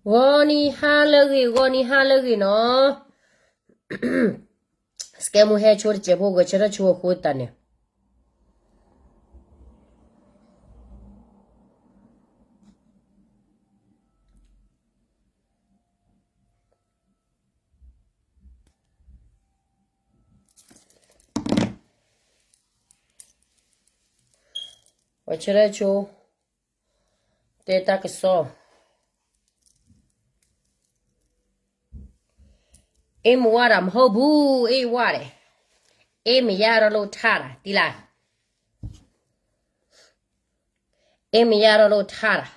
ဂီၤနံၤဟါလၢအဂ့ၤ, ဂီၤနံၤဟါလၢအဂ့ၤနီၤ. စကဲမူဟဲဆိတစဲးဖိ ဂဲၤဆၢထၢၣ်ဆိအဃိသတးန့ၣ် ဂဲၤဆၢထၢၣ်ဆိ တဲတၢ်ကစီၣ် เอ็มว่าดำเฮาบู เอ็มว่าเด เอ็มไม่ยาเราโลท่าละ ตีละ เอ็มไม่ยาเราโลท่าละ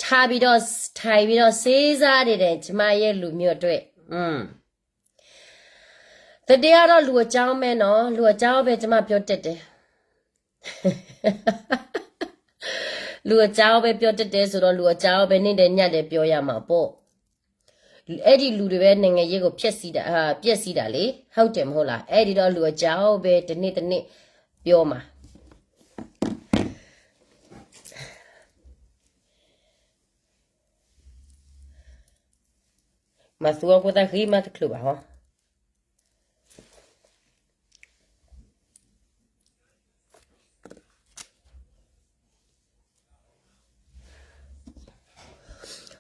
ထါဘံဒီး ထါဘံဒီး စ့စါဒ်ဒဲး ကျမရဲ့လူမျိုးအတွက် อืม သဒ့အါဒီးလူအကြောင်းပဲနော် လူအကြောင်းပဲ ကျမပြောတတ်တယ် လူအကြောင်းပဲပြောတတ်တယ်ဆိုတော့ လူအကြောင်းပဲ နေ့တိုင်းညတိုင်းပြောရမှာပေါ့ အဲ့ဒီလူတွေပဲနိုင်ငံရေးကိုဖျက်ဆီးတာအာဖျက်ဆီးတာလေဟုတ်တယ်မဟုတ်လားအဲ့ဒီတော့လူအကြောင်းပဲတနေ့တနေ့ပြောမှာ မၤသူအခိၣ်သၣ်ဃံမးတချုးဘၣ်ဟီ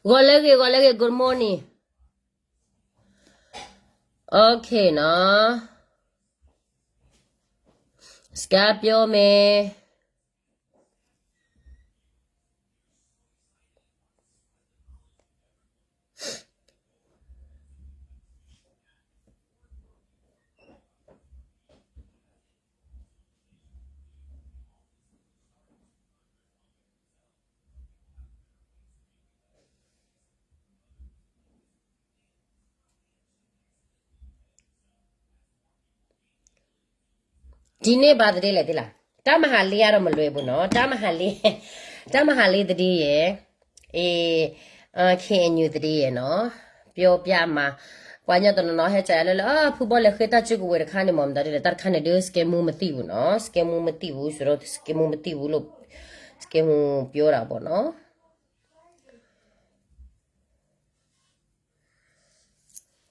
ဂီၤလၢဂ့ၤ ဂီၤလၢဂ့ၤ good morning okay နော် စကားပြောမယ် ဒီနေ့ဘာသတင်းလဲသိလား တၢ်မၤဟးလ့အါဒီးမလွဲဘူးနော် တၢ်မၤဟးလ့ တၢ်မၤဟးလ့သတင်းရယ် အေ KNUသတင်းရယ်နော် ပြောပြမှာ ပှၤညီတနီၤနီၤဟဲစးယၤလၢလၢ ဖုဘီလဲၤဃ့တၢ်စုကဝဲၤတခါန့ၣ် မ့ၢ်မတၤဒ်လဲၣ် တၢ်တခါန့ၣ်ဒုး စကဲမူမသိဘူးနော် စကဲမူမသိဘူးဆိုတော့ စကဲမူမသိဘူးလို့ စကဲမူပြောတာပေါ့နော်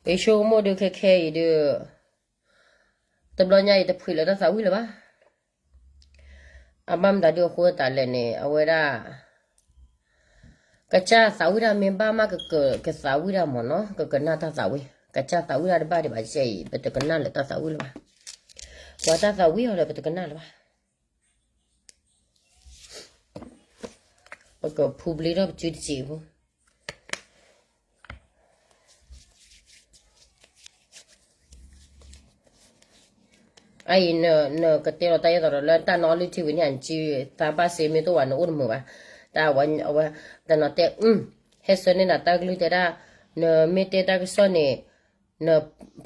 ယဆိကမိၣ်ဒုးခဲခဲအံၤဒုး တဘျီညါအံၤတဖှံလၢတၢ်သးဝံၣ်လၢၤဘၣ်. အဘၣ်မတၤဒုးအဃိသတးလဲၣ်န့ၣ် အဝဲဒၣ် ကစၢ်သးဝံၣ်တၢ်မ့ၢ်ဘၣ်မး ကကသးဝံၣ်တၢ်မ့ၢ်နီၤ ကကနၣ်တၢ်သးဝံၣ် ကစၢ်သးဝံၣ်တၢ်တဘၣ်ဒံးဘၣ် ယဲအံၤ ပတကနၣ်လၢတၢ်သးဝံၣ်လၢၤဘၣ်. ပှၤတၢ်သးဝံၣ်အီၤဒီးပတကနၣ်လၢၤဘၣ်. ပကဖူဘျ့ထီၣ်ပစုတစံးဖိ အအံၤ နကတဲလီၤတၢ်ယဲၢ်သိးဒီးလၢတၢ်နီၣ်လုၢ်ထံဝံၤန့ၣ် နစုသးဘၣ်စ့မ့ၢ်တအိၣ်ဘၣ် နအိၣ်တမုာ်ဘၣ်. တၢ်အဝဲ တနီၤတဲ ဟဲဆၢန့ၢ်နၤတၢ်ကလုၢ်တဲဒၣ် နမ့ၢ်တဲတၢ်ကစီၣ်န့ၣ် န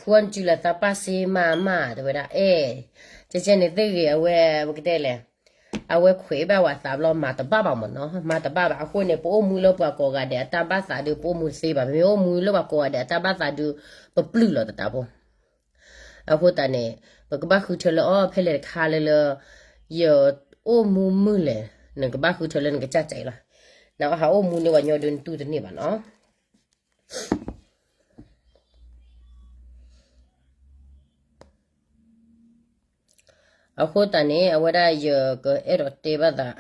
ဖူအီၣ်နစုလၢသးဘၣ်စ့မးမး တဲဝဲဒၣ် အဲ ကဲကဲန့ၣ်သ့ဂ့ၤ အဝဲ ပကတဲလဲၣ် အဝဲခွဲးဘၣ်ဝဲသးဘျီ မၤတဘၣ်ဘၣ်မ့ၢ်နီၤ မၤတဘၣ်ဘၣ်. အဃိန့ၣ် ပအိၣ်မူလၢပှၤကိးဂၤဒဲးအတၢ်ဘၣ်သးဒုး ပအိၣ်မူတသ့ဘၣ်. ပမ့ၢ်အိၣ်မူလၢပှၤကိးဂၤဒဲးအတၢ်ဘၣ်သးဒုး ပပျုၢ်လီၤသတးဖိ. အဃိသတးန့ၣ် ပကဘၣ်ဃုထၢလၢအီၤဖဲလဲၣ်တခါလၢလၢ ယအိၣ်မူမုၢ်လဲၣ် နကဘၣ်ဃုထၢလၢနကစၢ်ကဲအံၤလီၤ. နဟးအိၣ်မူန့ၢ်ပှၤညီဒုးနတူၢ်တန့ၢ်ဘၣ်နီၤ. အဃိသတးန့ၣ် အဝဲဒၣ်ယကအဲၣ်ဒိးတဲဘၣ်သး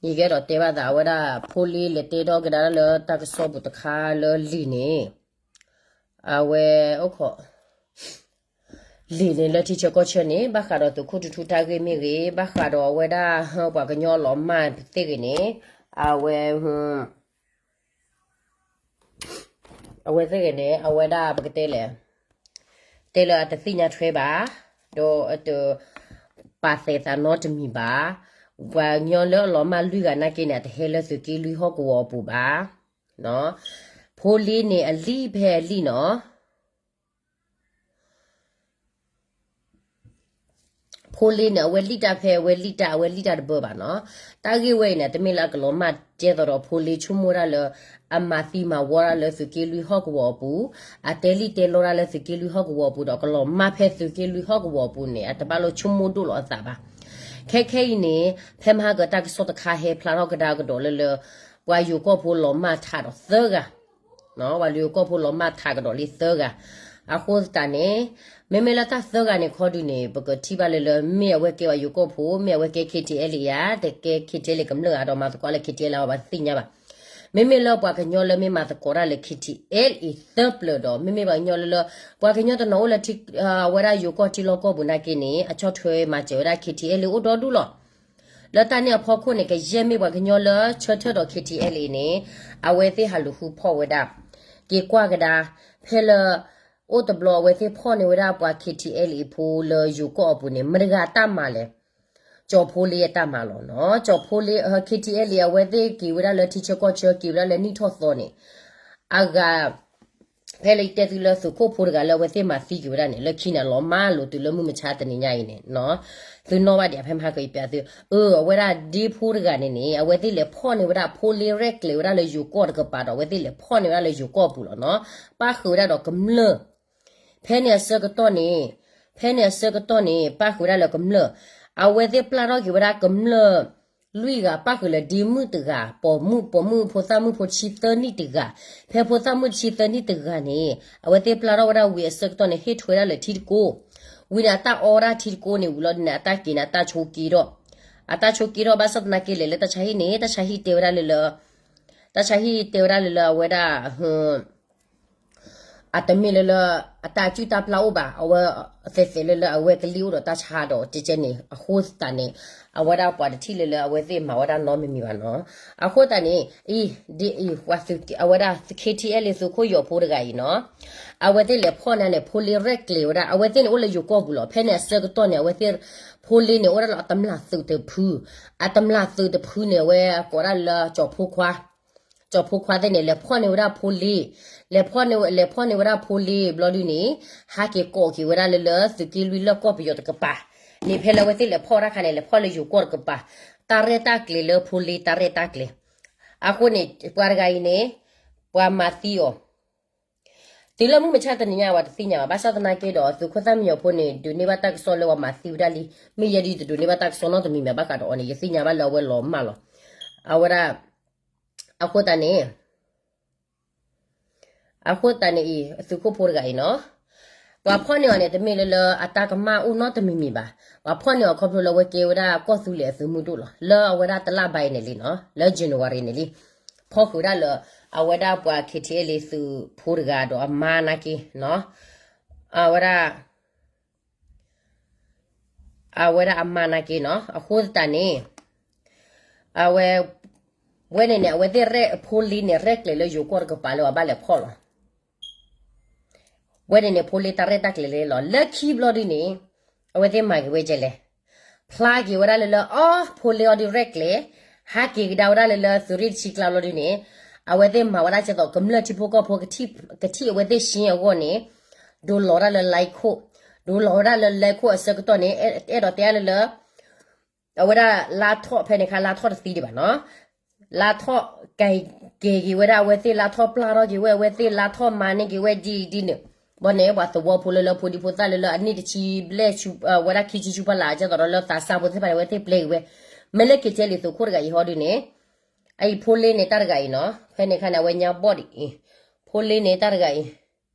ယကအဲၣ်ဒိးတဲဘၣ်သး အဝဲဒၣ်ဖိလံၤလဲၤတဲဒီးကဒါလၢတၢ်ကစီၣ်ပူၤတခါလၢလံာ်န့ၣ် အဝဲအိၣ်ခိး လံာ်န့ၣ်လၢထံဆၢကီၢ်ဆၢန့ၣ် ဘၣ်ဃးဒီးသုးခိၣ်ထူထူတၢ်ဂ့ၢ်မ့ၢ်ဂ့ၤ, ဘၣ်ဃးဒီးအဝဲဒၣ် ပှၤကညီလီၤမၢ်သ့ၣ်ဂ့ၤန့ၣ်, အဝဲ အဝဲသ့ၣ်ဂ့ၤန့ၣ် အဝဲဒၣ်ပကတဲလဲၣ်, တဲလၢအတသ့ၣ်ညါထွဲဘၣ်, ဒီးအတပာ်သဲးသးနီတမံၤဘၣ်. ပှၤကညီလၢအလီၤမၢ်လွံၢ်ဂၤနာ်က့န့ၣ် အတဟဲလၢသုးက့လွံၢ်ဟီၣ်ကဝီၤအပူၤဘၣ်. ဖိလ့န့ၣ်အလံၣ်ဖဲအလံၣ်နီၤ ဖိလ့န့ၣ် အဝဲလံၣ်တၢ်ဖဲအဝဲလံၣ်တၢ် အဝဲလံၣ်တၢ်တဘၢဘၣ်နီၤ. တၢ်ဂ့ၢ်ဝဲအံၤန့ၣ် တမ့ၢ်လၢအကလီၤမၢ်ကဲသိးဒီးဖိလ့ဆိကမိၣ်ဒၣ်လၢ အမၤသံမၤဝီဒၣ်လၢသုးက့လွံၢ်ဟီၣ်ကဝီၤအပူၤ, အတဲလံၣ်တဲလီတၢ်လၢသုးက့လွံၢ်ဟီၣ်ကဝီၤအပူၤဒီး ကလီၤမၢ်ဖဲသုးက့လွံၢ်ဟီၣ်ကဝီၤအပူၤန့ၣ် အတဘၣ်လိာ်ဆိကမိၣ်ဒိၣ်လီၤအသးဘၣ်. ခဲခဲအံၤန့ၣ် ဖဲမဟါကတၢ်ကစီၣ်တခါဟဲဖျါထီၣ်ကဒါကဒီးလၢလၢ ပှၤယိၤကီၢ်ဖိလီၤမၢ်ထးဒီးသၢဂၤ ပှၤယိၤကီၢ်ဖိလီၤမၢ်ထးကဒီးလံသၢဂၤ. အဃိသတးန့ၣ် မ့မ့ၢ်လၢတၢ်သၢဂၤန့ၣ်ခီဒုန့ၣ် ပကထံၣ်ဘၣ်လၢလၢ မ့ၢ်အဝဲကဲပှၤယိၤကီၢ်ဖိ မ့ၢ်အဝဲကဲ ခ့ထံအဲလ်အ့ဧါ, တကဲ ခ့ထံအဲလ်အ့ ကမျၢၢ်ဧါ ဒီးမၤသကိးလၢ ခ့ထံအဲလ်အ့ အဝဲသ့ၣ်ညါဘၣ်. မ့မ့ၢ်လၢပှၤကညီလၢမ့ၢ်မၤသကိးတၢ်လၢ ခ့ထံအဲလ်အ့ သၢပျၢၤဒီး မ့မ့ၢ်ပှၤကညီလၢလၢ ပှၤကညီတနီၤအိၣ်လၢ အဝဲဒၣ်ယိၤကီၢ်ထံလီၢ်ကီၢ်ပူၤနာ်က့န့ၣ် အဆီၣ်ထွဲမၤစၢၤဝဲဒၣ် ခ့ထံအဲလ်အ့ အိၣ်ဒီဒူၣ်လီၤ. လၢတၢ်န့ၣ်အဖီခိၣ်န့ၣ် ကယဲၢ်မ့ၢ်ပှၤကညီလၢဆၢထၢၣ်ဒီး ခ့ထံအဲလ်အ့န့ၣ် အဝဲသ့ၣ်ဟးလူၤဃုဖီၣ်ဝဲဒၣ် က့ၤကွၢ်ကဒါ ဖဲလၢ အိၣ်တဘျီအဝဲသ့ၣ်ဖီၣ်န့ၢ်ဝဲဒၣ်ပှၤ ခ့ထံအဲလ်အ့ ဖိလၢယိၤကီၢ်အပူၤန့ၣ် မတၤတဂၤအတၢ်မၤလဲၣ်. ကၠီၤဖိလ့အတၢ်မၤလီၤနီၤ. ကၠီၤဖိလ့ ခ့ထံအဲလ်အ့ အဝဲသ့ၣ်က့ၤဝဲဒၣ်လၢထံဆၢကီၢ်ဆၢ က့ၤဝဲဒၣ်လၢနံၣ်ထီၣ်သီန့ၣ် အဂၤ ဖဲလၢယတဲသုလၢသုးခိၣ်ဖိတဂၤလၢအဝဲသ့ၣ်မၤသံက့ၤဝဲဒၣ်န့ၣ် လၢခံန့ၣ် လီၤမၢ်လိာ်တုၤလၢမုၢ်မဆါတနံၤညါအံၤန့ၣ်နီၤ. သုနီၣ်ဘၣ်ဒံး ဖဲမဟါကယပျးသု အၢ အဝဲဒၣ်ဒ့ဖိတဂၤန့ၣ်န့ၣ် အဝဲသ့ၣ်လဲၤဖီၣ်န့ၢ်ဝဲဒၣ်ဖိလ့ရဲၣ်ကျဲၤဝဲဒၣ်လၢယိၤကီၢ်တကပၤဒီး အဝဲသ့ၣ်လဲၤဖီၣ်န့ၢ်ဝဲဒၣ်လၢယိၤကီၢ်ပူၤလီၤနီၤ. ပၣ်ဃုာ်ဝဲဒၣ်ဒီးကမျၢၢ် ဖဲန့ၣ်အဆၢကတီၢ်န့ၣ် ဖဲန့ၣ်အဆၢကတီၢ်န့ၣ် ပၣ်ဃုာ်ဝဲဒၣ်လၢကမျၢၢ်, အဝဲသ့ၣ်ပျၢ်ထီၣ်က့ၤဝဲဒၣ်ကမျၢၢ် လွံၢ်ဂၤ ပၣ်ဃုာ်လၢဒ့မုၣ်တဂၤ, ပိာ်မုၣ်, ပိာ်မုၣ်ဖိသၣ်မုၣ်ဖိဆံသၢနံၣ်တဂၤ, ဖဲဖိသၣ်မုၣ်ဆံသၢနံၣ်တဂၤန့ၣ် အဝဲသ့ၣ်ပျၢ်ထီၣ်ဝဲဒၣ်ဝံၤအဆၢကတီၢ်န့ၣ် ဟ့ၣ်ထွဲဒၣ်လၢထံတကိး, ဝံၤန့ၣ် အတၢ်အီဝဲဒၣ်ထံတကိးန့ၣ်ဝံၤလီၤဒုန့ၣ် အတၢ်က့ၤန့ၣ် အတၢ်ဆိးက့ဒီး, အတၢ်ဆိးက့ဒီး ဘၣ်ဆၣ်သနာ်က့လဲၣ် လၢတၢ်ဆါဟံၣ်န့ၣ် တၢ်ဆါဟံၣ်တဲဝဲဒၣ်လၢလၢ တၢ်ဆါဟံၣ်တဲဝဲဒၣ်လၢလၢအဝဲဒၣ် အတမ့ၢ်လၢလၢ အတၢ်စုၣ်တၢ်ပျၢ်အိၣ်ဘၣ်, အဝဲသဲးသဲးလၢလၢအဝဲကလံၣ်အိၣ်ဒီးတၢ်ဆါဒီးကဲကဲန့ၣ် အဃိသတးန့ၣ် အဝဲဒၣ်ပှၤတထံၣ်လၢလၢအဝဲသ့ၣ်မၤဝဲဒၣ်နီတမံၤမံၤဘၣ်နီၤ. အဃိသတးန့ၣ် အံၤ ဒ်အံၤ ပှၤသုး အဝဲဒၣ် ခ့ထံအဲလ်အ့ သုးခိၣ်ယီၤဖိတဂၤအံၤနီၤ, အဝဲသ့ၣ်လဲၤဖီၣ်န့ၢ်န့ၣ် ဖိလ့ရဲၣ်ကျဲၤဝဲဒၣ်, အဝဲသ့ၣ်န့ၣ်အိၣ်လၢယိၤကီၢ်ပူၤလီၤ. ဖဲန့ၣ်အဆၢကတီၢ်န့ၣ် အဝဲသ့ၣ် ဖိလ့န့ၣ် အိၣ်ဒၣ်လၢအတမျၢ်သုးတဖု, အတမျၢ်သုးတဖုန့ၣ် အဝဲကိးဒၣ်လၢ ကၠီၤဖိခွါ ကၠီၤဖိခွါသ့ၣ်န့ၣ် လဲၤဖီၣ်န့ၢ်ဝဲဒၣ်ဖိလ့, လဲၤဖီၣ်န့ၢ် လဲၤဖီၣ်န့ၢ်ဝဲဒၣ်ဖိလ့ဘျီဒုန့ၣ် ဟးက့ၤကိးက့ၤဝဲဒၣ်လၢလၢ သုးက့လွံၢ်လၢကီၢ်ပယီၤတကပၤန့ၣ် ဖဲလၢအဝဲသ့ၣ်လဲၤဖီၣ်တၢ်ခါန့ၣ် လဲၤဖီၣ်လၢယိၤကီၢ်တကပၤ, တၢ်ရဲၣ်တၢ်ကျဲၤလၢဖိလ့တၢ်ရဲၣ်တၢ်ကျဲၤ. အဃိန့ၣ် ပှၤတဂၤအံၤန့ၣ် ပှၤမၤသံအီၤ တုၤလၢမုၢ်မဆါတနံၤညါ ပှၤတသ့ၣ်ညါဘၣ်. ဘၣ်ဆၣ်သနာ်က့ဒီး သုးခိၣ်သၣ်မံညီၤဖိန့ၣ် ဒိးန့ၢ်ဘၣ်တၢ်ကစီၣ်လၢပှၤမၤသံဝဲဒၣ်လံ. မ့ၢ်ယဲဒ်ယတဒိးန့ၢ်ဘၣ်တၢ်ကစီၣ်နီတမံၤမံၤဘၣ်ဃးဒီးအီၤန့ၣ် ယသ့ၣ်ညါဘၣ်လၢအဝဲလီၤမၢ်လီၤ. အဝဲဒၣ် အဃိသတးန့ၣ် အဃိသတးန့ၣ်အံၤ သုးခိၣ်ဖိတဂၤအံၤနီၤ, ပှၤဖီၣ်န့ၢ်အီၤန့ၣ် တမ့ၢ်လၢလၢအတၢ်ကမၣ်အိၣ်နီတမံၤမံၤဘၣ်. ပှၤဖီၣ်န့ၢ်အီၤခီဖျိလၢအဝဲကဲဝဲဒၣ်ကီၢ်သူလ့ၤအသုးမုၢ်ဒိၣ်လီၤ. လၢအဝဲဒၣ်တလါဘၣ်အံၤန့ၣ်လံနီၤ, လၢ January န့ၣ်လံ, ဖီၣ်ဃုာ်ဒၣ်လၢ အဝဲဒၣ်ပှၤ ခ့ထံအဲလ်အ့ သုးဖိတဂၤဒီးအမါနာ်က့နီၤ, အဝဲဒၣ် အဝဲဒၣ်အမါနာ်က့နီၤ. အဃိသတးန့ၣ် အဝဲ ဝဲန့ၣ်န့ၣ် အဝဲသ့ၣ်ရဲၣ်ဖိလ့န့ၣ် ရဲၣ်ကျဲၤလၢယိၤကီၢ်တကပၤလၢပှၤဘၣ်လဲၤဖီၣ်လီၤ. ဝဲန့ၣ်န့ၣ် ဖိလ့တၢ်ရဲၣ်တၢ်ကျဲၤလၢလီၤ. လၢခံဘျီဒုန့ၣ် အဝဲသ့ၣ်မၤက့ၤဝဲကဲလဲၣ်, ဖျါက့ၤဝဲဒၣ်လၢလၢ အီ ဖိလ့အီၤဒုးရဲၣ်ကျဲၤ, ဟးက့ၤကဒါဝဲဒၣ်လၢလၢသုးရ့ၣ်တဆံကျါဘျီဒုန့ၣ် အဝဲသ့ၣ်မၤဝဲဒၣ်ကဲသိး ကမျၢၢ်ထံဖိကီၢ်ဖိ ကထံၣ်အဝဲသ့ၣ်ရှင်းအဂီၢ်န့ၣ် ဒိးလီၤဒၣ်လၢ လဲခိၣ်, ဒိးလီၤဝဲဒၣ်လၢ လဲခိၣ် အဆၢကတီၢ်န့ၣ် အဲၣ်ဒိးတဲလၢလၢ အဝဲဒၣ်လါထီၣ်ဖဲန့ၣ်ခါ လါထီၣ်တသံဒံးဘၣ်နီၤ, လါထီၣ်ကဲက့ၤဝဲဒၣ်အဝဲသ့ၣ် လါထီၣ်ပျၢ်ထီၣ်က့ၤဝဲအဝဲသ့ၣ် လါထီၣ်မၤန့ၢ်က့ၤဝဲဒ်အံၤဒ်န့ၣ်, ဘၣ်န့ၣ် ပှၤသဝီဖိလၢလၢ ဖိဒံဖိသၣ်လၢလၢ အနံၣ်တဆံဘျဲၣ် ဝဲဒၣ်ခံဆံဆူဖီလာ် ကဲသိးဒီးလၢသးစၢ်ဖိသ့ၣ်တဖၣ်န့ၣ် အဝဲသ့ၣ်ပျဲက့ၤဝဲ, မ့ၢ်လၢ ခ့ထံအဲလ်အ့ သုးခိၣ်တဂၤအံၤဟီဒုန့ၣ် အအံၤဖိလ့န့ၣ်တၢ်တဂၤအံၤနီၤ, ဖဲန့ၣ်ခါန့ၣ် အဝဲညါဘီၣ်ဒံးအံၤ, ဖိလ့န့ၣ်တၢ်တဂၤအံၤ,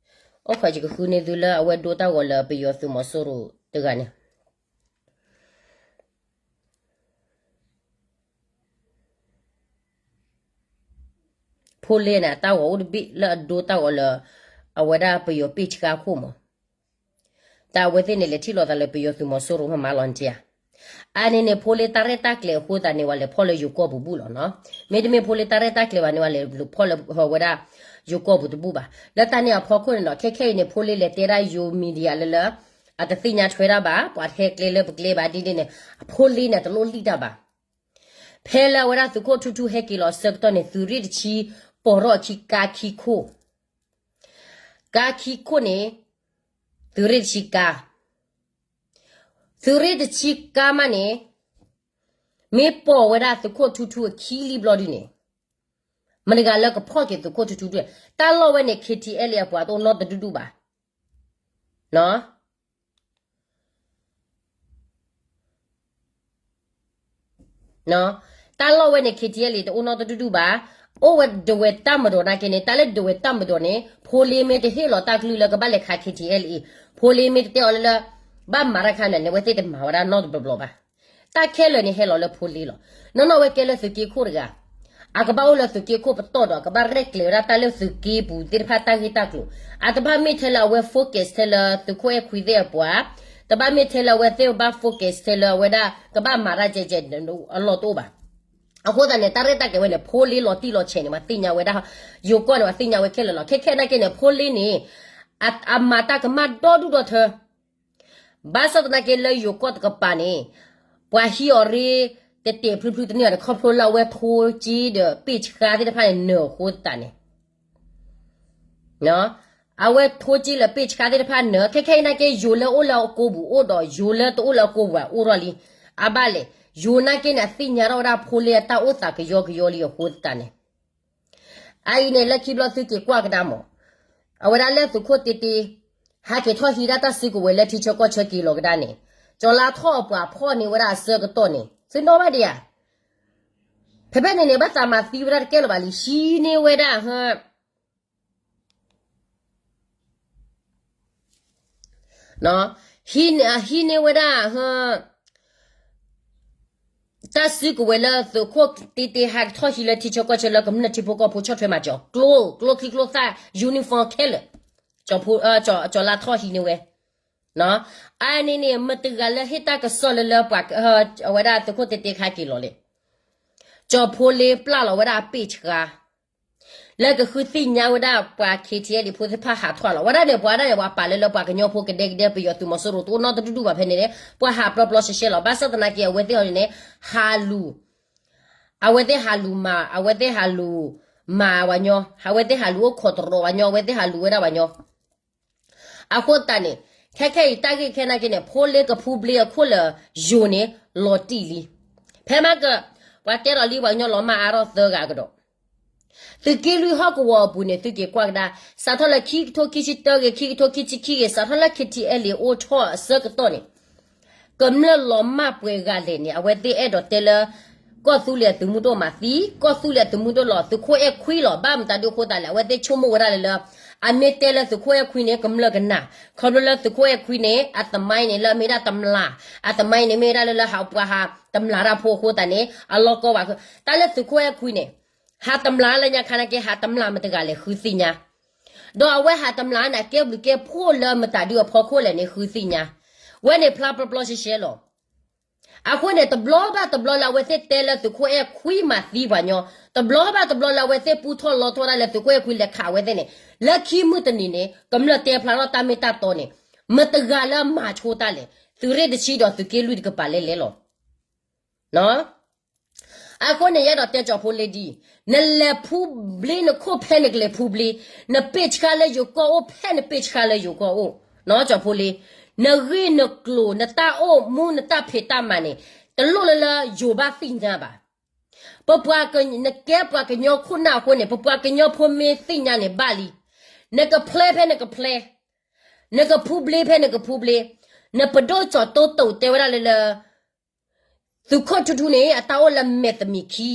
အိၣ်ခိးယကဃုန့ၢ်သုလၢအဝဲဒိတၢ်ဂီၤလၢပယီၤသုးမီၤစိရိၤတဂၤန့ၣ် ဖိလ့န့ၣ် အတၢ်ဂီၤအိၣ်တဘ့ၣ်လၢအဒိတၢ်ဂီၤလၢ အဝဲဒၣ်ပယီၤပ့ၢ်ဆှါခိၣ်မး, တၢ်အဝဲသ့ၣ်န့ၣ် လဲၤထံၣ်လိာ်သးလၢပယီၤသုးမီၤစိရိၤမးမးလီၤနတံၢ်ဧါ. အါန့ၣ်န့ၣ် ဖိလ့တၢ်ရဲၣ်တၢ်ကျဲၤအဃိသတးန့ၣ် ပှၤလဲၤဖီၣ်လၢယိၤကီၢ်ပူၤဘူၣ်လီၤနီၤ. မ့တမ့ၢ်ဖိလ့တၢ်ရဲၣ်တၢ်ကျဲၤဘၣ်န့ၣ် ပှၤလဲၤဖီၣ်လၢဝဲဒၣ် ယိၤကီၢ်ပူၤတဘူၣ်ဘၣ်. လၢတၢ်န့ၣ်အဖီခိၣ်န့ၣ်ဒီး ခဲခဲအံၤန့ၣ် ဖိလ့လဲၤတဲဒၣ်ယိၤ media လၢလၢ အတသ့ၣ်ညါထွဲတၢ်ဘၣ်, ပှၤတဟဲကျဲလၢပကျဲဘၣ်ဒ်န့ၣ်န့ၣ် အဖိလ့န့ၣ် တလိၣ်လံၣ်တၢ်ဘၣ်. ဖဲလၢအဝဲဒၣ်သုးခိၣ်ထူထူဟဲက့ၤလီၤအဆၢကတီၢ်န့ၣ် သုးရ့ၣ်တဆံ ပိာ်ထီၣ်အခံကါခံခိၣ်, ကါခံခိၣ်န့ၣ် သုးရ့ၣ်တဆံကါ, သုးရ့ၣ်တဆံကါမးန့ၣ် မ့ၢ်ပိာ်ဝဲဒၣ်သုးခိၣ်ထူထူအခံလံဘျီဒုန့ၣ် မတၤတဂၤလၢကဖီၣ်က့ၤသုးခိၣ်ထူထူဒု, တၢ်လီၢ်ဝဲန့ၣ် KTLA အပှၤတအိၣ်နီတဒူၣ်ဒူၣ်ဘၣ်. တၢ်လီၢ်ဝဲန့ၣ် KTLA တအိၣ်နီတဒူၣ်ဒူၣ်ဘၣ်. အိၣ်ဝဲဒဝဲၢ်တၢ်မၤဒီးနာ်က့န့ၣ် တၢ်လၢဒဝဲၢ်တၢ်မၤဒီးန့ၣ် ဖိလ့မ့ၢ်တဟ့ၣ်လီၤတၢ်ကလုၢ်လၢကဘၣ်လဲၤခး KTLA, ဖိလ့မ့ၢ်တတဲအီၤလၢလၢ ဘၣ်မၤတၢ်ခါန့ၣ် အဝဲသ့ၣ်တမၤဝဲဒၣ်နီတဘျီဘျီဘၣ်. တၢ်ခဲလၢာ်န့ၣ်ဟဲလီၤလၢဖိလ့လီၤ. နီၢ်နီၢ်ဝဲကဲလၢသုးက့ခိၣ်တဂၤ အကဘၣ်အိၣ်လၢသုးက့ခိၣ်ပတီၢ်ဒီး အကဘၣ်ရဲၣ်ကျဲၤဝဲဒၣ်တၢ်လၢသုးက့ပူၤသ့ၣ်တဖၣ်တၢ်ဂ့ၢ်တၢ်ကျိၤ, အတဘၣ်မ့ၢ်ထဲလၢအဝဲ focus ထဲလၢသုးခိၣ်အဲၣ်ခွံသ့ၣ်အပှၤ, တဘၣ်မ့ၢ်ထဲလၢအဝဲသ့ၣ်ဘၣ် focus ထဲလၢအဝဲဒၣ်ကဘၣ်မၤတၢ်ကဲကဲ အလီၢ်တအိၣ်ဘၣ်. အဃိသတးန့ၣ် တၢ်ရဲၣ်တၢ်ကျဲၤဝဲန့ၣ် ဖိလ့လီၤတံၢ်လီၤဆဲးန့ၣ် ပှၤသ့ၣ်ညါဝဲဒၣ်, ယိၤကီၢ်န့ၣ် ပှၤသ့ၣ်ညါဝဲခဲလၢာ်လီၤ. ခဲခဲနာ်က့န့ၣ် ဖိလ့န့ၣ် အမၤတၢ်ကမၣ်ဒီဒူၣ်ဒီထၢ ဘၣ်ဆၣ်သနာ်က့လၢယိၤကီၢ်တကပၤန့ၣ် ပှၤဟံးအီၤရ့ တတဲာ်ဖျုးဖျုးတန့ၢ်အီၤန့ၣ် ခီဖျိလၢအဝဲထိက့ဒီးပ့ၢ်ဆှါသ့ၣ်တဖၣ်န့ၣ် နၢၤအဃိသတးန့ၣ်, အဝဲထိက့လၢပ့ၢ်ဆှါသ့ၣ်တဖၣ်နၢၤ, ခဲခဲအံၤနာ်က့ ယိၤလၢအိၣ်လၢအကိာ်ပူၤအိၣ်ဒီး ယိၤလၢတအိၣ်လၢအကိာ်ပူၤဘၣ်အိၣ်ထီၣ်လံ. အဘၣ်လဲၣ်, ယိၤနာ်က့န့ၣ် အသ့ၣ်ညါထီၣ်ဝဲဒၣ်ဖိလ့အတၢ်အိၣ်သးကယီကယီလံအဃိသတးန့ၣ် အအံၤန့ၣ် လၢခံဘျီသုက့ၤကွၢ်ကဒါမး, အဝဲဒၣ်လၢသုးခိၣ်တ့တ့ ဟဲက့ၤထီၣ်ဟံးဒၣ်တၢ်စုကဝဲၤလၢထံဆၢကီၢ်ဆၢက့ၤလီၤကဒါန့ၣ်, ကၠီၤလါထီၣ်အပှၤဖီၣ်န့ၢ်ဝဲဒၣ်အဆၢကတီၢ်န့ၣ် သုနီၣ်ဘၣ်ဒံးဧါ. ဖဲဖဲန့ၣ်န့ၣ် ဘၣ်သးမၤသံဝဲဒၣ်တကဲလၢၤဘၣ်လံ ဟံးန့ၢ်ဝဲဒၣ် ဟံးန့ၢ်ဝဲဒၣ် တၢ်စုကဝဲၤလၢသုးခိၣ်တ့တ့ဟဲက့ၤထီၣ်ဟံးလၢထံဆၢကီၢ်ဆၢလၢကမျၢၢ်ထံဖိကီၢ်ဖိဆီၣ်ထွဲမၤစၢၤ ကျိ ကျိချံကျိသၣ် uniform ခဲလၢာ်, ကၠီၤလါထီၣ်ဟံးန့ၢ်ဝဲ. အန့ၣ်န့ၣ် မတၤတဂၤလၢဟ့ၣ်တၢ်ကစီၣ်လၢလၢပှၤ အဝဲဒၣ်သုးခိၣ်တ့တ့ခါက့ၤလီၤလဲၣ်. ကၠီၤဖိလ့ပျၢ်လီၤဝဲဒၣ်အပ့ၢ်ဆှါ လၢကဃုသ့ၣ်ညါဝဲဒၣ်ပှၤ KTLA ဖိသ့ၣ်တဖၣ်ဟးထီၣ်လီၤ. ဝဲဒၣ်န့ၣ် ပှၤဒၣ်န့ၣ် ပှၤပာ်လၢလၢပှၤကညီဖိကဒဲကဒဲ ပယီၤသုးမီၤစိရိၤတအိၣ်နီတဒူၣ်ဒူၣ်ဘၣ်ဖဲန့ၣ်န့ၣ် ပှၤဟးပျီပျီရှဲရှဲလီၤ. ဘၣ်ဆၣ်သနာ်က့ အဝဲသ့ၣ်အီၤန့ၣ်န့ၣ် ဟးလူၤ အဝဲသ့ၣ်ဟးလူၤမၤ အဝဲသ့ၣ်ဟးလူၤမၤဝဲညီ အဝဲသ့ၣ်ဟးလူၤအိၣ်ခိးတရီၤဝဲညီ အဝဲသ့ၣ်ဟးလူၤဝဲဒၣ်ဝဲညီ အဃိသတးန့ၣ် ခဲခဲအံၤတၢ်ဂ့ၢ်ခဲနာ်က့န့ၣ် ဖိလ့ကဖူဘျ့အခိၣ်လၢယိၤန့ၣ် လီၤတံၢ်လံ. ဖဲမၤက ပှၤတဲဒီးလံပှၤကညီလီၤမၢ်အါထီၣ်သၢဂၤကဒီး သုးက့လွံၢ်ဟီၣ်ကဝီၤအပူၤန့ၣ် သုက့ၤကွၢ်ကဒါ စးထီၣ်လၢခံကထိခံဆံတၢဂ့ၤ ခံကထိခံဆံခံဂ့ၤ စးထီၣ်လၢ KTLA အိၣ်ထီၣ်အဆၢကတီၢ်န့ၣ် ကမျၢၢ်လီၤမၢ်ပှဲၤဂၤလဲၣ်န့ၣ် အဝဲသ့ၣ်အဲၣ်ဒိးတဲလၢ ကီၢ်သူလ့ၤအသုးမုၢ်ဒိၣ်မၤသံ ကီၢ်သူလ့ၤအသုးမုၢ်ဒိၣ်လီၤ သုးခိၣ်အဲၣ်ခွံလီၤ. ဘၣ်မတၤဒုအဃိသတးလဲၣ် အဝဲသ့ၣ်ဆိကမိၣ်ဝဲဒၣ်လၢလၢ အမ့ၢ်တဲလၢသုးခိၣ်အဲၣ်ခွံန့ၣ် ကမျၢၢ်ကနၣ် ခီဖျိလၢသုးခိၣ်အဲၣ်ခွံန့ၣ် အသမိုင်းန့ၣ် လၢအမ့ၢ်ဒၣ်တမျၢ် အသမိုင်းန့ၣ်မ့ၢ်ဝဲဒၣ်လၢလၢဟးပှၤဟးတမျၢ်တၢ်ဖိအဃိသတးန့ၣ် အလီၢ်ကီဘၣ် တၢ်လၢသုးခိၣ်အဲၣ်ခွံန့ၣ် ဟးတမျၢ်လၢညါခါနာ်က့ ဟးတမျၢ်မတၤတဂၤလဲၣ် ဃုသ့ၣ်ညါ ဒီးအဝဲဟးတမျၢ်န့ၣ် အကဲဘျုးကဲဖှိၣ်လၢမတၤဒုအဖီခိၣ်လဲၣ်န့ၣ် ဃုသ့ၣ်ညါ ဝဲန့ၣ်ဖျါပျီပျီရှဲရှဲလီၤ. အဃိန့ၣ် တဘျီဘၣ်တဘျီလၢအဝဲသ့ၣ်တဲလၢသုးခိၣ်အဲၣ်ခွံမၤသံပှၤညီ တဘျီဘၣ်တဘျီလၢအဝဲသ့ၣ်ပူထီၣ်လီထီၣ်ဒၣ်လၢသုးခိၣ်အဲၣ်ခွံလဲၤခးအဝဲသ့ၣ်န့ၣ် လၢခံမုၢ်တနံၤန့ၣ် ကမျၢၢ်တဲဖျါထီၣ်တၢ်မ့ၢ်တၢ်တီန့ၣ် မတၤတဂၤလၢအမၤဆိတၢ်လဲၣ် သုးရ့ၣ်တဆံဒီးသုးက့လွံၢ်တကပၤလဲၣ်လဲၣ်လီၤ. အဃိန့ၣ် ယအဲၣ်ဒိးတဲကၠီၤဖိလ့ဒ်အံၤ, နလဲၤဖူဘျ့နခိၣ်ဖဲနကလဲၤဖူဘျ့, နပ့ၢ်ဆှါလၢယိၤကီၢ်အိၣ်ဖဲနပ့ၢ်ဆှါလၢယိၤကီၢ်အိၣ်, ကၠီၤဖိလ့, နဂ့ၢ်နကျိၤ နတၢ်အိၣ်မူ နတၢ်ဖံးတၢ်မၤန့ၣ် တလိၣ်လၢလၢယိၤဘၣ်သ့ၣ်ညါဘၣ်. ပပှၤက, နကဲပှၤကညီခိၣ်နၢ်အဃိန့ၣ် ပပှၤကညီဖိမ့ၢ်သ့ၣ်ညါန့ၣ်ဘၣ်လံ. နကဖျဲဖဲနကဖျဲ, နကဖူဘျ့ဖဲနကဖူဘျ့, နပဒိၣ်ကၠီၤတိတိၤတဲဝဲဒၣ်လၢလၢ သုးခိၣ်ထူထူန့ၣ် အတၢ်အိၣ်လၢမဲာ်တမံၤခံ,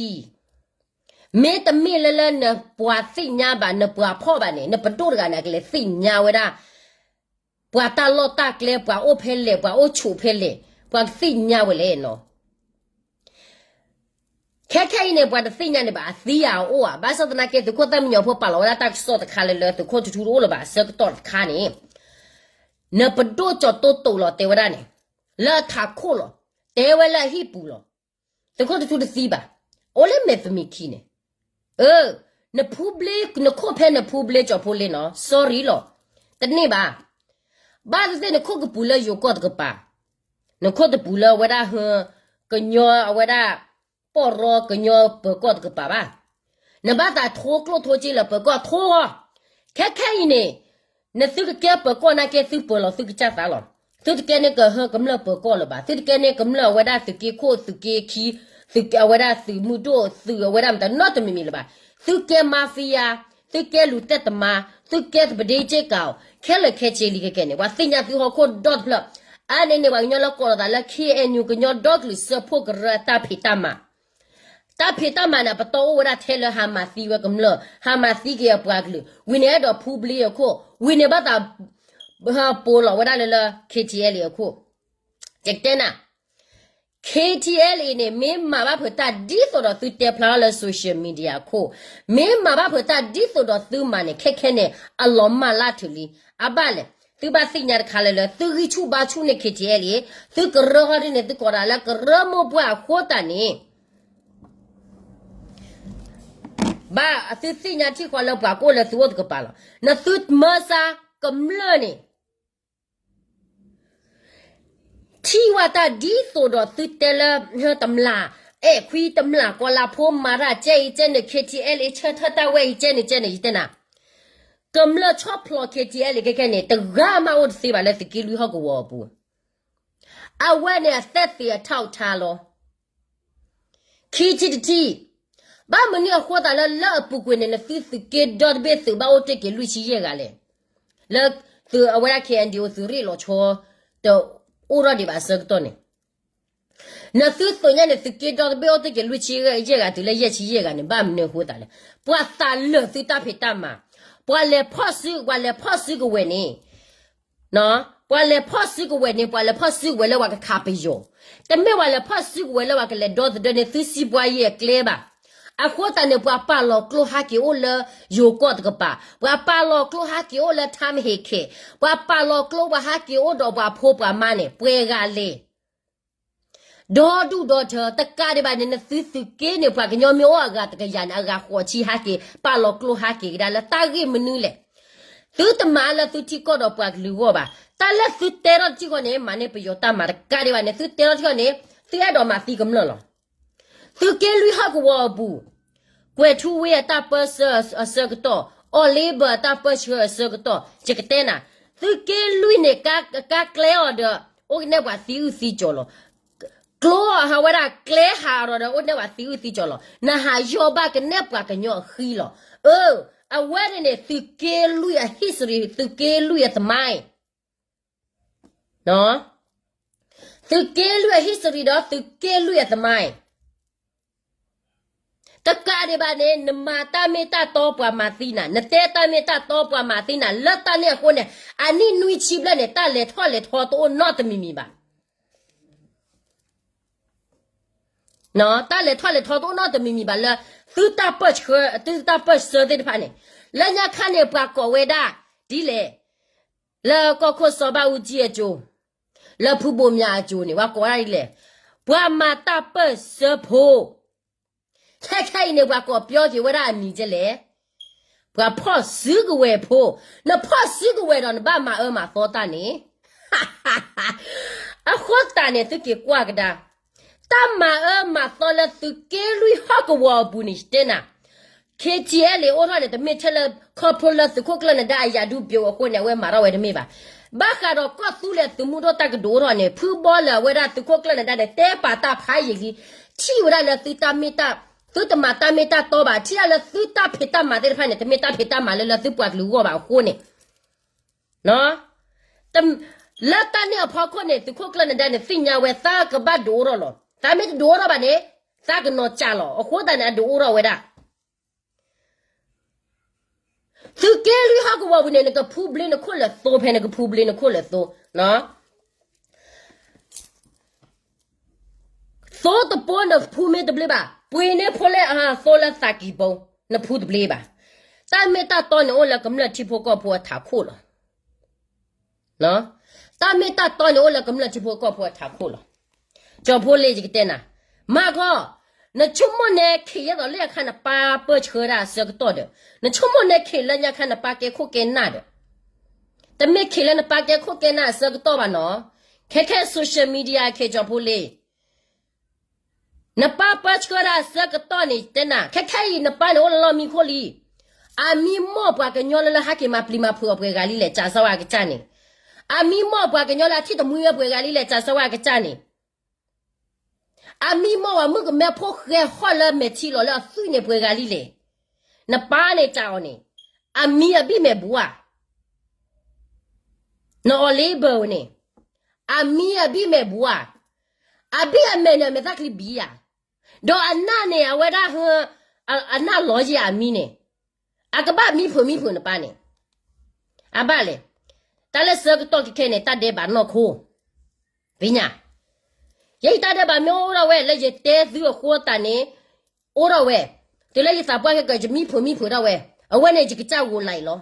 မ့တမ့ၢ်လၢလၢနပှၤသ့ၣ်ညါဘၣ် နပှၤဖီၣ်ဘၣ်န့ၣ် နပဒိၣ်တဂၤန့ၣ် အကလဲၤသ့ၣ်ညါဝဲဒၣ် ပှၤတၢ်လီၢ်တၢ်ကျဲ ပှၤအိၣ်ဖဲလဲၣ် ပှၤအိၣ်ဆိးဖဲလဲၣ် ပှၤကသ့ၣ်ညါဝဲလဲၣ်နီၤ. ခဲခဲအံၤန့ၣ် ပှၤတသ့ၣ်ညါန့ၣ်ဘၣ် အသံအအိၣ်ဧါ. ဘၣ်ဆၣ်သနာ်က့ သုးခိၣ်သၣ်မံညီၤဖိပာ်လီၤဝဲဒၣ်တၢ်ကစီၣ်တခါလၢလၢသုးခိၣ်ထူထူတအိၣ်လၢၤဘၣ်အဆၢကတီၢ်တခါန့ၣ် နပဒိၣ်ကၠီၤတိတိာ်လီၤတဲဝဲဒၣ်န့ၣ်, လၢအထးခိၣ်လီၤ, တဲဝဲလၢအဟံၣ်ပူၤလီၤ, သုးခိၣ်တထူတသံဘၣ်, အိၣ်လၢမဲာ်သမံၤခံန့ၣ်, အၢ, နဖူဘျ့ နခိၣ်ဖဲနဖူဘျ့ကၠီၤဖိလ့နီၤ sorry လီၤ, တန့ၢ်ဘၣ်, ဘၣ်သ့ၣ်သ့ၣ်နခိၣ်ကပူၤလၢယိၤကီၢ်တကပၤ, နခိၣ်တပူၤလၢအဝဲဒၣ်ဟၢ ကညီအဝဲဒၣ် ပီၢ်ရီကညီပၢၤကီၢ်တကပၤဘၣ်. နဘၣ်သးထိကျိၣ်ထိစ့လၢပၢၤကီၢ်ထိအီၤ, ခဲခဲအံၤန့ၣ်, နသုကကဲပၢၤကီၢ်နာ်က့သုပၢၤလီၤသုကစၢ်သးလီၤ. သုတကဲန့ၣ်ကဟၢကမျၢၢ်ပၢၤကီၢ်လၢၤဘၣ်, သုတကဲန့ၣ်ကမျၢၢ်အဝဲဒၣ်သုးက့ခိၣ် သုးက့ခံ, သုးက့အဝဲဒၣ်သုးမုၢ်ဒိၣ် သုးအဝဲဒၣ်မတၤနီတမံၤမံၤလၢၤဘၣ်. သုကဲ mafia, သုကဲလူၤတဲတမါ, သုကဲသပဒ့က့ၢ်ကးအီၤ, ခဲလၢာ်ခဲဆ့လံခဲကဲန့ၣ် ပှၤသ့ၣ်ညါသုဟီၣ်ခိၣ်ဒီတဖျၢၣ်, အါန့ၣ်န့ၣ် ပှၤကညီလၢကိးလီၤသးလၢ ခ့ၣ်အဲၣ်ယူၣ် ကညီဒီကလုာ်စၢဖှိၣ်ကရၢအတၢ်ဖံးတၢ်မၤ တၢ်ဖံးတၢ်မၤန့ၣ် အပတီၢ်အိၣ်ဝဲဒၣ်ထဲလၢဟးမၤသံဝဲကမျၢၢ်, ဟးမၤသံက့ၤအပှၤကလုာ်, ဝံၤန့ၣ်အဲၣ်ဒိးဖူဘျ့အခိၣ်, ဝံၤန့ၣ်ဘၣ်သး ပိာ်လီၤဝဲဒၣ်လၢလၢ ခ့ထံအဲလ်အခိၣ်, ယကတဲနၤ, ခ့ထံအဲလ်အံၤန့ၣ် မ့ၢ်မၤဘၣ်ဖုးတၢ်ဒ်သိးဒီးသုတဲဖျါထီၣ်လၢ social media အခိၣ်, မ့ၢ်မၤဘၣ်ဖုးတၢ်ဒ်သိးဒီးသုမၤန့ၣ် ခဲခဲန့ၣ် အလီၤမၢ်လၢ်ထုးလံ, အဘၣ်လဲၣ်, သုဘၣ်သ့ၣ်ညါတခါလၢလၢ သုဂံၢ်ဆူၣ်ဘါဆူၣ်န့ၢ် ခ့ထံအဲလ်အံၤ, သုကရၢဟီဒ်န့ၣ် သုကိးဒၣ်လၢကရၢမိၢ်ပှၢ်အဃိသတးန့ၣ် ဘၣ်သုသ့ၣ်ညါထံၣ်ဃီလၢပှၤကအိၣ်လၢသုအိၣ်တကပၤလီၤ. နသုမၢစါကမျၢၢ်န့ၣ် ထံၣ်ဝဲတၢ်ဒ်သိးဒီးသုတဲလၢ တမျၢ်, အဲၣ်ခွံတမျၢ် ကီၤလၤဖိမၤတၢ်ကဲအံၤကဲန့ၣ် ခ့ထံအဲလ်အံၤ ဆၢထၢၣ်တၢ်ဝဲအံၤကဲန့ၣ်ကဲန့ၣ် ယတဲနၤ, ကမျၢၢ်ဆီၣ်ဖျိး ခ့ထံအဲလ်အံၤ ခဲခဲန့ၣ် တဂၤမးအိၣ်တသ့ဘၣ်လၢသုးက့လွံၢ်ဟီၣ်ကဝီၤအပူၤ, အဝဲန့ၣ်အသက်သေအထောက်အထားလီၤ. ခံထံၣ်တထံၣ်, ဘၣ်မနုၤအဃိသတးလၢ လၢအပူၤကွံာ်န့ၣ် နသုသုးက့ဒီတဘ့ၣ်သုးဘၣ်အိၣ်တ့ၢ်က့ၤလွံၢ်ဆံယဲၢ်ဂၤလဲၣ်, လၢသုးအဝဲဒၣ် ခ့ၣ်အဲၣ်ယူၣ် သုးရ့ၣ်လီၤဆီ တအိၣ်ထီၣ်ဒံးဘၣ်အဆၢကတီၢ်န့ၣ်, နသုသုးညါန့ၣ် သုးက့ဒီတဘ့ၣ်အိၣ်တ့ၢ်က့ၤလွံၢ်ဆံယဲၢ်ဂၤတုၤလၢယဲၢ်ဆံယဲၢ်ဂၤန့ၣ် ဘၣ်မနုၤအဃိသတးလဲၣ်, ပှၤသးလၢာ်သုတၢ်ဖံးတၢ်မၤ, ပှၤလဲၤဖီၣ်စု ပှၤလဲၤဖီၣ်စုကဝဲၤန့ၣ် ပှၤလဲၤဖီၣ်စုကဝဲၤန့ၣ် ပှၤလဲၤဖီၣ်စုကဝဲၤလၢပှၤကခးပယီၤ, တမ့ၢ်ပှၤလဲၤဖီၣ်စုကဝဲၤလၢပှၤကလဲၤဒီသဒၢန့ၢ်သုစံးပှၤယဲၢ်အကျဲဘၣ်. အဃိသတးန့ၣ် ပှၤပာ်လီၤကျိဟးက့ၤအိၣ်လၢယိၤကီၢ်တကပၤ, ပှၤပာ်လီၤကျိဟးက့ၤအိၣ်လၢထါမဟ့ၣ်ခဲၣ်, ပှၤပာ်လီၤကျိပှၤဟးက့ၤအိၣ်ဒီးပှၤဖိပှၤမါန့ၣ် ပှဲၤဂၤလဲၣ် ဒီဒူၣ်ဒီထၢ တကးဒံးဘၣ်န့ၣ် နသုသုးက့န့ၣ် ပှၤကညီမ့ၢ်အိၣ်အဂၤတကယၤန့ၣ် အဂၤဃိးဆံဟးက့ၤ ပာ်လီၤကျိဟးက့ၤကဒါလၢတၢ်ဂ့ၢ်မနုၤလဲၣ်. သုတမၤလၢသုထံကီၢ်ဒီးပှၤကလုာ်အဂီၢ်ဘၣ်. တၢ်လၢသုတဲထီၣ်တထံၣ်ဃီန့ၣ် မၤန့ၢ်ပယီၤတၢ်မၤတကးဒံးဘၣ်န့ၣ် သုတဲထီၣ်တထံၣ်ဃီန့ၣ် သုအဲၣ်ဒိးမၤသံကမျၢၢ်လီၤ. သုးက့လွံၢ်ဟီၣ်ကဝီၤအပူၤ, ကွဲၤထူဝ့အတၢ်ပၢၢ်ဆၢအဆၢကတီၢ်, အီၣ်လ့ဘၢၣ်အတၢ်ပၢၢ်ဆၢအဆၢကတီၢ် ယကတဲနၤ, သုးက့လွံၢ်န့ၣ် ကါကျဲအီၤဒီး အိၣ်ကနဲၣ်ပှၤသံအုၣ်သံကၠီၤလီၤ. ကျိအီၤဟးဝဲဒၣ်ကျဲဟးအီၤဒီး အိၣ်ကနဲၣ်ပှၤသံအုၣ်သံကၠီၤလီၤ. နဟးယီၢ်ဘၣ်ကနဲၣ်ပှၤကညီအဃံလီၤ. အၢ, အဝဲန့ၣ်န့ၣ် သုးက့လွံၢ်အ history, သုးက့လွံၢ်အသမိုင်း သုးက့လွံၢ်အ history ဒီး သုးက့လွံၢ်အသမိုင်း တကးဒံးဘၣ်န့ၣ် နမၤတၢ်မ့ၢ်တၢ်တီပှၤမၤသံနၤ, နတဲတၢ်မ့ၢ်တၢ်တီပှၤမၤသံနၤ, လၢတၢ်န့ၣ်အဃိန့ၣ် အနံၣ်နွံဆံဘျဲၣ်န့ၣ် တၢ်လဲၤထီၣ်လဲၤထီတအိၣ်နီတမံၤမံၤဘၣ်. တၢ်လဲၤထီၣ်လဲၤထီတအိၣ်နီတမံၤမံၤဘၣ်လၢ သုတၢ်ပၢၢ်ဆၢ သုတၢ်ပၢၢ်ဆၢသ့ၣ်တဖၣ်န့ၣ်, လၢညါခါန့ၣ် ပှၤကိးဝဲဒၣ်ဒ်လဲၣ်, လၢကီၢ်ခိၣ်စီၤဘၣ်အူကၠံအစိၤ, လၢဖုဘိးမၠးအစိၤန့ၣ် ပှၤကိးဝဲဒၣ်ဒ်လဲၣ်, ပှၤမၤတၢ်ပၢၢ်ဆၢဖိ ခဲခဲအံၤန့ၣ် ပှၤကိးပျီက့ၤဝဲဒၣ်အမံၤဒ်လဲၣ်, ပှၤဖီၣ်စုကဝဲၤဖိ, နဖီၣ်စုကဝဲၤဒီး နဘၣ်မၤအၢမၤသီတၢ်န့ၣ်, အဃိသတးန့ၣ် သုက့ၤကွၢ်ကဒါ, တၢ်မၤအၢမၤသီလၢသုးက့လွံၢ်ဟီၣ်ကဝီၤအပူၤန့ၣ် ယတဲနၤ, ခ့ထံအဲလ် အိၣ်ထီၣ်န့ၣ် တမ့ၢ်ထဲလၢ ခီဖျိလၢသုးခိၣ်ကျၢၢ်နဒါအရာထူးပျိအဃိန့ၣ် အဝဲမၤထီၣ်ဝဲတမ့ၢ်ဘၣ်. ဘၣ်ဃးဒီးကီၢ်သူလ့ၤသုးမုၢ်ဒိၣ်တၢ်ကဒုးအိၣ်ထီၣ်န့ၣ် ဖုဘီလၢအဝဲဒၣ်သုးခိၣ်ကျၢၢ်နဒါန့ၣ် တဲပာ်တၢ်ဖးယံာ်လံ, ထံၣ်ဝဲဒၣ်လၢသုတၢ်မ့ၢ်တၢ်, သုတမၤတၢ်မ့ၢ်တၢ်တီဘၣ်, ထံၣ်ဒၣ်လၢသုတၢ်ဖံးတၢ်မၤသ့ၣ်တဖၣ်န့ၣ် တမ့ၢ်တၢ်ဖံးတၢ်မၤလၢလၢသုပှၤကလုာ်အဂီၢ်ဘၣ်အဃိန့ၣ် လၢတၢ်န့ၣ်အဖီခိၣ်န့ၣ် သုးခိၣ်ကျၢၢ်နဒါန့ၣ် သ့ၣ်ညါဝဲသးကဘၣ်ဒုးအိၣ်ထီၣ်လီၤ. သးမ့ၢ်တဒုးအိၣ်ထီၣ်ဘၣ်န့ၣ် သးကနီၤကၢ်လီၤ. အဃိသတးန့ၣ် အဒုးအိၣ်ထီၣ်ဝဲဒၣ် သုးက့လွံၢ်ဟီၣ်ကဝီၤပူၤန့ၣ် နကဖူဘျ့နခိၣ်လၢာ်သိ ဖဲနကဖူဘျ့နခိၣ်လၢာ်သိ သိတပိ နဖူမ့ၢ်တဘျ့ဘၣ်, ပှ့ၤန့ၢ်ဖိလဲၣ်အသိလၢသးကံၢ်ပူၤ နဖူတဘျ့ဘၣ်. တၢ်မ့ၢ်တၢ်တီန့ၣ်အိၣ်လၢကမျၢၢ်ထံဖိကီၢ်ဖိအထးခိၣ်လီၤ. တၢ်မ့ၢ်တၢ်တီန့ၣ်အိၣ်လၢကမျၢၢ်ထံဖိကီၢ်ဖိအထးခိၣ်လီၤ. ကၠီၤဖိလ့ ယကတဲနၤ, မၤခီ, နဆိကမိၣ်နဲခ့ၣ်ယဲၢ်သိးလၢအခါနပၢ်ပၢဆှၢဒၣ်အဆၢကတီၢ်ဒီး, နဆိကမိၣ်နဲခ့ၣ်လၢညါခါနပၢ်ကဲခိၣ်ကဲနၢ်ဒီး, တမ့ၢ်ခ့ၣ်လၢနပၢ်ကဲခိၣ်ကဲနၢ်အဆၢကတီၢ်ဘၣ်နီၤ, ခဲခဲ social media ခ့ၣ်ကၠီၤဖိလ့ နပၢ်ပၢဆှၢဒၣ်အဆၢကတီၢ်န့ၣ် တဲနၤ, ခဲခဲအံၤနပၢ်န့ၣ်အိၣ်လၢလီၢ်မံခိၣ်လံ. အမံမီၢ်ပှၤကညီလၢလၢဟဲက့ၤမၤပျံၤမၤဖုးအီၤပှဲၤဂၤလံလဲၣ် ကးစၢ်ဝဲအကစၢ်န့ၣ်, အမံမီၢ်ပှၤကညီလၢအထံၣ်တမှံဝဲပှဲၤဂၤလံလဲၣ် ကးစၢ်ဝဲအကစၢ်န့ၣ်, အမံမီၢ်ပှၤမုၣ်ကမဲဖိဃဲဟီၣ်လၢမဲာ်ထံလီၤလၢအသွံၣ်န့ၣ်ပှဲၤဂၤလံလဲၣ်. နပၢ်န့ၣ်ကးအီၤန့ၣ်, အမံအဘံၣ်မဲာ်ဘူးဧါ နအီၤလ့ဘၢၣ်န့ၣ်, အမံအဘံၣ်မဲာ်ဘူးဧါ, အဘံၣ်အမဲာ်န့ၣ် အမဲာ်သၣ်ချံဘံဧါ, ဒီးအနၢ်န့ၣ် အဝဲဒၣ်ဟ, အနၢ်လီၤယံၤအမံန့ၣ်, အကဘၣ်မံဖုးမံဖုးနပၢ်န့ၣ်, အဘၣ်လဲၣ်. တၢ်လၢဆၢကတီၢ်ခဲခဲန့ၣ် တၢ်ဒဲးဘးနီၢ်ခိ သ့ၣ်ညါ, ယဲယတၢ်ဒဲးဘးမ့ၢ်အိၣ်ဒၣ်ဝဲ လၢယတဲသုအဃိသတးန့ၣ်, အိၣ်ဒၣ်ဝဲ, တုၤလၢယသးပှၢ်ခဲကၢ ယမံဖုးမံဖုးဒၣ်ဝဲ, အဝဲန့ၣ်ယကစၢ်ဂိၤလၢ်အံၤလီ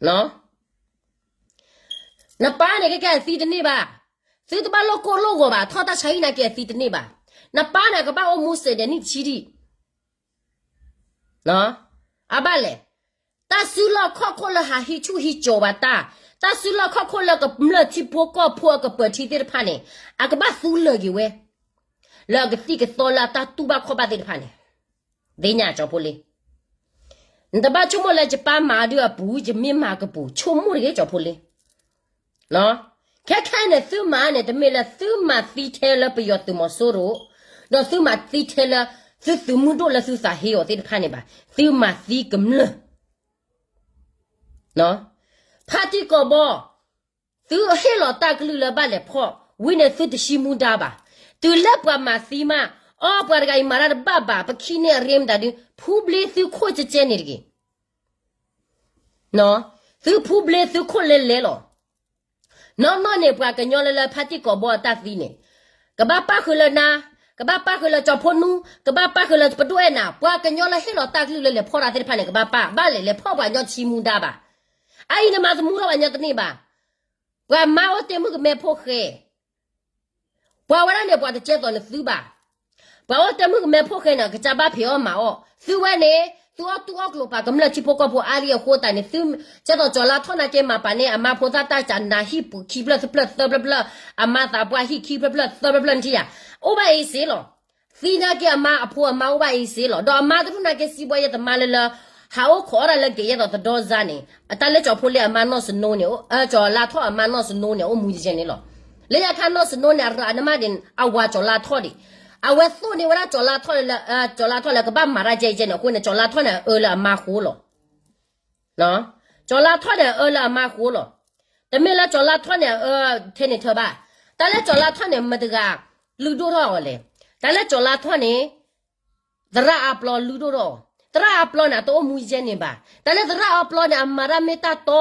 ၤ. နပၢ်န့ၣ် ခဲကဲအသံတန့ၢ်ဘၣ်, သုတဘၣ်လိၣ်ကိၢ်လိၣ်ဂီၤဘၣ်, ထီၣ်တၢ်ဆါဟံၣ်နာ်က့အသံတန့ၢ်ဘၣ်. နပၢ်န့ၣ် ကဘၣ်အိၣ်မူစဲးဒဲးနံၣ်တဆံဒံး အဘၣ်လဲၣ်. တၢ်စုလီၢ်ခီၣ်ခိၣ်လၢဟးဟံးဆူၣ်ဟံးကၠီၤဘၣ်တၢ်, တၢ်စုလီၢ်ခီၣ်ခိၣ်လၢကမျၢၢ်ထံဖိကီၢ်ဖိအကပၢၤထံသ့ၣ်တဖၣ်န့ၣ်, အကဘၣ်သူလၢာ်က့ၤဝဲ, လၢအကသံၣ်ကသီလၢအတၢ်တူၢ်ဘၣ်ခီၣ်ဘၣ်သ့ၣ်တဖၣ်န့ၣ်, သ့ၣ်ညါကၠီၤဖိလ့ နတဘၣ်ဆိကမိၣ်လၢယပၢ်မၤဒုးအပူၤ ယမ့ၢ်မၤကပူၤ ဆိကမိၣ်တဂ့ၤကၠီၤဖိလ့. ခဲခဲန့ၣ် သုမၤန့ၣ် တမ့ၢ်လၢသုမၤသံထဲလၢပယီၤသုးမီၤစိရိၤ, ဒီးသုမၤသံထဲလၢ သုသုးမုၢ်ဒိၣ်လၢသုသးဟ့အီၤသ့ၣ်တဖၣ်န့ၣ်ဘၣ်, သုမၤသံကမျၢၢ် ဖါတံၢ်ကိာ်ဘီ, သုဟ့ၣ်လီၤတၢ်ကလုၢ်လၢဘၣ်လဲၤဖီၣ်, ဝံၤန့ၣ်သုတဆံမူဒါဘၣ်. တုၤလၢပှၤမၤသံမး, အီ ပှၤတဂၤအံၤမၤတၢ်တဘၣ်ဘၣ်, ပခံန့ၢ်အရ့မတၤဒု, ဖူဘျ့သုခိၣ်ကဲကဲန့ၣ်တဂ့ၤ. သုဖူဘျ့သုခိၣ်လဲၤလဲၤလီၤ. နီၢ်နီၢ်န့ၣ် ပှၤကညီလၢလၢဖါတံၢ်ကိာ်ဘီအတၢ်သံန့ၣ်, ကဘၣ်ပၣ်ဃုာ်လၢနၤ, ကဘၣ်ပၣ်ဃုာ်လၢကၠီၤဖိနူ, ကဘၣ်ပၣ်ဃုာ်လၢပဒိၣ်အဲၣ်နၤ, ပှၤကညီလၢဟ့ၣ်လီၤတၢ်ကလုၢ်လၢလဲၤဖီၣ်တၢ်သ့ၣ်တဖၣ်န့ၣ် ကဘၣ်ပၣ်, ဘၣ်လဲၤလဲၤဖီၣ်ပှၤကညီတဆံမူဒါဘၣ်. အအံၤနမၤသမူထီၣ်ပှၤကညီတန့ၢ်ဘၣ်. ပှၤမါအိၣ်တ့ၢ်မုၣ်ကမဲဖိဃဲ ပှၤဝဲဒၣ်န့ၣ် ပှၤတကဲသိးနသုဘၣ်. ပှၤအိၣ်တ့ၢ်မုၣ်ကမဲဖိဃဲန့ၣ် ကစၢ်ဘၣ်ဖံးအီၣ်မၤအီၣ်, သုဝဲန့ၣ် သုအီၣ်တူၢ်အီၣ်ကျိၤပာ်ကမျၢၢ်ထံဖိကီၢ်ဖိအါလံအဃိသတးန့ၣ် သုကဲသိးကၠီၤလါထီၣ်နာ်က့မၤပာ်န့ၢ် အမါဖိသၣ်တၢ်ကနၤဟံၣ်ပူၤခံဖျၢၣ်သဖျၢၣ်သၢဖျၢၣ်ဖျၢၣ်, အမါသးပှၢ်ဟံၣ်ခံဖျၢၣ်ဖျၢၣ်သၢဖျၢၣ်ဖျၢၣ်နထံၣ်ယၤ, အိၣ်ဘၣ်အံၤစ့လီၤ. သံနာ်က့အမါအဖိအမါအိၣ်ဘၣ်အံၤစ့လီၤ. ဒီးအမါတဒူၣ်နာ်က့စံးဘှီယဲၢ်သမါလၢလၢ ဟးအိၣ်ခိးအီၣ်တၢ်လၢက့ၤယဲၢ်သိးသဒီစါန့ၣ် တၢ်လၢကၠီၤဖိလ့အမါနီၢ်စနိန့ၣ်, ကၠီၤလါထီၣ်အမါနီၢ်စနိန့ၣ် အိၣ်မူယဲၢ်န့ၣ်လီၤ. လၢညါခါနီၢ်စနိန့ၣ် အရၤနမါန့ၣ် အဝၤကၠီၤလါထီၣ်ဒံး, အဝဲသိၣ်န့ၢ်ဝဲဒၣ်ကၠီၤလါထီၣ်လၢ, ကၠီၤလါထီၣ်လၢကဘၣ်မၤတၢ်ယဲၢ်ယဲၢ်န့ၣ် အဃိန့ၣ် ကၠီၤလါထီၣ်န့ၣ် အအၢလၢအမါဃိလီၤ. ကၠီၤလါထီၣ်န့ၣ် အအၢလၢအမါဃိလီၤ. တမ့ၢ်လၢကၠီၤလါထီၣ်န့ၣ် အအၢထဲန့ၣ်ထၢဘၣ်. တၢ်လၢကၠီၤလါထီၣ်န့ၣ် မတၤတဂၤ လုၢ်ဒိၣ်ထီၣ်အီၤလဲၣ်. တၢ်လၢကၠီၤလါထီၣ်န့ၣ် သရၣ်အါပျီလုၢ်ဒိၣ်ထီၣ်အီၤ. သရၣ်အါပျီန့ၣ် အတအိၣ်မူယဲၢ်န့ၣ်ဘၣ်. တၢ်လၢသရၣ်အါပျီန့ၣ် အမၤတၢ်မ့ၢ်တၢ်တီ,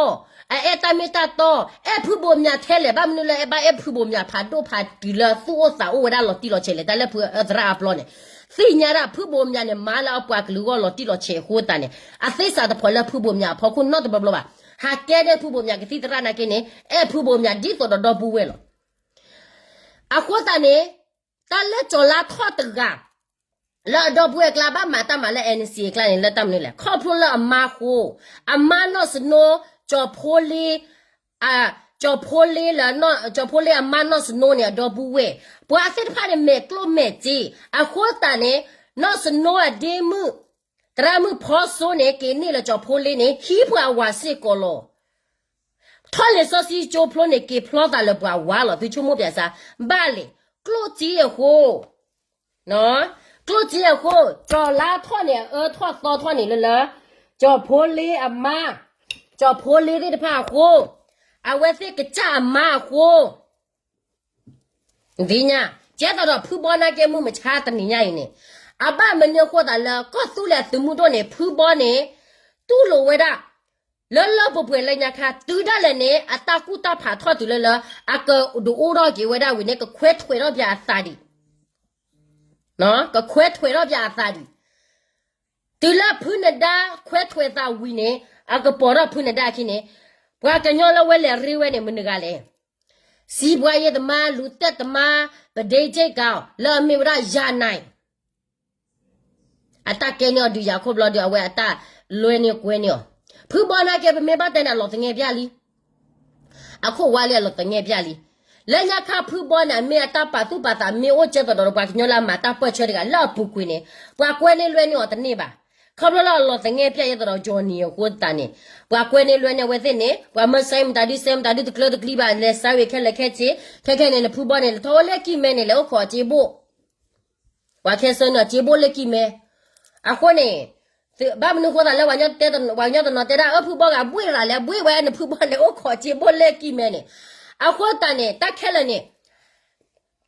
အအဲၣ်တၢ်မ့ၢ်တၢ်တီ, အဲၣ်ဖုဘိးမၠးထဲလဲၣ်. ဘၣ်မနုၤလၢအဲၣ်ဘၣ်အဲၣ်ဖုဘိးမၠးဖးဒိၣ်ဖးတုၤလၢသူၣ်အိၣ်သးအိၣ်ဝဲဒၣ်လီၤတံၢ်လီၤဆဲးလဲၣ်. တၢ်လၢဖုသရၣ်အါပျီန့ၣ် သ့ၣ်ညါဒၣ် ဖုဘိးမၠးန့ၣ်မၤလၢအပှၤကလုာ်အဂီၢ်လီၤတံၢ်လီၤဆဲးအဃိသတးန့ၣ် အသ့စးတဖီၣ်လၢဖုဘိးမၠးအဖီခိၣ်နီတဘျီဘျီဘၣ်. ဟးကဲဒဲဖုဘိးမၠးကသံၣ်သရၣ်နာ်က့န့ၣ် အဲၣ်ဖုဘိးမၠးဒ်သိးဒီးဒီပုၢ်ဝဲၢ်လီၤ. အဃိသတးန့ၣ် တၢ်လၢကၠီၤလါထီၣ်တဂၤ လၢအဒီပုၢ်ဝဲၢ်အကျါဘၣ်မၤတၢ်မၤလၢ NCA အကျါန့ၣ် လၢတၢ်မနုၤလဲၣ်. ခီဖျိလၢအမါဃိ, အမါနီၢ်စနိ, ကၠီၤဖိလ့, ကၠီၤဖိလ့လၢ, ကၠီၤဖိလ့အမါနီၢ်စနိန့ၣ် အဒီပုၢ်ဝဲၢ်, ပှၤသ့ၣ်တဖၣ်န့ၣ် မဲာ်ကျိၣ်မဲာ်စ့, အဃိသတးန့ၣ် နီၢ်စနိအဒ့မုၣ် သရၣ်မုၣ်ဖီစိန့ၣ် က့ၤန့ၢ်လၢကၠီၤဖိလ့န့ၣ် ဟံးပှၤအဝၤစ့ၢ်ကီးလီၤ. ထီၣ်လံာ်စီဆှံကၠိဖျိန့ၣ် က့ၤဖျီသးလၢပှၤဝါလီၤ. သုဆိကမိၣ်ပၠးစၢ်, ဘၣ်လဲၣ်, ကျိၣ်စ့အဃိ, ကျိၣ်စ့အဃိ, ကၠီၤလါထီၣ်န့ၣ် အအၢထီၣ်သီထီၣ်န့ၣ်လၢလၢ ကၠီၤဖိလ့အမါ, ကၠီၤဖိလ့သ့ၣ်တဖၣ်အဃိ, အဝဲသ့ၣ်ကစၢ်အမါအဃိ ဒ်ညါ, ကဲသိးဒီးဖုဘီနာ်က့မုၢ်မဆါတနံၤညါအံၤန့ၣ်, အဘၣ်မနုၤအဃိသးလၢ ကီၢ်သူလ့ၤအသုးမုၢ်ဒိၣ်န့ၣ် ဖုဘီန့ၣ် တူၢ်လိာ်ဝဲဒၣ် လၢလၢပှဲၤပှဲၤလၢညါခါ တုၤဒၣ်လဲာ်န့ၣ် အတၢ်ကူၣ်တၢ်ဖးထီၣ်တုၤလၢလၢ အကဒုးအိၣ်ထီၣ်က့ၤဝဲဒၣ်ဝံၤန့ၣ် ကခွဲးထွဲးထီၣ်ပၠးအသးဒံး, ကခွဲးထွဲးထီၣ်ပၠးအသးဒံး တုၤလၢဖုနဒါခွဲးထွဲးသးဝံၤန့ၣ် အကပီၤထီၣ်ဖုနဒါခံန့ၣ်, ပှၤကညီလၢဝဲလဲၤရ့ဝဲန့ၣ် မနုၤဂၤလဲၣ်. စီးပွားရေးသမား, လူသတ်သမား, ပဒ့ကၠ့ကၤအီၤ လၢအမ့ၢ်ဝဲဒၣ်ယၤနၤ အတၢ်ကဲန့ၢ်အီၤဒုးယၤခိၣ်ဘျီဒီး အဝဲအတၢ်လွဲန့ၢ်ကွဲန့ၢ်အီၤ. ဖုဘီနာ်က့ ပမ့ၢ်ဘၣ်တဲန့ၣ် အလီၤသငဲးပျၢ်လံ. အခိၣ်ဝါလံ အလီၤသငဲးပျၢ်လံ. လၢညါခါဖုဘီန့ၣ် အမ့ၢ်အတၢ်ပာ်သူၣ်ပာ်သး မ့ၢ်အိၣ်ကဲသိးဒီး ပှၤကညီလၢအမၤတၢ်ပၢၢ်ဆၢတဂၤလၢအပူၤကွံာ်န့ၣ် ပှၤကွဲန့ၢ်လွဲန့ၢ်အီၤတန့ၢ်ဘၣ်. ခီဖျိလၢအလီၤသငဲးပျၢ်ယဲသိးဒီး Johnny အဃိသတးန့ၣ် ပှၤကွဲန့ၢ်လွဲန့ၢ်အဝဲသ့ၣ်န့ၣ် ပှၤမၢစဲမတၤဒုစဲမတၤဒုတကျၢတကျံဘၣ် လဲၤစါဝံၤခဲလၢာ်ခဲဆ့ ခဲခဲန့ၣ် နဖုဘီန့ၣ် လဲၤထီၣ်အိၣ်လၢကံၢ်မဲန့ၣ် လဲၤအိၣ်ခိးအစ့ဘိၣ် ပှၤခဲဆၢန့ၣ် စ့ဘိၣ်လၢကံၢ်မဲ. အဃိန့ၣ် ဘၣ်မနုၤဃိသးလၢ ပှၤကညီတနီၤတဲဒၣ် အၢ ဖုဘီဂၤဘှ့ၣ်ရၤလဲၣ် ဘှ့ၣ်ဝဲန့ၣ် ဖုဘီန့ၣ် အိၣ်ခိးစ့ဘိၣ်လၢကံၢ်မဲန့ၣ်. အဃိသတးန့ၣ် တၢ်ခဲလၢာ်န့ၣ်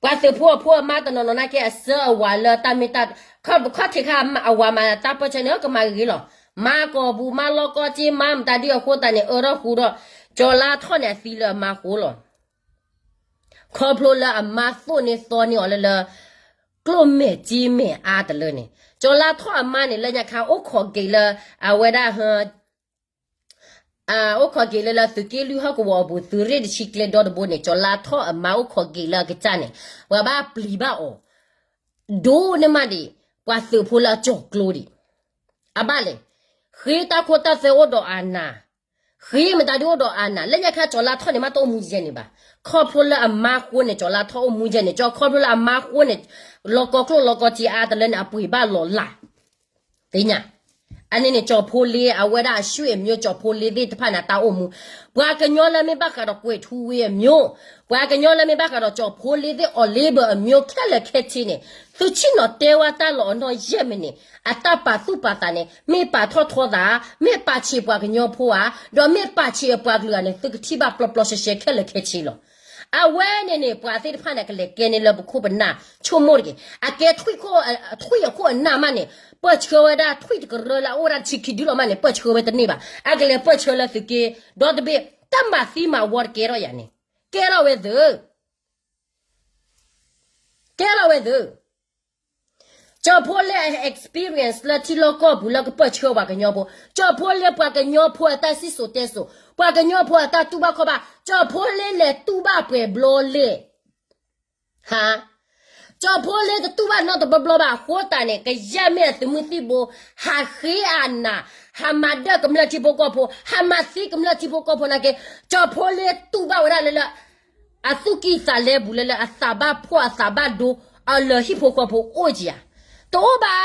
ပှၤသုးဖိအဖိအမါတနီၤနီၤနာ်က့ အစၢအဝၤလၢတၢ်မ့ၢ်တၢ် ခီၣ်ထံးခါအဝၤမၤတၢ်ပၢၢ်ဆၢန့ၣ် ကမၤဂ့ၤဂ့ၤလီၤ. မၤကီၢ်ပူၤ မၤလီၢ်ကီၢ်စ့ မၤမတၤဒုအဃိသတးန့ၣ် အၢထီၣ်ဃူထီၣ် ကၠီၤလါထီၣ်န့ၣ် အသံလၢအမါဃိလီၤ. ခီဖျိလၢအမါသိၣ်န့ၢ်သီန့ၢ်အီၤလၢလၢ ကျိၣ်မဲာ်စ့မဲာ်အါတလၢန့ၣ် ကၠီၤလါထီၣ်အမါန့ၣ် လၢညါခါအိၣ်ခိးက့ၤလၢ အဝဲဒၣ် အိၣ်ခိးက့ၤလၢလၢသုးက့လွံၢ်ဟီၣ်ကဝီၤအပူၤ သုးရ့ၣ်တဆံကျဲဒီတဘိန့ၣ် ကၠီၤလါထီၣ်အမါအိၣ်ခိးက့ၤလၢအကစၢ်န့ၣ် ပှၤဘၣ်ပျံၤဘၣ်အီၤ ဒိၣ်န့ၢ်မးဒံး ပှၤသုးဖိလၢအကၠီၤကျိဒံး. အဘၣ်လဲၣ်, ဃ့တၢ်ခိတၢ်သွဲအိၣ်ဒီးအနၢ်, ဃ့မတၤဒုအိၣ်ဒီးအနၢ်, လၢညါခါကၠီၤလါထီၣ်န့ၣ် မ့ၢ်တအိၣ်မူယဲန့ၣ်ဘၣ်. ခီဖျိလၢအမါဃိန့ၣ် ကၠီၤလါထီၣ်အိၣ်မူယဲန့ၣ် ကၠီၤခီဖျိလၢအမါဃိန့ၣ် လီၢ်ကီၢ်ကျိၣ်လီၢ်ကီၢ်စ့အါတလၢန့ၣ် အပှ့ၤဘၣ်လီၤလး သ့ၣ်ညါ, အန့ၣ်န့ၣ် ကၠီၤဖိလ့ အဝဲဒၣ်အဆွေအမျိုး ကၠီၤဖိလ့သ့ၣ်တဖၣ်န့ၣ် တၢ်အိၣ်မူ, ပှၤကညီလၢမ့ၢ်ဘၣ်ဃးဒီးကွဲၤထူဝ့အမျိုး, ပှၤကညီလၢမ့ၢ်ဘၣ်ဃးဒီးကၠီၤဖိလ့သ့ၣ် အီၤလ့ဘၢၣ်အမျိုး ခဲလၢာ်ခဲဆ့န့ၣ် သုဆ့ၣ်နီၤတဲဝဲတၢ်လီၤအီၤနီၢ်ယဲၢ်မံးနံးန့ၣ် အတၢ်ပာ်သူၣ်ပာ်သးန့ၣ် မ့ၢ်ပာ်ထီၣ်ထီသး, မ့ၢ်ပာ်ဆံးပှၤကညီဖိဧါ, ဒီးမ့ၢ်ပာ်ဆံးအပှၤကလုာ်ဧါန့ၣ် သုကထံၣ်ဘၣ်ပျီပျီရှဲရှဲခဲလၢာ်ခဲဆ့လီၤ. အဝဲန့ၣ်န့ၣ် ပှၤသ့ၣ်တဖၣ်န့ၣ် ကလဲၤကဲန့ၢ်လၢပခိၣ်ပနၢ် ဆိကမိၣ်တက့ၢ်. အကဲထွံၣ်အခိၣ်အနၢ်မးန့ၣ် ပၢၢ်ဆှၢဝဲဒၣ်ထွံၣ်တကရၢလၢအအိၣ်ဝဲဒၣ်တဆံခံဒုလီၤမးန့ၣ် ပၢၢ်ဆှၢဝဲတန့ၢ်ဘၣ်. အကလဲၤပၢၢ်ဆှၢလၢသုးက့ ဒီတဘ့ၣ် တၢ်မၤသံမၤဝီတကဲထီၣ်ယၤန့ၣ် ကဲထီၣ်ဝဲသု ကဲထီၣ်ဝဲသု ကၠီၤဖိလ့အ experience လၢထံလီၢ်ကီၢ်ပူၤလၢကပၢၢ်ဆှၢပှၤကညီဖိ, ကၠီၤဖိလ့ပှၤကညီဖိအတၢ်စံၣ်စိၤတဲစိၤ, ပှၤကညီဖိအတၢ်တူၢ်ဘၣ်ခီၣ်ဘၣ်, ကၠီၤဖိလ့လဲၤတူၢ်ဘၣ်ပှဲၤဘျီလဲၣ်. ဟါ, ကၠီၤဖိလ့တတူၢ်ဘၣ်နီတဘျီဘျီဘၣ်အဃိသတးန့ၣ် ကယဲၢ်မ့ၢ်အသုးမုၢ်သံၣ်ဘိ, ဟးဃ့အနၢ်, ဟးမၤဒၢၣ်ကမျၢၢ်ထံဖိကီၢ်ဖိ, ဟးမၤသံကမျၢၢ်ထံဖိကီၢ်ဖိနာ်က့, ကၠီၤဖိလ့တူၢ်ဘၣ်ဝဲဒၣ်လၢလၢ အသူၣ်ကံၢ်သးလဲပူၤလၢလၢအသးဘၣ်ဖှီၣ်အသးဘၣ်ဒိ အလၢာ်ဟံၣ်ဖိဃီဖိအိၣ်ဧါ. တအိၣ်ဘၣ်.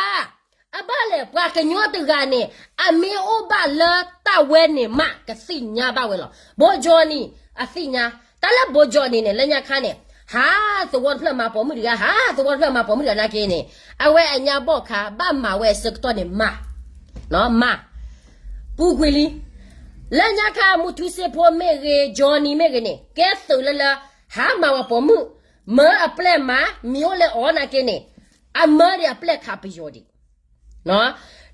အဘၣ်လဲၣ် ပှၤကညီတဂၤန့ၣ် အမ့ၢ်အိၣ်ဘၣ်လၢတၢ်ဝဲန့ၣ်မး ကသ့ၣ်ညါဘၣ်ဝဲလီၤ. ဘိကၠီနံၤ အသ့ၣ်ညါ, တၢ်လၢဘိကၠီနံၤန့ၣ် လၢညါခါန့ၣ် ဟးသဝီတဖျၢၣ်မၤပိာ်မုၣ်တဂၤ, ဟးသဝီတဖျၢၣ်မၤပိာ်မုၣ်တဂၤနာ်က့န့ၣ် အဝဲအညါဘီၣ်ခါ ဘၣ်မၤဝဲအဆၢကတီၢ်န့ၣ်မၤ, မၤ ပူၤကွံာ်လံ. လၢညါခါ မူထူစ့ဖိမ့ၢ်ဂ့ၤ, ကၠီနံၤမ့ၢ်ဂ့ၤန့ၣ် ကဲသုးလၢလၢ ဟးမၤဝဲပိာ်မုၣ်, မၢအပျဲၢ်မၤ မံၤအိၣ်လၢအီၤနာ်က့န့ၣ် အမၢဒံးအပျဲၢ်ခးပယီၤဒံး.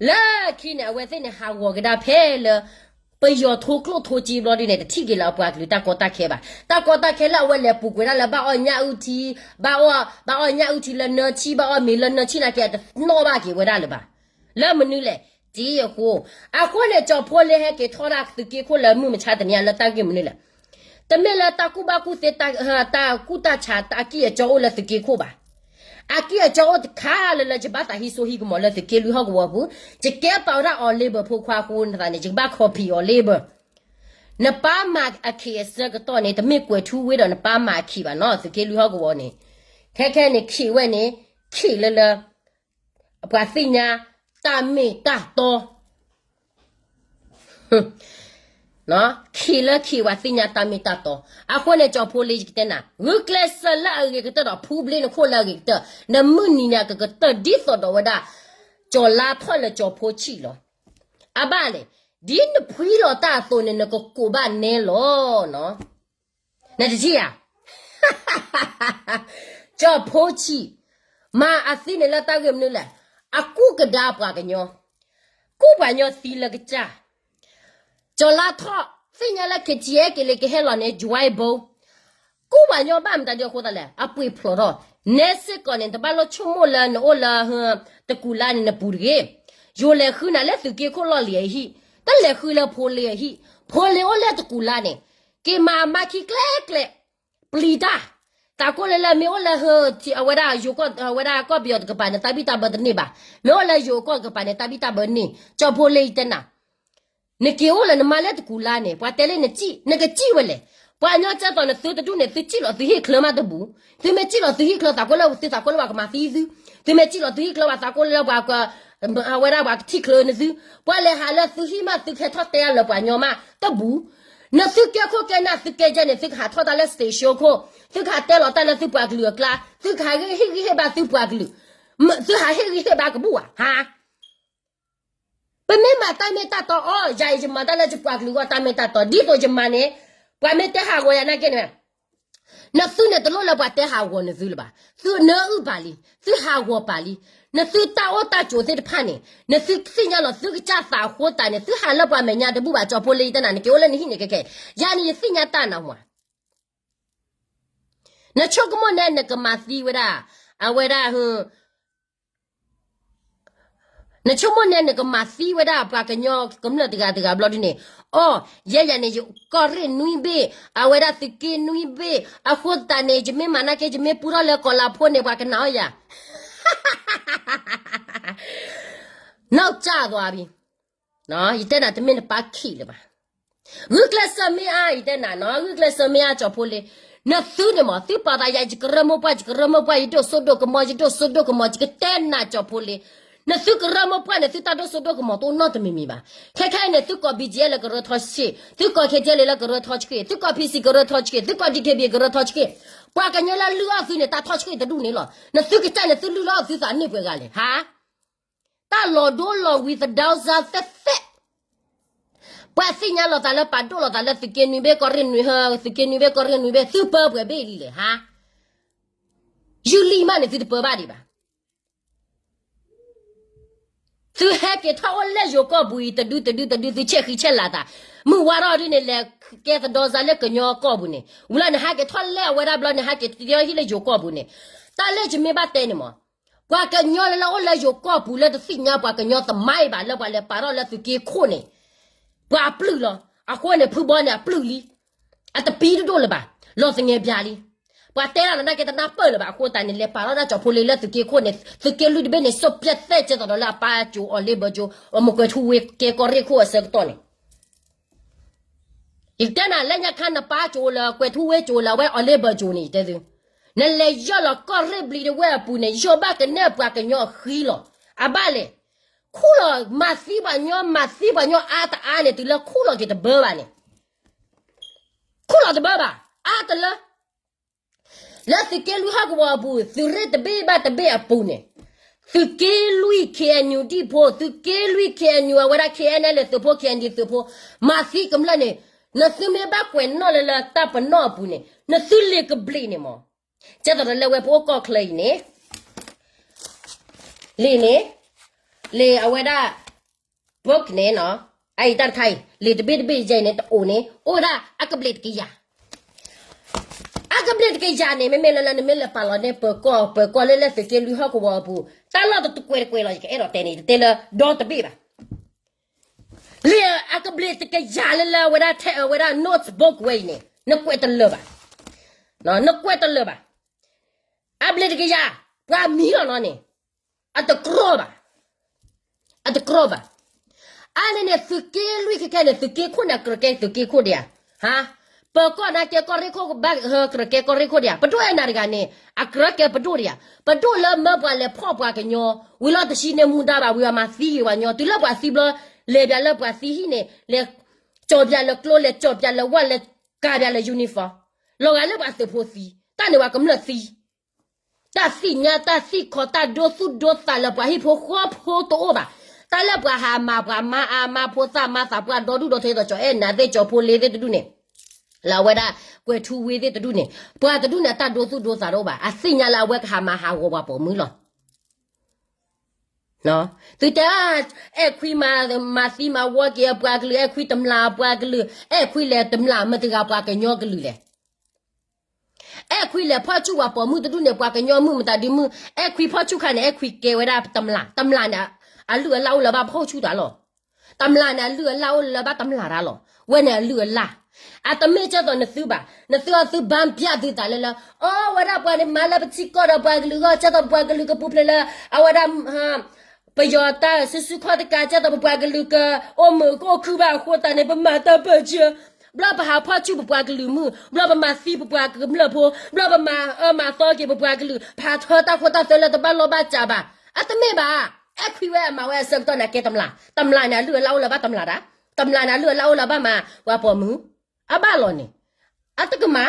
လၢခံန့ၣ် အဝဲသ့ၣ်န့ၣ် ဟးဂီၤကဒါဖဲလၢ ပယီၤထိကျိၣ်ထိစ့ဘျီဒ်န့ၣ် တထံၣ်က့ၤလၢအပှၤကလုာ်တၢ်ကီတၢ်ခဲဘၣ်. တၢ်ကီတၢ်ခဲလၢအဝဲလဲၤပူၤကွံာ်ဒၣ်လၢ ဘၣ်အီၣ်ညၣ်အုၣ်ထံ, ဘၣ်အီၣ်ညၣ်အုၣ်ထံလၢနၢဆံ, ဘၣ်အီၣ်မ့ၤလၢနၢဆံနာ်က့ အတနီၣ်ဘၣ်က့ၤဝဲဒၣ်လၢၤဘၣ်. လၢမနုၤလဲၣ်, တံၤအဃိ, အဃိန့ၣ် ကၠီၤဖိလ့ဟဲက့ၤထီၣ်ဒၣ်သုးက့ခိၣ်လၢမုၢ်မဆါတနံၤအံၤလၢတၢ်ဂ့ၢ်မနုၤလဲၣ်. တမ့ၢ်လၢတၢ်ကူၣ်ဘၣ်ကူၣ်သ့, တၢ်ကူၣ်တၢ်ဆး တၢ်အကံၢ်အကီအိၣ်လၢသုးက့ခိၣ်ဘၣ်. အကံၢ်အကီအိၣ်တခါလၢလၢ ယဘၣ်သးဟံးစိဟံးကမီၤလၢသုးက့လွံၢ်ဟီၣ်ကဝီၤပူၤ, ယကဲပာ်ဝဲဒၣ်အီၤလ့ဘၢၣ်ဖိခွါအဃိသတးန့ၣ် ယကဘၣ် copy အီၤလ့ဘၢၣ်. နပၢ်မၤအခံးအဆၢကတီၢ်န့ၣ် တမ့ၢ်ကွဲၤထူဝ့ဒီးနပၢ်မၤအခံးဘၣ်နီၤ သုးက့လွံၢ်ဟီၣ်ကဝီၤန့ၣ်, ခဲခဲန့ၣ်ခံးဝဲန့ၣ်, ခံးလၢလၢ ပှၤသ့ၣ်ညါ တၢ်မ့ၢ်တၢ်တီ ခံးလၢခံး ပှၤသ့ၣ်ညါတၢ်မ့ၢ်တၢ်တီ. အဃိန့ၣ် ကၠီၤဖိလ့ ယကတဲနၤ, ဂုာ်ကျဲးစၢးလၢအဂ့ၤကတၢၢ်ဒီး ဖူဘျ့နခိၣ်လၢအဂ့ၤကတၢၢ်, နမုၢ်နံၤန့ၣ် အကကတၢၢ်ဒ်သိးဒီးဝဲဒၣ် ကၠီၤလါထီၣ်လၢကၠီၤဖိဆံးလီၤ. အဘၣ်န့ၣ်, ဒ်နဖှံလီၤတၢ်အသိးန့ၣ် နကကိးဘၣ်နဲလီၤနီၤ. နတထံၣ်ဧါ. ကၠီၤဖိဆံး မၤအသံန့ၣ်လၢတၢ်ဂ့ၢ်မနုၤလဲၣ်. အကူၣ်ကဒါပှၤကညီ, ကူၣ်ပှၤကညီသံလၢကစၢ်. ကၠီၤလါထီၣ် သ့ၣ်ညါလၢ ခ့ၣ်ကၠံၣ်အဲၣ်က့ၤလံ ကဟဲလီၤန့ၣ် ဒွဲဘိ ကူၣ်ပှၤကညီဘၣ်မတၤဒ်အဃိသတးလဲၣ်, အပှ့ၤဖျိးထီၣ်. နဲစ့ၢ်ကီးန့ၣ် တဘၣ်လိၣ်ဆိကမိၣ်လၢနအိၣ်လၢ တကူၤလါန့ၣ် နပူၤတဂ့ၤ. ယိၤလဲၤဃုနၤလၢသုးက့ခိၣ်လီၢ်လံၤအဟံၣ်, တလဲၤဃုလၢဖိလ့အဟံၣ်, ဖိ ဖိလ့ၤအိၣ်လၢတကူၣ်လါန့ၣ် က့ၤမၤမါခံကျဲကျဲ ပျံၤတၢ်, သးကိၢ်လၢလၢမ့ၢ်အိၣ်လၢ အဝဲဒၣ်ယိၤကီၢ် အဝဲဒၣ်ကီၢ်ပယီၤတကပၤန့ၣ် တၢ်ဘံၣ်တၢ်ဘၢတန့ၢ်ဘၣ်, မ့ၢ်အိၣ်လၢယိၤကီၢ်တကပၤန့ၣ် တၢ်ဘံၣ်တၢ်ဘၢန့ၢ်, ကၠီဖိလ့ၤယတဲနၤ နက့ၤအိၣ်လၢနမါလၢတကူၣ်လါန့ၣ် ပှၤတဲလၢနစံၣ် နကစံၣ်ဝဲလဲၣ်, ပှၤကညီကဲသိးနသုတဒူၣ်န့ၣ် သုစံၣ်လီၤသုဟံၣ်ချၢမးတဘူၣ်, သုမ့ၢ်စံၣ်လီၤသုဟံၣ်ချၢသးကိၢ်လၢသုသးကိၢ်လၢပှၤကမၤသံသု, သုမ့ၢ်စံၣ်လီၤသုဟံၣ်ချၢပှၤသးကိၢ်လၢပှၤ အဝဲဒၣ်ပှၤကထံၣ်ချၢနသု, ပှၤလဲၤဟးလၢသုဟံၣ်မးသုကဟဲထီၣ်တဲအလၢပှၤကညီမးတဘူၣ်, နသုကဲခိၣ်ကဲနၢ်သုကဲယဲၢ်န့ၣ် သုကဟးထီၣ်တၢ်လၢ station ခိၣ်, သုကဟးတဲလီၤတၢ်လၢသုပှၤကလုာ်အကျါ, သုကဟးဟ့ၣ်ဂံၢ်ဟ့ၣ်ဘါသုပှၤကလုာ်, သုဟးဟ့ၣ်ဂံၢ်ဟ့ၣ်ဘါကဘူၣ်ဧါ, ဟါ ပမ့ၢ်မၤတၢ်မ့ၢ်တၢ်တီအီၤ ယၤအံၤယမၤတၢ်လၢယပှၤကလုာ်အဂီၢ်တၢ်မ့ၢ်တၢ်တီ ဒ်သိးယမၤန့ၣ်, ပှၤမ့ၢ်တဲဟးဂီၤယၤနာ်က့န့ၣ်, နသုန့ၣ်တလိၣ်လၢပှၤတဲဟးဂီၤနသုလၢၤဘၣ်, သုနၢအုၣ်ပာ်လံ, သုဟးဂီၤပာ်လံ, နသုတၢ်အိၣ်တၢ်ကၠိၤသ့ၣ်တဖၣ်န့ၣ် နသုသ့ၣ်ညါလီၤသုကစၢ်သးအဃိသတးန့ၣ် သုဟးလၢပှၤမဲာ်ညါတဘူၣ်ဘၣ် ကၠီဖိလ့ၤယတဲနၤ နက့ၤအိၣ်လၢနဟံၣ်န့ၣ်ခဲခဲ, ယၤန့ၣ်ယသ့ၣ်ညါတၢ်နၤမး, နဆိကမိၣ်န့ၣ်နကမၤသံဝဲဒၣ်, အဝဲဒၣ် နဆိကမိၣ်န့ၣ်နကမၤသံဝဲဒၣ်ပှၤကညီကမျၢၢ်တဂၤတဂၤဘျီဒ်န့ၣ်, အိ, ယဲယၤန့ၣ် ယကီၢ်ရ့ၣ်နွံဘ့ၣ်, အဝဲဒၣ်သုးက့နွံဘ့ၣ်, အဃိသတးန့ၣ် ယမ့ၢ်မၤနာ်က့ ယမ့ၢ်ပူထီၣ်လၢကီၤလၤဖိန့ၣ် ပှၤကနာ်အီၤယၤ, နီၢ်ကၢ်သွဘံ, ယတဲနၤတမ့ၢ်နပၢ်ခံးလၢၤဘၣ်. ဂုာ်ကျဲးစၢးမ့ၢ်အါ ယတဲနၤနီၤ ဂုာ်ကျဲးစၢးမ့ၢ်အါ ကၠီဖိလ့ၤ, နသုန့ၣ်မး သုပာ်သးယၤ ယကရၢမိၢ်ပှၢ် ယကရၢမိၢ်ပှၢ် ယဒိၣ်စိဒိၣ်ကမီၤ ယဒိၣ်စိဒိၣ်ကမီၤ ယကတဲနၤ ကၠီဖိလ့ၤ, နသုကရၢမိၢ်ပှၢ်န့ၣ် သုတၢ်ဒိၣ်စိဒိၣ်ကမီၤတအိၣ်နီတမံၤမံၤဘၣ်. ခဲခဲအံၤန့ၣ် သုကိး ဘီၣ်ကၠံၣ်အဲၣ်လၢကရၢထီဆံး, သုကိး ခ့ၣ်ကၠ့လ့လၢကရၢထီဆံး, သုကိး ဖံစံၣ် ကရၢထီဆံး, သုကိး ဒံၣ်ခ့ၣ်ဘံၣ် ကရၢထီဆံး, ပှၤကညီလၢလုၢ်အီၣ်သုန့ၣ် တၢ်ထီဆံးတဒူၣ်န့ၣ်လီၤ. နသုကစၢ်န့ၣ် သုလုၢ်လီၤအီၣ်သုသးန့ၢ်ပှဲၤဂၤလဲၣ် ဟါ တၢ်လီၤဒိလီၤဝံၤသဒါစၢ်သဲးသဲး, ပှၤသ့ၣ်ညါလိာ်သးလၢပာ်ဒိၣ်လိာ်သးလၢသုးက့နွံဘ့ၣ်ကီၢ်ရ့ၣ်နွံ, သုးက့နွံဘ့ၣ်ကီၢ်ရ့ၣ်နွံဘ့ၣ် သုပၢပှဲၤဘ့ၣ်လံလဲၣ် ဟါ, ယုၢ်လံမးန့ၣ် သုတပၢဘၣ်ဒံးဘၣ်. သုဟဲက့ၤထီၣ်အိၣ်လၢယိၤကီၢ်ပူၤအံၤ တဒုတဒုတဒု သုဆဲးဃံဆဲးလၤသး, မုၢ်ဝါထီၣ်ဒ်န့ၣ် လဲၤကဲသဒါစၢ်လၢကညီကီၢ်ပူၤန့ၣ်, ဝံၤလီၤန့ၣ် ဟဲက့ၤထီၣ်လဲၤအဝဲဒၣ်ဘျီန့ၣ် ဟဲက့ၤတ့ထီၣ်ဟံၣ်လၢယိၤကီၢ်ပူၤန့ၣ်, တၢ်လၢယမ့ၢ်ဘၣ်တဲန့ၣ်မး ပှၤကညီလၢလၢအိၣ်လၢယိၤကီၢ်ပူၤလၢတသ့ၣ်ညါပှၤကညီသမိုင်းဘၣ် လၢပှၤလဲၤပာ်ထီၣ်လၢသုးက့ခိၣ်န့ၣ်, ပှၤအပျုၢ်လီၤ. အဃိန့ၣ် ဖုဘီန့ၣ်အပျုၢ်လံ, အတပံတဒိၣ်လၢၤဘၣ်, လီၤသငဲးဘျါလံ. ပှၤတဲဒၣ်လီၤနာ်က့တနၢ်ပၢၢ်လၢၤဘၣ် အဃိသတးန့ၣ် လဲၤပာ်ထီၣ်ဒၣ်ကၠီဖိလ့လၢသုးက့ခိၣ်န့ၣ်, သုးက့လွံၢ်တဘ့ၣ်န့ၣ် စိၣ်ပျဲသဲကဲသိးဒီးလၢအပၢ်ကၠိအီၤလ့ဘၢကၠိ, အမ့ၢ်ကွဲၤထူဝ့ကဲကီၢ်ရ့ၣ်ခိၣ်အဆၢကတီၢ်န့ၣ် ယတဲနၤလၢညါခါနပၢ်ကၠိလၢကွဲၤထူဝ့ကၠိလၢအဝဲအီၤလ့ဘၢကၠိန့ၣ် ယတဲသု, နလဲၤယီၢ်လီၤကီၢ်ရ့ၣ်ဘျံးတဝဲၢ်အပူၤန့ၣ် ယိၢ်ဘၣ်ကနဲၣ်ပှၤကညီအဃံလီၤ. အဘၣ်လဲၣ်, ခူၣ်လီၤမၤသံပှၤညီ မၤသံပှၤညီအါတအါန့ၣ် တုၤလၢခူၣ်လီၤက့ၤတဘၢဘၣ်န့ၣ်, ခူၣ်လီၤတဘၢဘၣ်, အါတလၢ လၢသုးက့လွံၢ်ဟီၣ်ကဝီၤအပူၤ သုးရ့ၣ်တဘ့ၣ်ဘၣ်တဘ့ၣ်အပူၤန့ၣ်, သုးက့လွံၢ် KNU ဒံၣ်ဖိ, သုးက့လွံၢ် KNU အဝဲဒၣ် KNLA သုးဖိ KNDO သုးဖိ, မၤသံကမျၢၢ်န့ၣ်, နသုမ့ၢ်ဘၣ်ကွဲးနီၣ်လၢလၢတၢ်ပနီၣ်အပူၤန့ၣ် နသုလ့ၤကဘျံးန့ၣ်မး, ကဲသိးဒီးလၢဝဲပအိၣ်ကီၢ်ချၢအံၤန့ၣ် လံာ်န့ၣ်, လံာ်အဝဲဒၣ် book န့ၣ်နီၤ, အအံၤတၢ်တခါအံၤ လံာ်တဘ့ၣ်တဘ့ၣ်ယဲၢ်န့ၣ် တအိၣ်န့ၣ် အိၣ်ဝဲဒၣ်အကဘျံးတကယၤ, အကဘျံးတကယၤန့ၣ် မ့မ့ၢ်လၢလၢနမ့ၢ်လဲၤပာ်လီၤန့ၢ်ပၢၤကီၢ် ပၢၤကီၢ်လၢလၢသုးက့လွံၢ်ဟီၣ်ကဝီၤအပူၤ တၢ်လီၢ်တကွဲးတကွဲးလီၤ ယကအဲၣ်ဒိးတဲန့ၣ် ယတတဲလၢဒီတဘ့ၣ်ဘၣ်. လံာ်အကဘျံးတကယၤလၢလၢအဝဲဒၣ်ထဲအဝဲဒၣ် notebook ဝဲအံၤန့ၣ် နကွဲးတလၢာ်ဘၣ်, နကွဲးတလၢာ်ဘၣ်. အဘျံးတကယၤ ပှၤမံလီၤနီၤန့ၣ် အတကြီဘၣ်, အတကြီဘၣ်. အါန့ၣ်န့ၣ် သုးက့လွံၢ်ခဲခဲန့ၣ် သုးက့ခိၣ်န့ၣ် အကြၢးကဲသုးက့ခိၣ်ဒံးဧါ, ဟါ, ပၢၤကီၢ်နာ်ကဲကီၢ်ရ့ၣ်ခိၣ်ဘၣ် ကြၢးကဲကီၢ်ရ့ၣ်ခိၣ်ဒံးဧါ, ပဒိၣ်အဲၣ်နၤတဂၤန့ၣ် အကြၢးကဲပဒိၣ်ဒံးဧါ, ပဒိၣ်လၢမၢပှၤလဲၤဖီၣ်ပှၤကညီ ဝံၤလီၤတဆံန့ၢ်မူဒါဘၣ် ဝံၤအမၤသံဂ့ၤပှၤကညီ တုၤလၢပှၤသံဘျီ လဲၤပၠးလၢပှၤသံဟံၣ်န့ၣ် လဲၤကၠီၤပၠးလၢကျိ လဲၤကၠီၤပၠးလၢဝၣ် လဲၤကၤပၠးလၢ uniform လီၤဂာ်လၢပှၤသုးဖိသံ တၢ်န့ၣ်ပှၤကမျၢၢ်သံ တၢ်သ့ၣ်ညါတၢ်သ့ၣ်ခီ တၢ်ဒိသူၣ်ဒိသးလၢပှၤဟံၣ်ဖိဃီဖိတအိၣ်ဘၣ်. တၢ်လၢပှၤဟးမၤပှၤမါအါမါဖိသၣ်မါသး ပှၤဒီဒူၣ်ဒီထၢ ဒ်သိးကၠီၤအဲၣ်နၤသ့ၣ် ကၠီၤဖိလ့သ့ၣ်တဒူၣ်န့ၣ်, လၢအဝဲဒၣ် ကွဲၤထူဝ့သ့ၣ်တဒူၣ်န့ၣ်, ပှၤတဒူၣ်န့ၣ် အတၢ်ဒိသူၣ်ဒိသးတအိၣ်ဘၣ်. အသ့ၣ်ညါလၢအဝဲကဟးမၤဟးဂီၤပှၤပိာ်မုၣ်လီၤ. သုတဲ အဲၣ်ခွံမၤသံမၤဝီက့ၤအပှၤကလုာ်, အဲၣ်ခွံတမျၢ်အပှၤကလုာ်, အဲၣ်ခွံလဲၤတမျၢ်မတၤတဂၤပှၤကညီကလုာ်လဲၣ်. အဲၣ်ခွံလဲၤဖီၣ်ဆူၣ်ပှၤပိာ်မုၣ်တဒူၣ်န့ၣ် ပှၤကညီမုၣ်မတၤဒုမုၣ်, အဲၣ်ခွံဖီၣ်ဆူၣ်ခါန့ၣ် အဲၣ်ခွံကဲဝဲဒၣ်တမျၢ်, တမျၢ်န့ၣ် အလုၢ်အလၢ်အိၣ်လၢၤဘၣ်ဖီၣ်ဆူၣ်တၢ်လီၤ. တမျၢ်န့ၣ် အလုၢ်အလၢ်အိၣ်လၢဘၣ်တမျၢ်တၢ်လီၤ. ဝဲန့ၣ်အလုၢ်အလၢ်. အတမ့ၢ်ကၢ်သိးနသုဘၣ်. နသုအသုဘၣ်ပျၢ်သုသးလၢလၢ အီ ဝဲဒၣ်ပှၤန့ၣ်မၤလၢပထံကီၢ်ဒီးပှၤကလုာ်အဂီၢ် ကၢ်သိးပပှၤကလုာ်ကပူၤဖျဲးလၢ အဝဲဒၣ် ပယီၤတၢ်စုဆူၣ်ခီၣ်တကး ကၢ်သိးပပှၤကလုာ်ကအိၣ်မုာ်ကအိၣ်ခုဘၣ်အဃိသတးန့ၣ် ပမၤတၢ်ပၢၢ်ဆၢ ဘျီပဟးဖီၣ်ဆူၣ်ပပှၤကလုာ်မုၢ် ဘျီပမၤသံပပှၤကမျၢၢ်ဖိ ဘျီပမၤအၢမၤသီက့ၤပပှၤကလုာ် ပဟးထၢတၢ်ခိတၢ်သွဲလၢတဘၣ်လီၢ်ဘၣ်စးဘၣ်. အတမ့ၢ်ဘၣ်. အဲၣ်ခွံဝဲအမၤဝဲအဆၢကတီၢ်န့ၣ်ကဲတမျၢ်. တမျၢ်န့ၣ် အလုၢ်အလၢ်အိၣ်လၢဘၣ်တမျၢ်တၢ်. တမျၢ်န့ၣ် အလုၢ်အလၢ်အိၣ်လၢဘၣ်မၤပှၤပိာ်မုၣ် အဘၣ်လီၤန့ၣ် အတကမၤ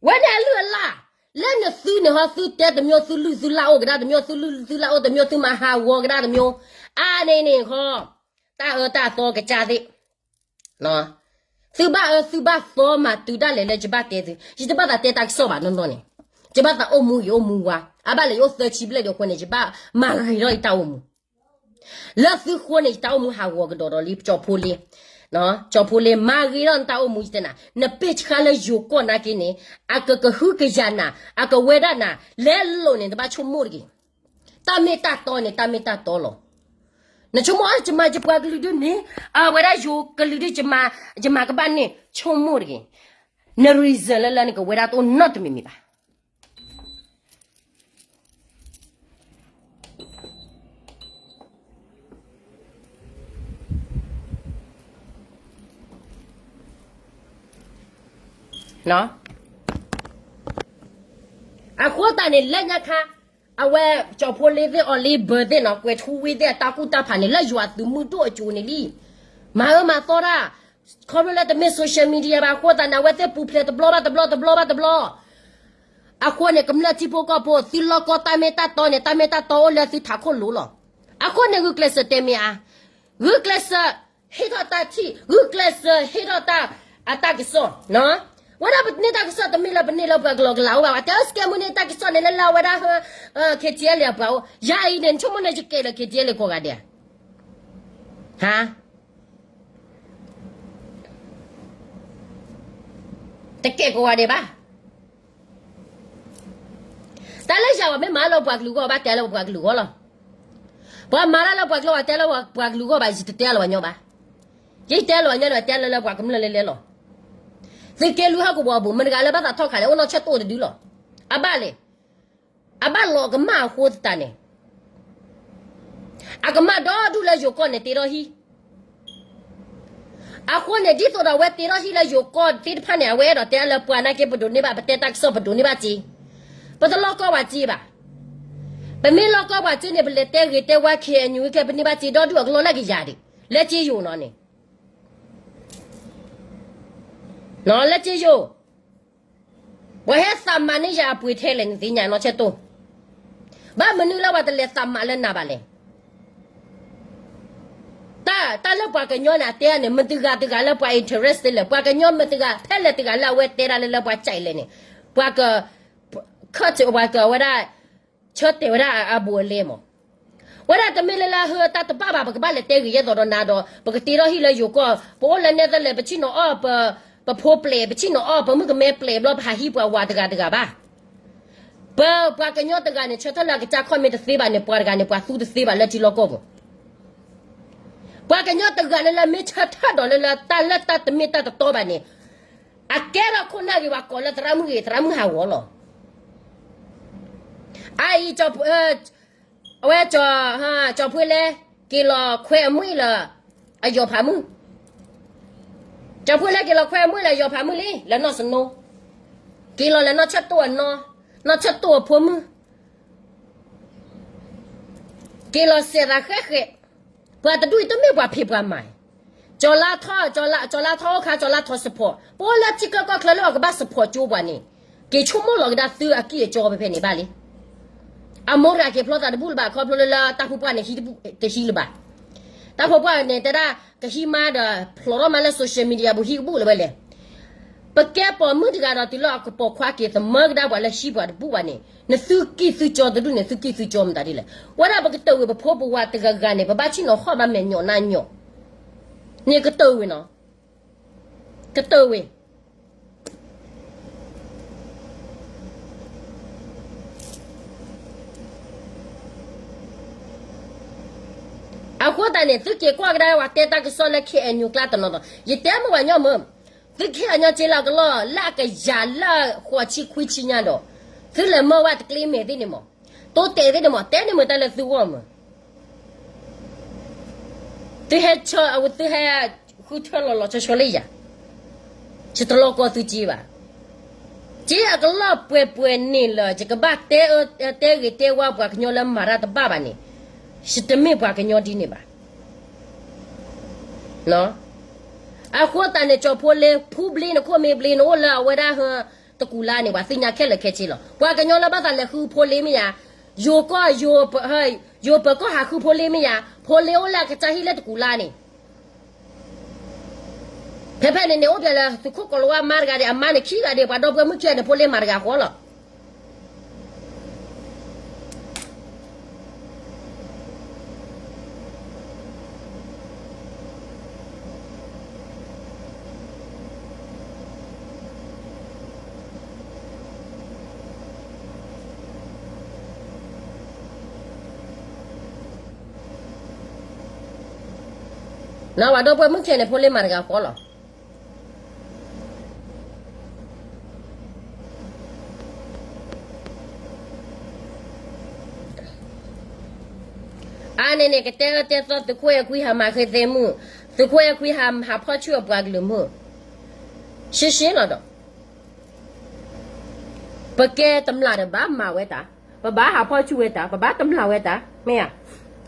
ဝဲန့ၣ်အလုၢ်အလၢ်. လၢနသုန့ၣ်ဟီ သုတဲတမျိုး သုလုၢ်သုလၢ်အိၣ်ကဒါတမျိုး သုလုၢ်သုလၢ်အိၣ်တမျိုး သုမၤဟးဂီၤကဒါတမျိုး အါန့ၢ်န့ၣ်ဃီ တၢ်အၢတၢ်သီကစၢ်သ့ၣ် သုဘၣ်အၢသုဘၣ်သီမၤတုၤဒၣ်လဲာ်လၢယဘၣ်တဲသု ယတဘၣ်သးတဲတၢ်ကစီၣ်ဘၣ်နီၢ်နီၢ်န့ၣ် ယဘၣ်သးအိၣ်မူယအိၣ်မူဝါ အဘၣ်လဲၣ်ယအိၣ်သၢဆံဘျဲၣ်ဒံးအဃိန့ၣ် ယဘၣ်မၤဂ့ၤထီၣ်ယတၢ်အိၣ်မူ လၢသုဃိန့ၣ် ယတၢ်အိၣ်မူဟးဂီၤကဒီးဒီးလံ ကၠီဖိလ့ ကၠီဖိလ့ မၤဂ့ၤထီၣ်နတၢ်အိၣ်မူယတဲနၤ နပ့ၢ်ဆှါလၢယိၤကီၢ်နာ်က့န့ၣ် အကကဟုကယာ်နၤ အကဝဲဒၣ်နၤ လဲလိာ်န့ၣ် နတဘၣ်ဆိကမိၣ်တဂ့ၤ. တၢ်မ့ၢ်တၢ်တီန့ၣ် တၢ်မ့ၢ်တၢ်တီလီၤ. နဆိကမိၣ် ယမၤယပှၤကလုာ်ဒုန့ၣ် အဝဲဒၣ်ယိၤကလုာ်ဒု ယမၤကဘၣ်န့ၣ် ဆိကမိၣ်တဂ့ၤ. န reason လၢလၢနကဝဲဒၣ်တအိၣ်နီတမံၤမံၤဘၣ်. အဃိသတးန့ၣ် လၢညါခါ အဝဲကၠီဖိလ့သ့ၣ် အီၤလ့ဘၢသ့ၣ်နီၤ ကွဲၤထူဝ့သ့ၣ်အတၢ်ကူၣ်တၢ်ဖးန့ၣ် လၢယွၤသုးမုၢ်ဒိၣ်အစိၤန့ၣ်လံ. မၤအၢမၤသီတၢ် ခီဖျိလၢတမ့ၢ် social media ဘၣ်အဃိသတးန့ၣ် အဝဲသ့ၣ်ပူၤဖျဲးတဘျီဘၣ်တဘျီ တဘျီဘၣ်တဘျီ အဃိန့ၣ် ကမျၢၢ်ထံဖိကီၢ်ဖိ သုလီၢ်ကီၢ်တၢ်မ့ၢ်တၢ်တီန့ၣ် တၢ်မ့ၢ်တၢ်တီအိၣ်လၢသုထးခိၣ်လိၤလီၤ. အဃိန့ၣ် ဂုာ်ကျဲးစၢးတဲမ့ၢ်ဧါ, ဂုာ်ကျဲးစၢးဟ့ၣ်ထီၣ်တၢ်ထံၣ် ဂုာ်ကျဲးစၢးဟ့ၣ်ထီၣ်တၢ်အတၢ်ကစီၣ်, ဝဲဒၣ်ပန့ၢ်တၢ်ကစီၣ်တမ့ၢ်လၢပန့ၢ်လၢပှၤကလီကလးအိၣ်ဘၣ်, ပှၤတဲစကဲမုၢ်န့ၢ်တၢ်ကစီၣ်န့ၣ်လၢလၢအဝဲဒၣ် KTLA အပှၤအိၣ်, ယၤအံၤန့ၣ် နဆိကမိၣ်န့ၣ် ယကဲလၢ KTLA ကိးဂၤဒဲးဧါ, ဟါ တကဲကိးဂၤဒဲးဘၣ်. တၢ်လၢယၤဝဲမ့ၢ်မၤလၢပှၤကလုာ်ဂီၢ် ဘၣ်တဲလၢပှၤကလုာ်ဂီၢ်လီၤ. ပှၤမၤတၢ်လၢပှၤကလုာ် ပှၤတဲလၢပှၤကလုာ်ဂီၢ်ဘၣ် ယတတဲလၢၤဘၣ်ညီဘၣ်. ယတဲလၢၤဘၣ်ညီန့ၣ် တဲလၢလၢပှၤကမျၢၢ်လဲၤလဲၤလီၤ. သုးက့လွံၢ်ဟီၣ်ကဝီၤအပူၤ မတၤတဂၤလၢဘၣ်သးထီၣ်ခးလဲၣ် အိၣ်နီၢ်ဆၢၣ်တိၣ်တဒုလီၤ. အဘၣ်လဲၣ် အဘၣ်လီၤကမၣ်အဃိသတးန့ၣ် အကမၣ်ဒီဒူၣ်လၢယိၤကီၢ်န့ၣ်တ့ထီၣ်ဟံၣ် အဃိန့ၣ် ဒ်သိးဒီးအဝဲတ့ထီၣ်ဟံၣ်လၢယိၤကီၢ်သ့ၣ်တဖၣ်န့ၣ် အဝဲအဲၣ်ဒိးတဲလၢပှၤနာ်က့ ပဒိးန့ၢ်ဘၣ် ပတဲတၢ်ကစီၣ်ပဒိးန့ၢ်ဘၣ်စ့, ပတလီၢ်ကီၢ်ပှၤစ့ဘၣ်. ပမ့ၢ်လီၢ်ကီၢ်ပှၤစ့န့ၣ် ပလဲၤတဲဂ့ၤတဲဝါ KNU ကဲ ပန့ၢ်ဘၣ်စ့ဒီဒူၣ်အကလီၢ်လၢကယၤဒံး လၢစ့ယိၤနီၤန့ၣ် လၢစ့ယိၤ ပှၤဟဲသးမၤန့ၢ်ယၤအပှ့ၤထဲလဲၣ်န့ၣ်သ့ၣ်ညါနီၢ်ဆၢၣ်တိၣ်, ဘၣ်မနုၤလၢပှၤတလဲၤသးမၤလၢနၤဘၣ်လဲၣ်. တၢ်လၢပှၤကညီန့ၣ် အတဲန့ၣ် မတၤတဂၤတဂၤလၢပှၤ interest တလဲၣ် ပှၤကညီမတၤတဂၤ ဖဲလဲၣ်တဂၤလၢအဝဲတဲဒၣ်လၢလၢပှၤကၠဲးလဲၣ်န့ၣ် ပှၤက ခၢၣ်ထံးပှၤကဝဲဒၣ် ဆၢတဲာ်ဝဲဒၣ်အဘူးအလဲမး. ဝဲဒၣ်တမ့ၢ်လၢလၢဟၢတၢ်တဘၣ်ဘၣ် ပကဘၣ်လဲၤတဲဂ့ၤယဲၢ်သိးဒီးနၤဒီး ပကတ့ထီၣ်ဟံၣ်လၢယိၤကီၢ် ပအိၣ်လၢနဲသလ့း ပဆ့ၣ်နီၤအီၣ် ပဖိပျဲၢ် ပဆ့ၣ်နီၤအီၣ် ပမုၣ်ကမဲပျဲၢ်ဘျီ ပဟးဟံးပှၤဝၤတဂၤတဂၤဘၣ်. ပ ပှၤကညီတဂၤန့ၣ် ဆၢထၢၣ်လၢအကစၢ်ခီၣ်မ့ၢ်တသ့ဘၣ်န့ၣ် ပှၤတဂၤန့ၣ် ပှၤသူတသ့ဘၣ်လၢထံလီၢ်ကီၢ်ပူၤ ပှၤကညီတဂၤလၢလၢမ့ၢ်ဆၢထၢၣ်ဒီးလၢလၢတၢ်လၢတၢ်တမ့ၢ်တၢ်တတီဘၣ်န့ၣ် အကဲထီၣ်ခိၣ်နၢ်ဂ့ၤ ပှၤကိးလၢသရၣ်မုၣ်ဂ့ၤ သရၣ်မုၣ်ဟးဂီၤလီၤ. အအံၤ အဝဲ ကၠီၤဖှ့လဲ က့ၤလီၤခွဲးအမှံၣ်လၢ အယီၤဖးမုၣ်, ကၠီၤဖှ့လဲက့ၤလီၤခွဲးအမှံၣ်လၢအယီၤဖးမုၣ်လံ လၢနီၢ်စနိ, က့ၤလီၤလၢနီၢ်ဆၢၣ်တိၣ်အနီၢ်, နီၢ်ဆၢၣ်တိၣ်အဖိမုၣ် က့ၤလီၤစဲးသးဃဲးဃဲး, ပှၤတဒူၣ်အံၤတမ့ၢ်ပှၤဖံးပှၤမၤ, ကၠီၤလါထီ ကၠီၤလါထီအိၣ်ခါ ကၠီၤလါထီ support ပအိၣ်လၢထံကၢကီၢ်ချၢလၢအကဘၣ် support ကၠိပှၤန့ၣ်, က့ၤဆိကမိၣ်လီၤကဒါသုအကံၢ်အကၠီဖဲဖဲန့ၣ်ဘၣ်လံ. အမိၢ်တဂၤက့ၤဖျီသးတဘူၣ်လၢၤဘၣ် ခီဖျိလၢလၢတၢ်ဖိပှၢ်န့ၣ် တဟံးလၢၤဘၣ်. တၢ်ဖိပှၢ်န့ၣ် တဲဒၣ် ကဟံးမါဒီး ဖျိးထီၣ်မါလၢ social media ပူၤဟံးကဘူၣ်လၢၤဝဲလဲၣ်. ပကဲပိာ်မုၣ်တဂၤဒီးတုၤလၢအကပိာ်ခွါက့ၤသမၢကဒါပှၤလၢဟံးပှၤတဘူၣ်ဘၣ်န့ၣ် နသုကံၢ်သုကၠီတဒူၣ်န့ၣ် သုကံၢ်သုကၠီမတၤဒ်လဲၣ်. ဝဲဒၣ်ပကတၢၢ်ဝံၤပဖိပဝၤတဂၤဂၤန့ၣ် ပဘၣ်ဆ့ၣ်နီၤဟီၣ်ဘၣ်မဲာ်ညိးနါညိး န့ၣ်ကတၢၢ်ဝံၤနီၤ, ကတၢၢ်ဝံၤ အ အဃိသတးန့ၣ် သုက့ၤကွၢ်ကဒါဝဲတဲတၢ်ကစီၣ်လၢ ခ့ၣ်အဲၣ်ယူၣ် ကျါတနီၤနီၤ, ယတဲမုာ်ပှၤညီမုာ်, သုကဟ့ၣ်အညီစ့လၢအကလီၢ်လၢအကယၤလၢဃိးဆံခွံဆံညါဒီး, သုလဲၤမၢဝဲတကျ့မဲာ်သ့ၣ်န့ၣ်မး, တိတဲာ်သ့ၣ်န့ၣ်မး, တဲန့ၢ်မုာ်တၢ်လၢသုဂီၢ်မုာ် သုဟဲဆၢ, သုဟဲဃုထၢလီၤလီၤဆီဆီလၢယၤ, ယတလီၤကီသုက့ဘၣ်. က့အကလီၢ်ပှဲၤပှဲၤန့ၣ်လၢ ယကဘၣ်တဲအၢတဲဂ့ၤတဲဝါပှၤကညီလၢမၤတၢ်တဘၣ်ဘၣ်န့ၣ်, ယတမ့ၢ်ပှၤကညီဒ်န့ၣ်ဘၣ်. အဃိသတးန့ၣ် ကၠီၤဖိလ့ ဖူဘျ့နခိၣ်မ့ၢ်ဘျ့ နအိၣ်လၢအဝဲဒၣ်ဟၢတကူၤလါန့ၣ် ပှၤသ့ၣ်ညါခဲလၢာ်ခဲဆ့လီၤ. ပှၤကညီလၢဘၣ်သးလဲၤဃုဖိလ့မ့ၢ်ယၤ, ယိၤကီၢ်, ယိၤပၢၤကီၢ်ဟးဃုဖိလ့မ့ၢ်ယၤ, ဖိလ့အိၣ်လၢအကစၢ်ဟံၣ်လၢတကူၤလါန့ၣ် ဖဲဖဲန့ၣ်န့ၣ် အိၣ်ပှဲၤလၢသုးခိၣ်ကီၤလၤဝါမါတဂၤဒီး အမါန့ၣ်ခံဂၤဒီး ပှၤဒီပုၢ်ဝဲၢ်မုၣ်ခံဂၤန့ၣ် ဖိလ့မၤတဂၤဃီလီၤ. ပှၤဒီပုၢ်ဝဲၢ်မုၣ်ခံဂၤန့ၣ် ဖိလ့မၤတဂၤဃီလီၤ. အါန့ၣ်န့ၣ် ကတဲအၢတဲသီ သုးခိၣ်အဲၣ်ခွံဟးမၤဃ့သ့မုၢ်, သုးခိၣ်အဲၣ်ခွံဟးဖီၣ်ဆူၣ်အပှၤကလုာ်မုၢ်, ရှဲရှဲလီၤဒီး ပကဲတမျၢ်ဒီးဘၣ်မၤဝဲတၢ်, ပဘၣ်ဟးဖီၣ်ဆူၣ်ဝဲတၢ်, ပဘၣ်တမျၢ်ဝဲတၢ်, မ့ၢ်ဧါ.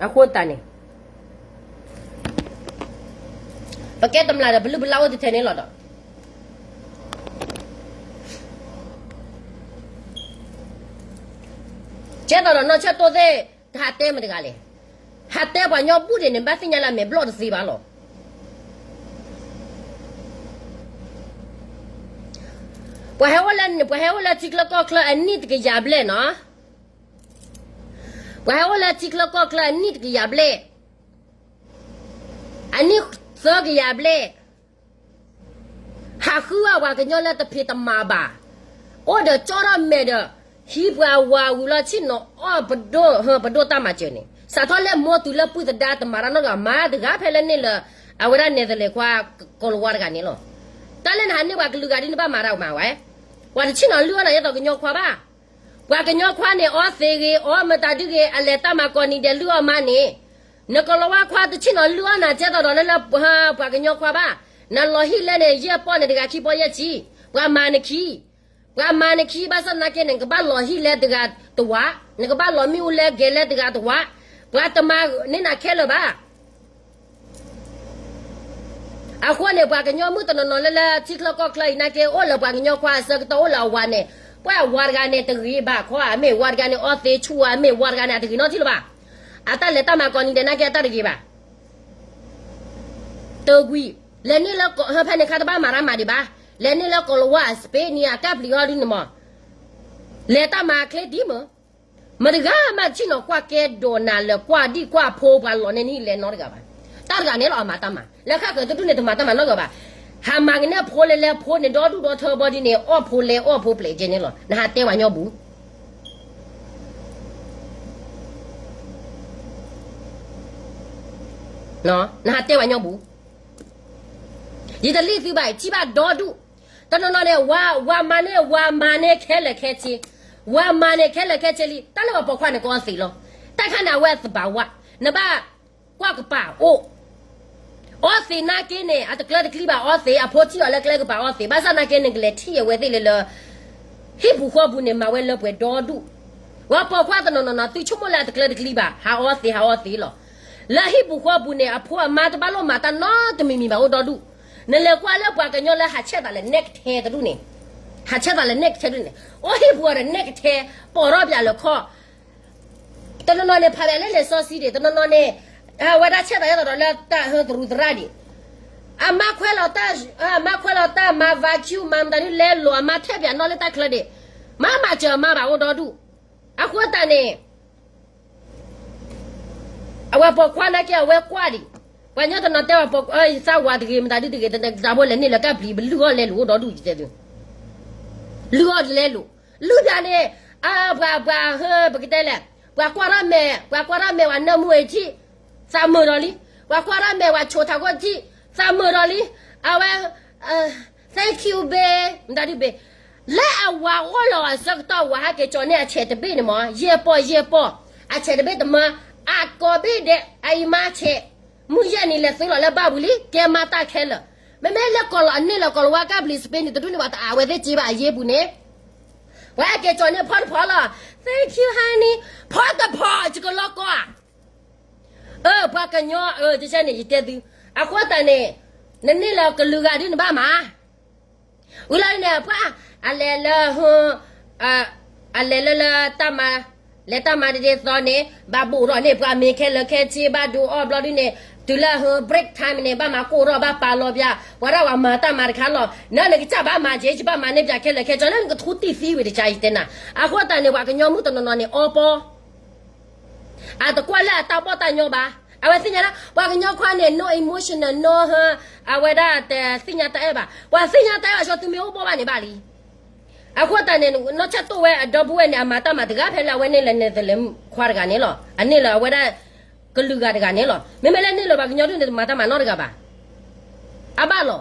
အဃိသတးန့ၣ် ပကဲတမျၢ်ဒီး ပလုၢ်ပလၢ်အိၣ်တထဲန့ၣ်လီၤဒီး ကဲသိးဒီးနီၢ်ဆၢၣ်တိၢ်သ့ၣ် တဟးတဲမတၤတဂၤလဲၣ်. ဟးတဲပှၤညီဘူၣ်ဒံးန့ၣ် ဘၣ်သ့ၣ်ညါလၢအမဲာ်ဘျီၣ်တသ့ဘၣ်လီၤ. ပှၤဟဲအိၣ်လၢ ပှၤဟဲအိၣ်လၢထံချၢကီၢ်ချၢအနံၣ်တကယၤဘျဲၣ်နီၤ, ပှၤဟဲအိၣ်လၢထံချၢကီၢ်ချၢအနံၣ်တကယၤဘျဲၣ်, အနံၣ်သၢကယၤဘျဲၣ် ဟးဃုအီၣ်ပှၤကညီလၢတဖံးတမၤဘၣ်, အိၣ်ဒီးကၠီထီၣ်မဲာ်ဒီး ဟံးပှၤဝၤဝံၤလီၤဆ့ၣ်နီၤအီၣ်ပဒိၣ် ဟၢ ပဒိၣ်တၢ်မၤစၢၤန့ၣ် စးထီၣ်လၢမိၢ်တုၤလၢပုၢ်သဒါတမၤတၢ်နီတဂၤ မၤတဂၤဖဲလၢန့ၣ်လၢ အဝဲဒၣ်နဲၣ်သလဲးခွါ ကီၤလၤဝါတဂၤန့ၣ်လီၤ. တၢ်လၢနဟးန့ၢ်ပှၤကလုာ်ဂၤဒ်န့ၣ်ဘၣ်မၤတၢ်မၤဝဲ, ပှၤတဆ့ၣ်နီၤလုၢ်အီၣ်နၤဒ်သိးကညီခွါဘၣ်. ပှၤကညီခွါန့ၣ် အီသံးဂ့ၤ အီမတၤဒုဂ့ၤ အလဲၤတၢ်မၤကိးနံၤဒဲးလုၢ်အီၣ်မါန့ၣ်, နကီၤလၤဝါခွါတဆ့ၣ်နီၤလုၢ်အီၣ်နၤကဲသိးဒီးလၢလၢ ပှၤကညီခွါဘၣ်. နလီၤဟံၣ်လဲန့ၣ် ယဲၢ်ပီၢ်န့ၣ်တဂၤခံပီၢ်ယဲၢ်ဆံ, ပှၤမၤနခံ, ပှၤမၤနခံ ဘၣ်ဆၣ်သနာ်က့န့ၣ် နကဘၣ်လီၤဟံၣ်လဲတဂၤတဝး, နကဘၣ်လီၤမ့ၣ်အူလဲဂဲၤလဲတဂၤတဝး, ပှၤတမၤန့ၢ်နၤခဲလၢာ်ဘၣ်. အဃိန့ၣ် ပှၤကညီမုၣ်တနီၤနီၤလၢလၢထံချၢကီၢ်ချၢအံၤနာ်က့ အိၣ်လၢပှၤကညီခွါအဆၢကတီၢ်အိၣ်လၢအဝၤန့ၣ်, ပှၤအဝၤတဂၤန့ၣ် တဂ့ၤဘၣ်ခီဧါ, မ့ၢ်ဝၤတဂၤန့ၣ် အီသံးဆူၣ်ဧါ, မ့ၢ်ဝၤတဂၤန့ၣ် အတဂ့ၤနီတထံၣ်လၢၤဘၣ်. အတၢ်လဲၤတၢ်မၤကိးနံၤဒဲးနာ်က့ အတၢ်တဂ့ၤဘၣ်. တဂ့ၤ, လဲၤန့ၢ်လၢဟၢဖဲန့ၣ် ခါတဘၣ်မၤတၢ်မၤဒံးဘၣ်, လဲၤန့ၢ်လၢကီၤလၤဝါ Spain န့ၣ် အကၢ်ပျံၤအီၤဒ်န့ၣ်မး, လဲၤတၢ်မၤချ့ဒ်မး, မတဂၤမးတဆ့ၣ်နီၤကွၢ်ကဲဒိးနၤလၢၤ ကွၢ်ဒံၣ်ကွၢ်ဖိပှၤလီၤန့ၢ်နဟံၣ်လဲနီတဂၤဘၣ်. တၢ်တဂၤန့ၣ်လီၤ အမၤတၢ်မၤ, လၢဃၣ်ဃၢၤတဒူၣ်န့ၣ် တမၤတၢ်မၤနီတဂၤဘၣ်. ဟးမၤကနဲၣ်ဖိလဲၤလဲၤဖိန့ၣ် ဒီဒူၣ်ဒီထၢဘီဒ်န့ၣ် အီၣ်ဖိလဲၤအီၣ်ဖိပျဲၢ်ကဲန့ၣ်လီၤ. နဟးတဲပှၤညီဘူး နဟးတဲပှၤညီဘူး, ယတလံၣ်သုဘၣ် ထံၣ်ဘၣ်ဒီဒူၣ်, တနီၤနီၤန့ၣ် ဝၤမၤန့ၢ် ဝၤမၤန့ၢ်ခဲလၢာ်ခဲဆ့, ဝၤမၤန့ၢ်ခဲလၢာ်ခဲဆ့လံ, တၢ်လၢပှၤပိာ်ခွါန့ၣ်ကအီသံးလီၤ. တၢ်ခါန့ၣ် အဝဲသဘၣ်ဝး, နဘၣ်ကွၢ်ကပၤအိၣ် အီသံးနာ်က့န့ၣ် အတကျၢတကျံဘၣ်အီသံး, အဖိထံၣ်အီၤလၢကျဲကပၤအီသံး, ဘၣ်ဆၣ်နာ်က့န့ၣ် ကလဲၤထံၣ်အဝဲသ့ၣ်လၢလၢ ဟံၣ်ပူၤဃီပူၤန့ၣ် မၤဝဲလၢပှဲၤဒီဒူၣ်. ပှၤပိာ်ခွါတနီၤနီၤနီၤ သုဆိကမိၣ်လၢအတကျၢတကျံဘၣ် ဟးအီသံး ဟးအီသံးလီၤ. လၢဟံၣ်ပူၤဃီပူၤန့ၣ် အဖိအမါတဘၣ်လိၣ်မၤတၢ်နီတမံၤမံၤဘၣ်အိၣ်ဒီဒူၣ်. နလဲၤကွၢ်လၢပှၤကညီလၢဟးဆဲးသးလၢနဲကထဲတဒူၣ်န့ၣ်, ဟးဆဲးသးလၢနဲကထဲဒူၣ်န့ၣ်, အိၣ်ဟံၣ်ပူၤအီၤဒီးနဲကထဲ, ပိာ်ထီၣ်ပၠးလၢခီၣ် တနီၤနီၤန့ၣ် ဖးပၠးလၢလံာ်စီဆှံဒံး, တနီၤနီၤန့ၣ် အဝဲဒၣ်ဆဲးသးဒ်သိးဒီးလၢတၢ်ဟၢသရူးသရၣ်ဒံး, အမါခွဲးလီၤတၢ်, အမါခွဲးလီၤတၢ်မၤ vacuum မၤမတၤဒ်လဲလိာ် အမါထဲပၠးနီၣ်လၢတၢ်ချၢဒံး, မၤမၤစၢၤအမါဘၣ်အိၣ်ဒီဒူၣ်. အဃိသတးန့ၣ် အဝဲပိာ်ခွါနာ်က့ အဝဲကွၢ်ဒံး, ပှၤကညီတနီၤတဲဝဲ သးဝးတဂ့ၤ မတၤဒုတဂ့ၤ တၢ်ဖိလဲၤန့ၢ်လၢကၢ်ပျံၤ ပလုၢ်အီၣ်လဲလိာ်အိၣ်ဒီဒူၣ်ယတဲသု, လုၢ်အီၣ်လဲလိာ်, လုၢ်ပၠးန့ၣ်, ပှၤ ပှၤဟၢ ပကတဲလဲၣ်, ပှၤကွၢ်ထီၣ်မဲာ် ပှၤကွၢ်ထီၣ်မဲာ်ဝဲနၢမူအံၤထံၣ်, သးမုာ်ဒီးလံ. ပှၤကွၢ်ထီၣ်မဲာ် ပှၤဆိးထးခိၣ်ထံၣ်, သးမုာ်ဒီးလံ. အဝဲ, thank you babe, မတၤဒု babe. လၢအဝၤအိၣ်လီၤအဆၢကတီၢ် ဝၤဟဲက့ၤကၠီန့ၢ်အဆဲးတဘ့ၣ်န့ၣ်မး, ယဲၢ်ပီၢ်ယဲၢ်ပီၢ်, အဆဲးတဘ့ၣ်တမၢ, အကိးဘ့ၣ်ဒဲး အအံၤမါဆဲး, မုၢ်ယဲၢ်နံၤလဲၤသုးလီၤလၢဘၣ်ပူၤလံ ကဲမါတၢ်ခဲလၢာ်. မ့မ့ၢ်လၢကီၢ်လီၤအန့ၢ်လီၤကီၢ်လီၤဝါကၢ်ဘျံးစပ့န့ၣ် တဒူၣ်န့ၣ် ပှၤတအးဝဲသ့ၣ်စ့ဘၣ်အယ့ပူၤန့ၣ် ပှၤဟဲက့ၤကၠီန့ၢ်ဖီတဖီလီၤ. Thank you honey. ဖီတဖီ ယကလီကီၢ်ဧါ. အၢ ပှၤကညီအၢ ကစဲန့ၣ် ယတဲသု, အဃိသတးန့ၣ်, နန့ၢ်လၢကလုာ်ဂၤဒုးနဘၣ်မၤ, ဝံၤလီၤန့ၣ် ပှၤ, အလဲၤလၢ, အလဲၤလၢလၢတၢ်မၤ, လဲၤတၢ်မၤတဒ်သိးန့ၣ် ဘၣ်ဘိၣ်ထီၣ်န့ၢ်ပှၤမ့ၤခဲလၢာ်ခဲဆ့ ဘၣ်ဒိအီၣ်ဘျီဒုန့ၣ်, တုၤလၢ break time န့ၣ် ဘၣ်မၤကိၢ်ထီၣ် ဘၣ်ပာ်လီၤပှၤ, ပှၤဒၣ်ပှၤမၤတၢ်မၤတခါလီၤ. နနကစၢ်ဘၣ်မၤက့ၤ ယဘၣ်မၤန့ၢ်ပှၤခဲလၢာ်ခဲဆ့ နကထူတံၢ်သံဝံၤတကါ ယတဲနၤ. အဃိသတးန့ၣ် ပှၤကညီမုၣ်တနီၤနီၤန့ၣ် အီပီ အတကွၢ်လၢအတၢ်ဘီၣ်တၢ်ညီဘၣ်. အဝဲသ့ၣ်ညါဒၣ် ပှၤကညီခွါန့ၣ် no emotional, no, အဝဲဒၣ်တသ့ၣ်ညါတၢ်အဲၣ်ဘၣ်. ပှၤသ့ၣ်ညါတၢ်အဲၣ်ဘၣ်ဆိ သုမ့ၢ်အိၣ်ဘီၣ်ဘၣ်န့ၣ်ဘၣ်လံ. အဃိသတးန့ၣ် နီၢ်ဆၢၣ်တိၣ်ဝဲအဒီပုၢ်ဝဲၢ်န့ၣ် အမၤတၢ်မၤတဂၤဖဲလၢအဝဲန့ၢ်လၢ Netherlands ခွါတဂၤန့ၣ်လီၤ. အန့ၢ်လၢအဝဲဒၣ်ကလုာ်ဂၤတဂၤန့ၣ်လီၤ. မ့မ့ၢ်လၢန့ၢ်လၢပှၤကညီဒုန့ၣ် တမၤတၢ်မၤနီတဂၤဘၣ်. အဘၣ်လီၤ.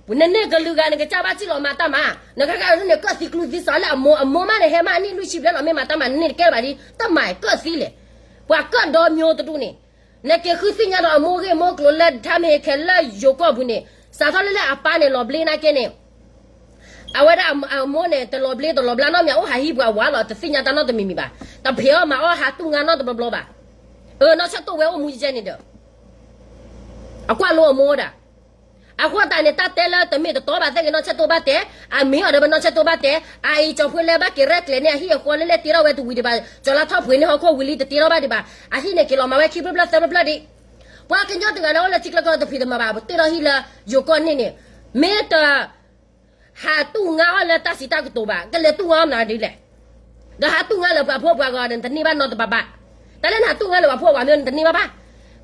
နန့ၢ်ကလုာ်ဂၤ နကစၢ်ဘၣ်စံၣ်လီၤမၤတၢ်မၤ, နကကန့ၢ်ကၢၣ်သံကျူသံစးလၢအမိၢ်, အမိၢ်မးန့ၣ် ဟဲမးအနံၣ်လွံၢ်ဆံဘျဲၣ်လီၤ မ့ၢ်မၤတၢ်မၤ နန့ၢ်တကဲလၢၤဘၣ်ဒ် တၢ်မၤကၢၣ်သံလဲၣ်. ပှၤကၢၣ်ဒီမၠိတဒူၣ်န့ၣ်, နက့ၤဃုသ့ၣ်ညါဒီးအမိၢ်ဂ့ၢ်မိၢ်ကျိၤလၢ ထါမ့ၢ်ဟဲခဲလၢာ်ယိၤကီၢ်ပူၤန့ၣ်, စးထီၣ်လၢလၢအပၢ်န့ၣ် လီၤဘျ့နာ်က့န့ၣ် အဝဲဒၣ်အမိၢ်န့ၣ် တလီၤဘျ့တလီၤဘျါနီတမံၤ အိၣ်ဟးဟံးပှၤဝၤလီၤ တသ့ၣ်ညါတၢ်နီတမံၤမံၤဘၣ်. တဖံးအီၣ်မၤအီၣ် ဟးတူၢ်ငါနီတဘျီဘျီဘၣ်. အၢ နီၢ်ဆၢၣ်တိၣ်ဝဲအိၣ်မူယဲန့ၣ်ဒီး အကွၢ်လိအမိၢ်ဒၣ်. အဃိသတးန့ၣ် တၢ်တဲလၢတမ့ၢ်တတီဘၣ်သ့ၣ်ဂ့ၤ နီၢ်ဆၢၣ်တိၣ်ဘၣ်တဲ, အမ့ၢ်အီၤဒီးပနီၢ်ဆၢၣ်တိၣ်ဘၣ်တဲ, အအံၤကၠီၤဖိလၢဘၣ်က့ၤရဲၣ်ကျဲၤန့ၣ် အဟံၣ်အဃီလၢလဲၣ်တ့ထီၣ်ဝဲတဝံၤဒံးဘၣ်, ကၠီၤလါထီၣ်ဖှ့န့ၢ်ဟီၣ်ခိၣ်ဝံၤလံတတ့ထီၣ်ဘၣ်ဒံးဘၣ်, အဟံၣ်န့ၣ်က့ၤလီၤမၤဝဲခံဖျၢၣ်ဖျၢၣ်သၢဖျၢၣ်ဖျၢၣ်ဒံး. ပှၤကညီတဂၤလၢအိၣ်လၢထံကျါကီၢ်တဖံးတမၤဘၣ် ပတ့ထီၣ်ဟံၣ်လၢယိၤကီၢ်န့ၣ်န့ၣ်, မ့ၢ်တ ဟးတူၢ်ငါအီၣ်လၢတၢ်စံးတၢ်ကတိၤဘၣ်, ကလဲၤတူၢ်ငါအီၣ်မနုၤဒ်လဲၣ်. ဒီးဟးတူၢ်ငါလၢပှၤဖိပှၤဂီၤဒီး နတန့ၢ်ဘၣ်နီတဘ့ၣ်ဘၣ်. တၢ်လၢနဟးတူၢ်ငါလၢပှၤဖိပှၤမ့ၢ် နတန့ၢ်ဘၣ်ဘၣ်.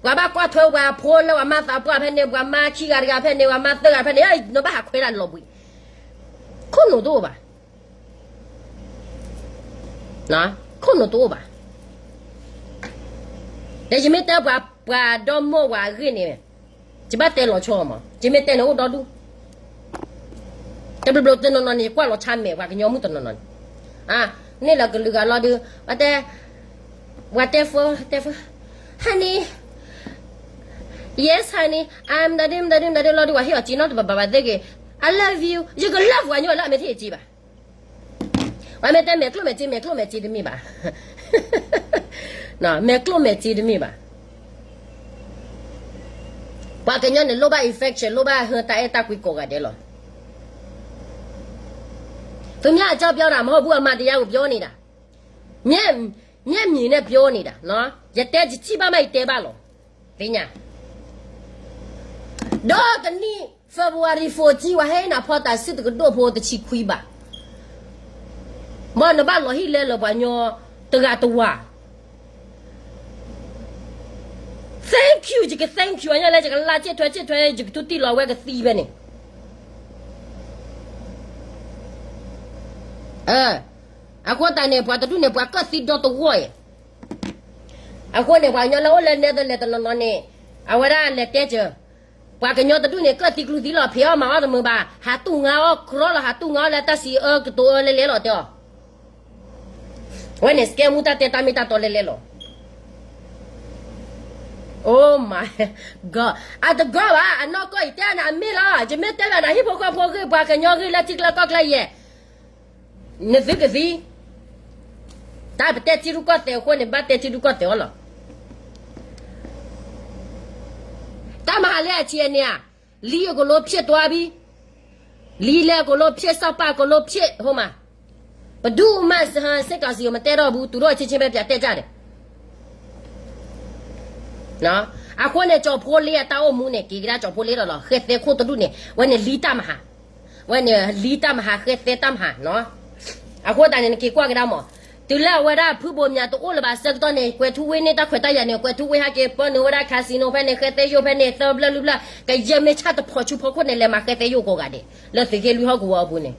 ပှၤဘၣ်ကွၢ်ထွဲပှၤဖိလၢပှၤမါသးပှၢ်ဖဲန့ၣ်, ပှၤမါခံဂၤတဂၤဖဲန့ၣ်, ပှၤမါသၢဂၤဖဲန့ၣ်, နဘၣ်ဟးခွဲဒၣ်လီၤဘှံး. ခိၣ်နူာ်တအိၣ်ဘၣ်. ခိၣ်နူာ်တအိၣ်ဘၣ်. ဒီးယမ့ၢ်တဲပှၤ, ပှၤဒီမိၢ်ဝၤအဂ့ၢ်န့ၣ်, ယဘၣ်တဲလီၤဆီမး, ယမ့ၢ်တဲန့ၣ်အိၣ်ဒီဒူၣ်. တဘျီဘျီတနီၤနီၤန့ၣ် ယကွၢ်လီၤဆါမဲာ် ပှၤကညီမုၣ်တနီၤနီၤန့ၣ်, န့ၣ်လီၤကလုာ်ဂၤလီၤဒုး, ပှၤတဲ, ပှၤတဲဖိ, တဲဖိ, honey, yes honey, မတၤဒုမတၤဒုမတၤဒုလီၤဒုး ပှၤဟ့ၣ်အီၤစ့နီတဘ့ၣ်ဘၣ်ဘၣ်သ့ၣ်ဂ့ၤ, I love you, ယက love ပှၤညီလၢအမ့ၢ်ထံၣ်အစ့ဘၣ်. ပှၤမ့ၢ်တဲမဲာ်ကျိၣ်မဲာ်စ့, မဲာ်ကျိၣ်မဲာ်စ့တမ့ၢ်ဘၣ်. မဲာ်ကျိၣ်မဲာ်စ့တမ့ၢ်ဘၣ်. ပှၤကညီန့ၣ် လိၣ်ဘၣ် affection, လိၣ်ဘၣ်ဟၢတၢ်အဲၣ်တၢ်ကွံကိးဂၤဒဲးလီၤ. သူများအကြောင်းပြောတာမဟုတ်ဘူး, အမှန်တရားကိုပြောနေတာ, မျက်မြင်နဲ့ပြောနေတာနော်, ယတဲ ယထံၣ်ဘၣ်မး ယတဲဘၣ်လီၤ. သ့ၣ်ညါ, ဒီးတနံၣ် February fourteen ဝဲဟဲနၤဖီတၢ်စုတကဒိၣ်ဖိတဆံခွံဘၣ်, မ်နဘၣ်လီၤဟံၣ်လဲလၢပှၤညီတဂၤတဝၤ. Thank you, ယက thank you အညါလဲ ယကလါစ့ၣ်ထွဲစ့ၣ်ထွဲ ယကထူတံၢ်လီၤဝဲကသံဖဲန့ၣ်. အဃိသတးန့ၣ် ပှၤတဒူၣ်န့ၣ် ပှၤကၢၣ်သံဒီတဝီၢ်အံၤ. အဃိန့ၣ် ပှၤကညီလၢအိၣ်လၢ Netherlands တနီၤနီၤန့ၣ် အဝဲဒၣ်လဲၤတဲစၢၤ, ပှၤကညီတဒူၣ်န့ၣ် ကၢၣ်သံကျူသံလီၤ ဖံးအီၣ်မၤအီၣ်တမုာ်ဘၣ်, ဟးတူၢ်ငါအီၣ်ကြီလီၤ, ဟးတူၢ်ငါအီၣ်လၢတၢ်စံးအၢကတိၤအၢလဲလဲလီၤတဲအီၤ. ဝဲန့ၣ် စကဲမူတၢ်တဲတၢ်မ့ၢ်တၢ်တီလဲလဲလီၤ. Oh my God, အတဂီၢ်ဘၣ်, အနီၢ်ကီၢ်အံၤတဲနၤအမ့ၢ်လီၤ, ယမ့ၢ်တဲဘၣ်နၤဟံၣ်ဖိဃီဖိဂ့ၢ် ပှၤကညီဂ့ၢ်လၢထံကျါကီၢ်ကျါယဲၢ် နသုကသံ, တၢ်ပတဲထံရူၢ်ကီၢ်သဲးအဃိန့ၣ် ဘၣ်တဲထံရူၢ်ကီၢ်သဲးအီၤလီၤ. တၢ်မၤဟးလၢအဆံးအန့ၣ်ဧါ, လံအကလိဖျ့ၣ်တွါဘံ, လံလဲအကလိဖျ့ၣ် စီၤပၤအကလိဖျ့ၣ် ဟိမး, ပဒူၣ်မးစဟၢစ့ၢ်ကီးစံးမတဲထီၣ်ဘူး တူၢ်ထီၣ်အချင်းချင်းပဲ ပျးတဲကြတယ်. အဃိန့ၣ် ကၠီၤဖိလ့အတၢ်အိၣ်မူန့ၣ် က့ၤကဒါကၠီၤဖိလ့ဒီးလီၤ, ဃဲသဲခိၣ်တဒူၣ်န့ၣ် ဝဲန့ၣ်လံတၢ်မဟါ, ဝဲန့ၣ်လံတၢ်မဟါ ဃဲသဲတၢ်မဟါနီၤ. အဃိသတးန့ၣ် နက့ၤကွၢ်ကဒါမး, တုၤလၢအဝဲဒၣ်ဖုဘိးမၠးတအိၣ်လၢၤဘၣ်ဆၢကတီၢ်န့ၣ် ကွဲၤထူဝ့န့ၢ်တၢ်ခွဲးတၢ်ယာ်န့ၣ် ကွဲၤထူဝ့ဟဲက့ၤပၢနုာ်ဝဲဒၣ် casino ဖဲန့ၣ် ဃဲသဲယိၣ်ဖဲန့ၣ် သၢဘျၢလွံၢ်ဘျၢ, ကယဲၢ်မ့ၢ်ဆၣ်တဖီၣ်ဆူဖီခိၣ်န့ၣ် လဲၤမၤဃဲသဲယိၣ်ကိးဂၤဒဲး လၢသုးက့လွံၢ်ဟီၣ်ကဝီၤအပူၤန့ၣ်.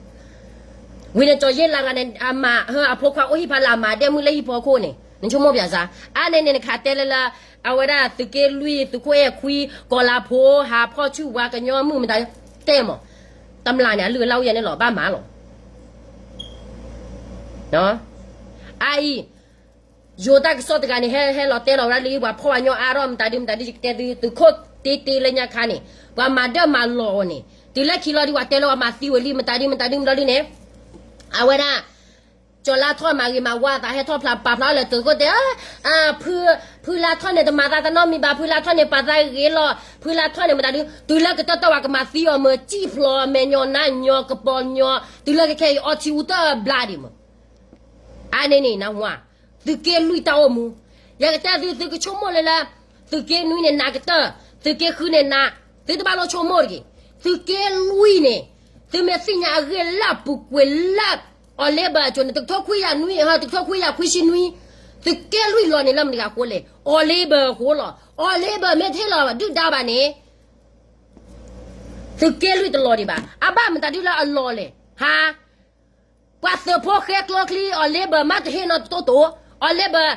ဝံၤန့ၣ် ကၠီၤယ့လးဂၤန့ၣ် အမၤဟၢအဖိခွါအိၣ်ဟံၣ်ဖးလၢအမၤဒဲမုၢ်လၢဟံၣ်ဖီခိၣ်န့ၣ် နဆိကမိၣ်ပၠးစါ, အါန့ၣ်န့ၣ် နခးတဲလၢလၢ အဝဲဒၣ်သုးက့လွံၢ် သုးခိၣ်အဲၣ်ခွံ ကီၤလၤဖိ ဟးဖီၣ်ဆူၣ်ဝါကညီမုၣ်မတၤ တဲမး, တမျးန့ၣ် အလုၢ်အလၢ်အိၣ်ယဲန့ၣ်လီၤ ဘၣ်မၤလီၤ. အအံၤ ယိၤတၢ်ကစီၣ်တဂၤန့ၣ် ဟဲဟဲလီၤတဲလီၤဝဲဒၣ်လၢ ပှၤဖီၣ်ပှၤညီအါထီၣ်မတၤဒုမတၤဒု ယကတဲသု သုးခိၣ်တ့တ့လၢညါခါန့ၣ် ပှၤမၤဒၢၣ်မၤလီၤအီၤန့ၣ် တုၤလၢခံလီၤဒု ပှၤတဲလၢပှၤမၤသံဝဲလံ မတၤဒုမတၤဒုမတၤဒုန့ၣ် အဝဲဒၣ် ကၠီၤလါထီၣ်မၤဂ့ၤမၤဝါသး ဟဲထီၣ်ဖျါပာ်ဖျါလၢသုးခိၣ်တဲ ဖုလါထီၣ်န့ၣ် တမၤသးတနီတမံၤဘၣ် ဖုလါထီၣ်န့ၣ် ပာ်သးဂ့ၤလီၤ ဖုလါထီၣ်န့ၣ် မတၤဒု တုၤလၢကတီၢ်တီၢ်ပှၤကမၤသံအီၤမ့ၢ် စံၣ်ဖျိးမဲာ်ညီနါညီ ကပီၤညီ တုၤလၢကခဲအံၤ အီထံအူတၢ်ဘျါဒံးမး အါန့ၣ်န့ၣ် နၢ်ဟူဧါ, သုးက့လွံၢ်တၢ်အိၣ်မူ, ယကတဲသု သုကဆိကမိၣ်လၢလၢ သုးက့နွံန့ၣ် နးကတၢၢ်, သုးက့ဃုန့ၣ်နး, သုတဘၣ်လိၣ်ဆိကမိၣ်တဂ့ၤ, သုးက့လွံၢ်န့ၣ် သုမ့ၢ်သ့ၣ်ညါအဂ့ၢ်လၢအပူၤကွံာ်လၢ အီၤလ့ဘၢၣ်အစိၤန့ၣ် တကထိခွံကယၤနွံ, တကထိခွံကယၤခွံဆံနွံ, သုးက့လွံၢ်လီၤန့ၣ်လၢမတၤတဂၤအဃိလဲၣ်, အီၤလ့ဘၢၣ်အဃိလီၤ, အီၤလ့ဘၢၣ်မ့ၢ်တဟ့ၣ်လီၤဒုၣ်ဒါဘၣ်န့ၣ် သုးက့လွံၢ်တလီၤဒံးဘၣ်, အဘၣ်မတၤဒုလၢအလီၤလဲၣ်, ဟါ ပှၤသုးဖိဃဲကျိချံ အီၤလ့ဘၢၣ်မ့ၢ်တဟ့ၣ်နီတတိၢ်တိၢ်, အီၤလ့ဘၢၣ်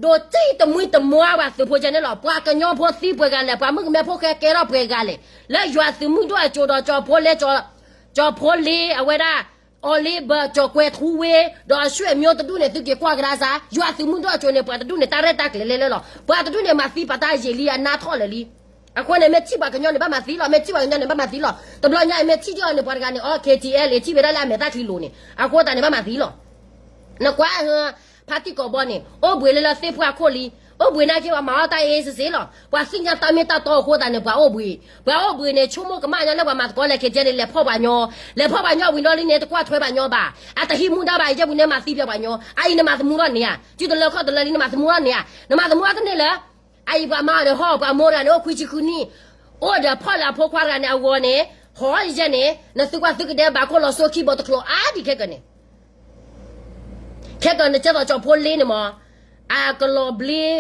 ဒိးတံၢ်တမှံတမွါပှၤသုးဖိကဲန့ၣ်လီၤ, ပှၤကညီဖိသံပှဲၤဂၤလဲၣ်, ပှၤမုၣ်ကမဲဖိဃဲကဲထီၣ်ပှဲၤဂၤလဲၣ်, လၢယွၤသုးမုၢ်ဒိၣ်အစိၤဒီးကၠီၤဖိလ့, ကၠီၤဖိလ့ အဝဲဒၣ် အီၤလ့ဘၢၣ် ကၠီၤကွဲၤထူဝ့ ဒီးအဆွေမျိုးတဒူၣ်န့ၣ် သုက့ၤကွၢ်ကဒါစၢ်, ယွၤသုးမုၢ်ဒိၣ်အစိၤန့ၣ် ပှၤတဒူၣ်န့ၣ် တၢ်ရဲၣ်တၢ်ကျဲၤလဲၤလၢလီၤ, ပှၤတဒူၣ်န့ၣ် မၤသံပာ်တၢ်ယံာ်လံ အနါထီၣ်လၢာ်လံ အဃိန့ၣ် မ့ၢ်ထံၣ်ပှၤကညီန့ၣ် ဘၣ်မၤသံလီၤ, မ့ၢ်ထံၣ်ပှၤကညီန့ၣ် ဘၣ်မၤသံလီၤ, တဘျီညါအံၤ မ့ၢ်ထံၣ်ဒ်အီၤန့ၣ် ပှၤတဂၤန့ၣ် အီ KTLA ထံၣ်ဝဲဒၣ်လၢအမဲာ်တၢ်ချံလိၤန့ၣ် အဃိသတးန့ၣ် ဘၣ်မၤသံလီၤ, နကွၢ် ဖါတံၢ်ကိာ်ဘီန့ၣ် အိၣ်ဘှံးလၢလၢသ့ၣ်ပှၢ်ခိၣ်လံ, အိၣ်ဘှံးနာ်က့ ပှၤမၤအီၣ်တၢ်အ့စ့စ့လီၤ, ပှၤသ့ၣ်ညါတၢ်မ့ၢ်တၢ်တီအဃိသတးန့ၣ် ပှၤအိၣ်ဘှံး, ပှၤအိၣ်ဘှံးန့ၣ် ဆိကမိၣ်ကမၣ်ညါလၢပှၤမၤသကိးလဲၤ KTLA န့ၣ် လဲၤဖီၣ်ပှၤညီ, လဲၤဖီၣ်ပှၤညီဝံၤဒီးလံန့ၣ် တကွၢ်ထွဲပှၤညီဘၣ်, အတဟံးမူဒါဘၣ် ယဲၢ်ပူၤန့ၣ်မၤသံပှၤပှၤညီ, အအံၤနမၤသမူထီၣ်န့ၣ်ဧါ, စုတလၢခီၣ်တလၢလံ နမၤသမူထီၣ်န့ၣ်ဧါ, နမၤသမူထီၣ်တန့ၢ်လၢ အအံၤပှၤမၤအီၤန့ၣ် ဟီၣ်ပှၤမိၢ်တဂၤန့ၣ် အိၣ်ခွံဆံဃုနံၣ်, အိၣ်ဒီးဖီၣ်လၢအဖိခွါတဂၤန့ၣ်အဂီၢ်န့ၣ်, ဟီၣ်ယဲၢ်န့ၣ် နသုကွၢ်သုကဒဲဘးခိၣ်လီၤစိခံဘီတကျိၤအါဒံးခဲကနံၣ်, ခဲကနံၣ် ကဲသိးကၠီၤဖိလ့န့ၣ်မး, အကလီၤဘျ့,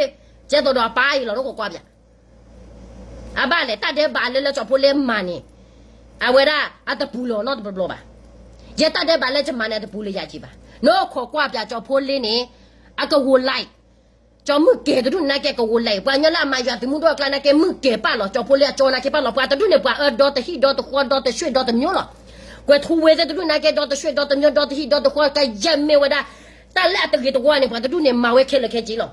ကဲသိးဒီးအပၢ်အံၤလီၤ နကကွၢ်ပၠး, အဘၣ်လဲၣ် တၢ်ဒဲးဘးလၢလၢကၠီၤဖိလ့မၤန့ၣ်, အဝဲဒၣ်အတပူၤလၢၤနီတဘျီဘျီဘၣ်, ယဲတၢ်ဒဲးဘးလၢကမၤန့ၣ်အတပူၤလၢယၤက့ၤဘၣ်, နအိၣ်ခိးကွၢ်ပၠးကၠီၤဖိလ့န့ၣ်, အကဝိးလဲၣ် ကၠီၤမုၢ်ကဲၤတဒူၣ်နာ်က့ကဝိးလဲၣ်, ပှၤကညီလၢအမၤယွၤသုးမုၢ်ဒိၣ်အကျါနာ်က့ မုၢ်ကဲၤပၢ်လီၤ, ကၠီၤဖိလ့အကၠီနာ်က့ပၢ်လီၤ, ပှၤတဒူၣ်န့ၣ် ပှၤအၢဒီတဟံၣ်ဒီတဃီဒီတဆွေဒီတမျိုးလီၤ, ကွဲးထူဝ့သ့ၣ်တဒူၣ်နာ်က့ ဒီတဆွေဒီတမျိုးဒီတဟံၣ်ဒီတဃီ ကယဲၢ်မ့ၢ်ဝဲဒၣ်, တၢ်လၢအတဂ့ၤတဝါန့ၣ် ပှၤတဒူၣ်န့ၣ် မၤဝဲခဲလၢာ်ခဲဆ့လီၤ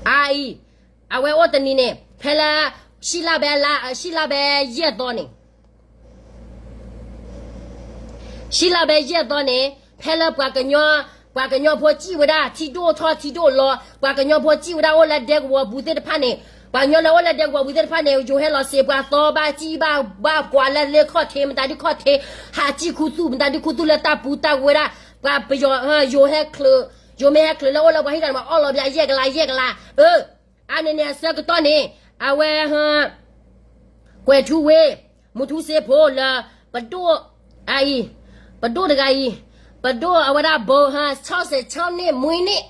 အအံၤ, အဝဲအိၣ်တနံၤန့ၣ် ဖဲလၢ ရှံလါဘဲလါ ရှံလါဘဲယဲၢ်သီန့ၣ်, ရှံလါဘဲယဲၢ်သီန့ၣ် ဖဲလၢပှၤကညီ, ပှၤကညီဖိစံၣ်ဝဲဒၣ် ထံဒိၣ်ထီၣ်ထံဒိၣ်လီၤ, ပှၤကညီဖိစံၣ်ဝဲဒၣ်အိၣ်လၢဒဲကဝီၤပူၤသ့ၣ်တဖၣ်န့ၣ်, ပှၤကညီလၢအိၣ်လၢဒဲကဝီၤပူၤသ့ၣ်တဖၣ်န့ၣ် ယိၤဟဲလီၤစံးပှၤသီဘၣ်စံၣ်ဘၣ် ဘၣ်ကွၢ်လၢလၢခီၣ်ထံး မတၤဒုခီၣ်ထံး, ဟးစံၣ်ခူသူၣ် မတၤဒုခူသူၣ်လၢတၢ်ပူၤတၢ်ဝဲဒၣ်, ပှၤပယီၤ, ယိၤဟဲချုး, ယိၤမ့ၢ်ဟဲချုးလၢအိၣ်လၢပှၤဟံၣ်တၢ်န့ၣ် ပှၤအီၣ်လီၤပယီၤယဲၢ်ကလးယဲၢ်ကလး, အၢ အါန့ၣ်န့ၣ် အဆၢကတီၢ်န့ၣ် အဝဲ, ကွဲးထူဝ့, မူထူစ့ဖိလၢ, ပဒိၣ်, အအံၤ, ပဒိၣ်တဂၤအံၤ, ပဒိၣ်အဝဲဒၣ်ဘိဟါ ဆီၣ်စဲးဆီၣ်န့ၢ်မှံန့ၢ်,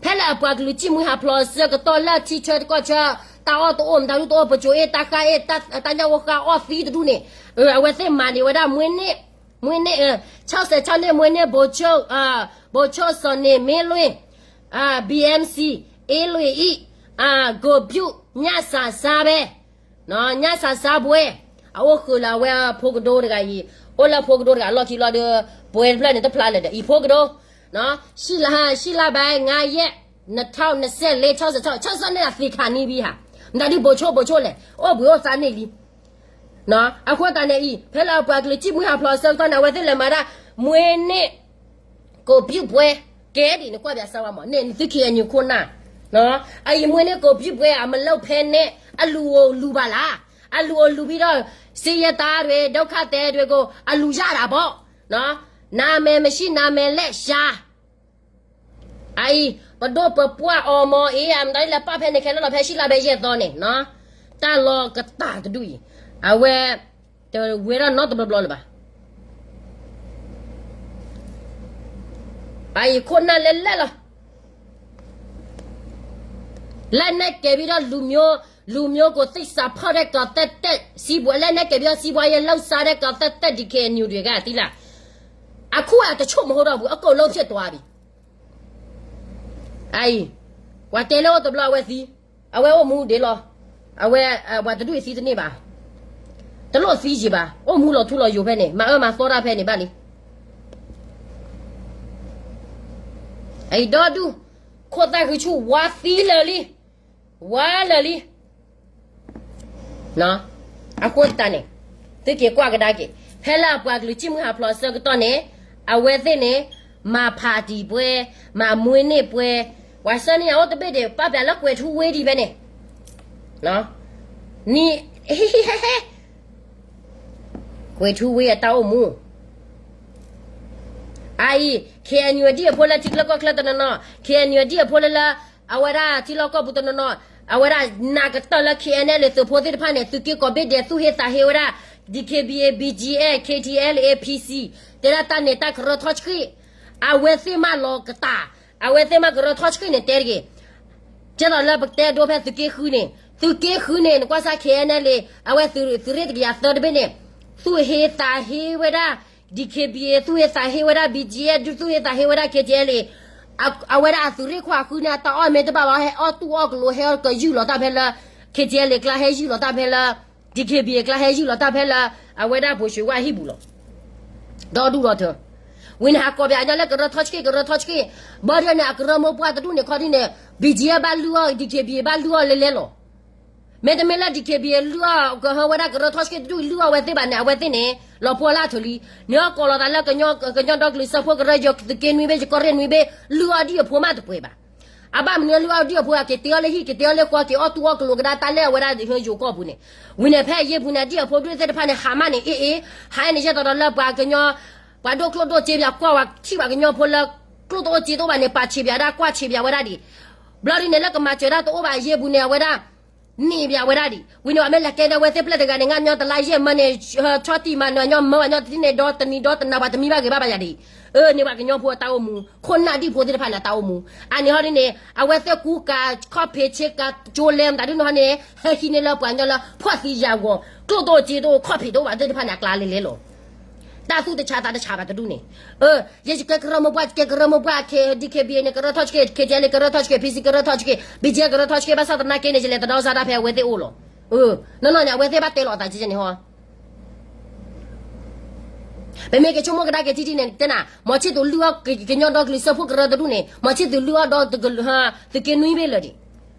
ဖဲလၢအပှၤကလုာ်စံၣ်မှံဟးဖျိးအဆၢကတီၢ်လၢထံဆၢတကီၢ်ဆၢ, တၢ်အီၣ်တအိၣ် မတၤဒုတအိၣ် ပစိၤအ့ၣ် တၢ်ဃၢ်အ့ၣ် တၢ်ညၣ်ဝိဃၢ်အီၣ်သံတဒူၣ်န့ၣ်, အဝဲသ့ၣ်မၤန့ၢ်ဝဲဒၣ်မှံန့ၢ်, မှံန့ၢ်, ဆီၣ်စဲးဆီၣ်န့ၢ်မှံန့ၢ် ဘိးဆိၣ်စီၤန့ၣ်မ့ၢ်လွံၢ် BMC အ့လွံၢ်အံၣ်, ကိးပျူၣ် ညၣ်စၢ်စၢ်ဘဲ, ညၣ်စၢ်စၢ်ဘှဲ, အအိၣ်ဃုာ်လၢအဝဲဖိကဒိတဂၤအံၤ, အိၣ်လၢဖိကဒိတဂၤအလီၢ်ခံလီၤဒီး, ပှဲၤတဖျၢၣ်န့ၣ်တဖျါလၢာ်ဒီး အံၤဖိကဒိ, ရှံလါဘဲ ငါးရက် နှစ်ထောင့်နှစ်ဆယ့်လေး ဆီၣ်စဲးဆီၣ် ဆီၣ်စဲးန့ၣ်အသ့ခါန့ၣ်ဘံဟါ, မတၤဒုဘိးဆိၣ်ဘိးဆိၣ်လဲၣ် အိၣ်ဘှံးအိၣ်သါန့ၢ်လံ အဃိသတးန့ၣ်အံၤ ဖဲလၢအပှၤကလုာ်စံၣ်မှံဟးဖျိးအဆၢကတီၢ်န့ၣ် အဝဲသ့ၣ်လဲၤမၤဒၣ်, မှံန့ၢ်, ကိးပျူၣ်ဘှဲ, ကဲဒ်န့ၣ်ကွၢ်ပၠးစၢ်ဝဲမး န့ၣ်သုခံအညူခိၣ်နၢ်, အအံၤမှံန့ၢ် ကိးပျူၣ်ဘှဲ အမ့ၢ်လၢဖဲန့ၣ် အလူၤအိၣ်လူၤဘၣ်လၢ, အလူၤအိၣ်လူၤဘံဒီး, စ့ယဲတၢ်ဒွဲၣ် ဒုက္ခသည်ဒွဲၣ်ကိး အလူၤယၢ်တၢ်ဘီ, နာမည်မရှိ နာမည်လျှော့ရှာ အအံၤ, ပဒိၣ်ပပှၢ်အီၤမ့ၢ်အံၤ အမတၤဒ်လဲၣ်ပာ်ဖဲန့ၣ်ခဲလၢာ်လီၤ ဖဲရှံလါဘဲယဲၢ်သီန့ၣ်, တၢ်လီၤကတၢ်တဒူၣ်အံၤ, အဝဲ, တဝဲဒၣ်နီတဘျီဘျီလၢၤဘၣ်, အအံၤခိၣ်နၢ်လဲၤလဲၤလီၤ လက်နက်ကိုင်ပြီးတော့ လူမျိုး, လူမျိုးကိုသစ္စာဖောက်တဲ့ ကီၢ်သတ္တစံးဘွဲ လက်နက်ကိုင်ပြီးတော့ စီးပွားရေးလုပ်စားတဲ့ ကီၢ်သတ္တ ဒီး KNU တွေက သိလား, အခုအတချို့မဟုတ်တော့ဘူး အကုန်လုံးဖြစ်သွားပြီ အအံၤ, ပှၤတဲလၢအိၣ်တဘျီအဝဲသံ, အဝဲအိၣ်မူဒံးလီၤ, အဝဲ, ပှၤတဒူၣ်အံၤသံတန့ၢ်ဘၣ်, တလိၣ်သံယံာ်ဘၣ်, အိၣ်မူလီၤထူလီၤယိာ်ဖဲန့ၣ် မၤအၢမၤသီတၢ်ဖဲန့ၣ်ဘၣ်လံ. အအံၤဒီဒူၣ်, ခိၣ်သၣ်ဃုဆူၣ်ဝါသံလၢာ်လံ, ဝါလၢာ်လံ. အဃိသတးန့ၣ်, သုက့ၤကွၢ်ကဒါက့ၤ, ဖဲလၢအပှၤကလုာ်စံၣ်မုၢ်ဟးဖျိးအဆၢကတီၢ်န့ၣ်, အဝဲသ့ၣ်န့ၣ်, မၤဖးတံာ်ပှဲၤ, မၤမွ့န့ၢ်ပှဲၤ, ပှၤဆှၢန့ၢ်အအိၣ်တဘ့ၣ်ဒံး ပာ်ပျးလၢကွဲၤထူဝ့ဒံးဖဲန့ၣ်, နံၤ, ကွဲၤထူဝ့အတၢ်အိၣ်မူ အအံၤ, ခ့ၣ်အဲၣ်ယူၣ် အဒံၣ်အဖိလၢထံချၢကီၢ်ချၢတနီၤနီၤ, ခ့ၣ်အဲၣ်ယူၣ် အဒံၣ်အဖိလၢလၢ, အဝဲဒၣ်ထံလီၢ်ကီၢ်ပူၤတနီၤနီၤ, အဝဲဒၣ်နာ်ကတၢၢ်လၢ ခ့ၣ်အဲၣ်ယူၣ် သုးဖိသ့ၣ်တဖၣ်န့ၣ် သုးက့ကိးဘ့ၣ်ဒဲး သူၣ်ဟ့သးဟ့ဝဲဒၣ်, DKBA, BGF, KTLA, PC, တဲဒၣ်တၢ်န့ၣ်တၢ်ကရၢထီၣ်ဆှံ, အဝဲသ့ၣ်မးလီၤကတၢ်, အဝဲသ့ၣ်မးကရၢထီၣ်ဆှံန့ၣ်တဲတဂ့ၤ ကဲသိးလၢပတဲဒိဖဲသုးက့ဃုန့ၣ်, သုးက့ဃုန့ၣ် နကွၢ်စၢ် ခ့ၣ်အဲၣ်ယူၣ် အဝဲသုးရ့ၣ်တကယၤသၢတဘ့ၣ်န့ၣ်, သူၣ်ဟ့သးဟ့ဝဲဒၣ်, DKBA သူၣ်ဟ့သးဟ့ဝဲဒၣ်, BGF သူၣ်ဟ့သးဟ့ဝဲဒၣ် KTLA, အဝဲဒၣ်အသုးရ့ၣ်ခွါဃုန့ၣ် အတၢ်အီၣ်မ့ၢ်တဘၣ်ဘၣ် ဟဲအီၣ်တူၢ်အီၣ်ကလိၤ ဟဲကယူၢ်လီၤတၢ်ဖဲလၢ, KTLA ကျါ ဟဲယူၢ်လီၤတၢ်ဖဲလၢ, DKBA ကျါ ဟဲယူၢ်လီၤတၢ်ဖဲလၢ, အဝဲဒၣ်ဘိၣ်ၡ့ဝါဟံၣ်ပူၤလီၤ. ဒီဒူၣ်ဒီထၢ ဝံၤန့ၣ် ဟးကိးပၠးညီလၢကရၢထီၣ်ဆှံ ကရၢထီၣ်ဆှံ, ဘၣ်ဒီးန့ၣ် အကရၢမိၢ်ပှၢ်တဒူၣ်န့ၣ်ခီဒ်န့ၣ်, BGF ဘၣ်လုၢ်အီၣ် DKBA ဘၣ်လုၢ်အီၣ်လဲလဲလီၤ. မ့တမ့ၢ်လၢ DKBA လုၢ်အီၣ်ကဟၢဝဲဒၣ်ကရၢထီၣ်ဆှံတဒူၣ်လုၢ်အီၣ်ဝဲသ့ၣ်ဘၣ်န့ၣ် အဝဲသ့ၣ်န့ၣ် လီၤပှီၢ်လၢအထၢၣ်လံ. နဟဲကိးလီၤသးလၢ ကညီဒီကလုာ်စၢဖှိၣ်ကရၢ ယသုးက့နွံဘ့ၣ် ယကီၢ်ရ့ၣ်နွံဘ့ၣ် လုၢ်အီၣ်ဒံၣ်အဖိမးတပှဲၤဘၣ်. အဘၣ်မနုၤလုၢ်အီၣ်ဒံၣ်အဖိ အက့ၤတ့အီၣ်လၢဟံၣ် က့ၤတ့အီၣ်လၢဃီ က့ၤအီၣ်တူၢ်အီၣ်ကလိၤကဒါတၢ်လၢအဝဲဒၣ်ဟဲယိၤကီၢ်ပူၤန့ၣ်. ဝံၤန့ၣ် ဖဲအယ့ၢ်ပူၤန့ၣ် အဒံၣ်အဖိဒူၣ်သ့ၣ်တဖၣ်န့ၣ် ဟးမးန့ၣ် အ့ၣ်အ့ၣ်, ဟးန့ၣ် ယဲသိးဒီးလၢပှၤကညီ ပှၤဒိၣ်ကျိၣ်ဒိၣ်စ့ပၠးကွၢ်ဝဲထံၣ်ပှၤကညီဖိလၢ ကျိၣ်တအိၣ်စ့တအိၣ်ဘၣ်န့ၣ် ပာ်ဆံးပၠးဒၣ် ကွၢ်ဆံးပၠးဝဲဒၣ်ဒံး. ဘျီဒ်န့ၣ်လၢကမၤစၢၤတၢ်တအိၣ်ဘၣ်အယ့ၢ်ပူၤန့ၣ် အဝဲဒၣ် န့ၢ်ပၠးဝဲဒၣ်ဒံး. ဝံၤန့ၣ် အမ့ၢ်လဲၤကဲဒီးအဝဲသ့ၣ်ဖျၢၣ်တဂၤန့ၣ် ငါညီတလါယဲၢ်မၢန့ၣ် ဆီၣ်တံၢ်မၤနၢၤညီမၢဝဲညီတထံၣ်န့ၣ် ဒီတနံၤဒီတနၤပှၤတမံဘၣ်ဂ့ၤဘၣ်ဘၣ်ယၤဒံး. အၢ န့ၢ်ပှၤကညီဖိအတၢ်အိၣ်မူ ခိၣ်နၢ်ဒံၣ်ဖိသ့ၣ်တဖၣ်န့ၣ် အတၢ်အိၣ်မူ အန့ၣ်ဟီဒ်န့ၣ် အဝဲသ့ၣ်ကူကၤခီၣ်ဖံးဆ့ကၤကၠိလဲမတၤဒ်န့ၣ်ဟီန့ၣ် ဟဲဟံးန့ၢ်လၢပှၤကညီလၢ ဖှီၣ်သံယာ်ဂီၤ ကျိၣ်တအိၣ်စ့တအိၣ် ခီၣ်ဖံးတအိၣ်ဘၣ်သ့ၣ်တဖၣ်န့ၣ် အကျါလဲလဲလီၤ. တၢ်သူၣ်တဆးသးတဆးဘၣ်တဒူၣ်န့ၣ်. အၢ ယကဲကရၢမိၢ်ပှၢ် ကဲကရၢမိၢ်ပှၢ် DKBA န့ၣ် ကရၢထီၣ်ဆှံ KTLA ကရၢထီၣ်ဆှံ PC ကရၢထီၣ်ဆှံ BGF ကရၢထီၣ်ဆှံ ဘၣ်ဆၣ်သနာ်က့န့ၣ် ယလဲၤသဒီစါတၢ်ဖဲအဝဲသ့ၣ်အိၣ်လီၤ. နီၢ်နီၢ်န့ၣ် အဝဲသ့ၣ်ဘၣ်တဲလီၤအသးကဲန့ၣ်ဟီ ပမ့ၢ်ကဆိကမိၣ်ကဒါက့ၤထံထံန့ၣ် တဲနၤ မီၤဆံၣ်သူၤလုၢ်အီၣ်ကညီဒီကလုာ်စၢဖှိၣ်ကရၢတဒူၣ်န့ၣ် မီၤဆံၣ်သူၤလုၢ်အီၣ်ဒီး သုးက့နွံဘ့ၣ်လၢာ်ဒံး.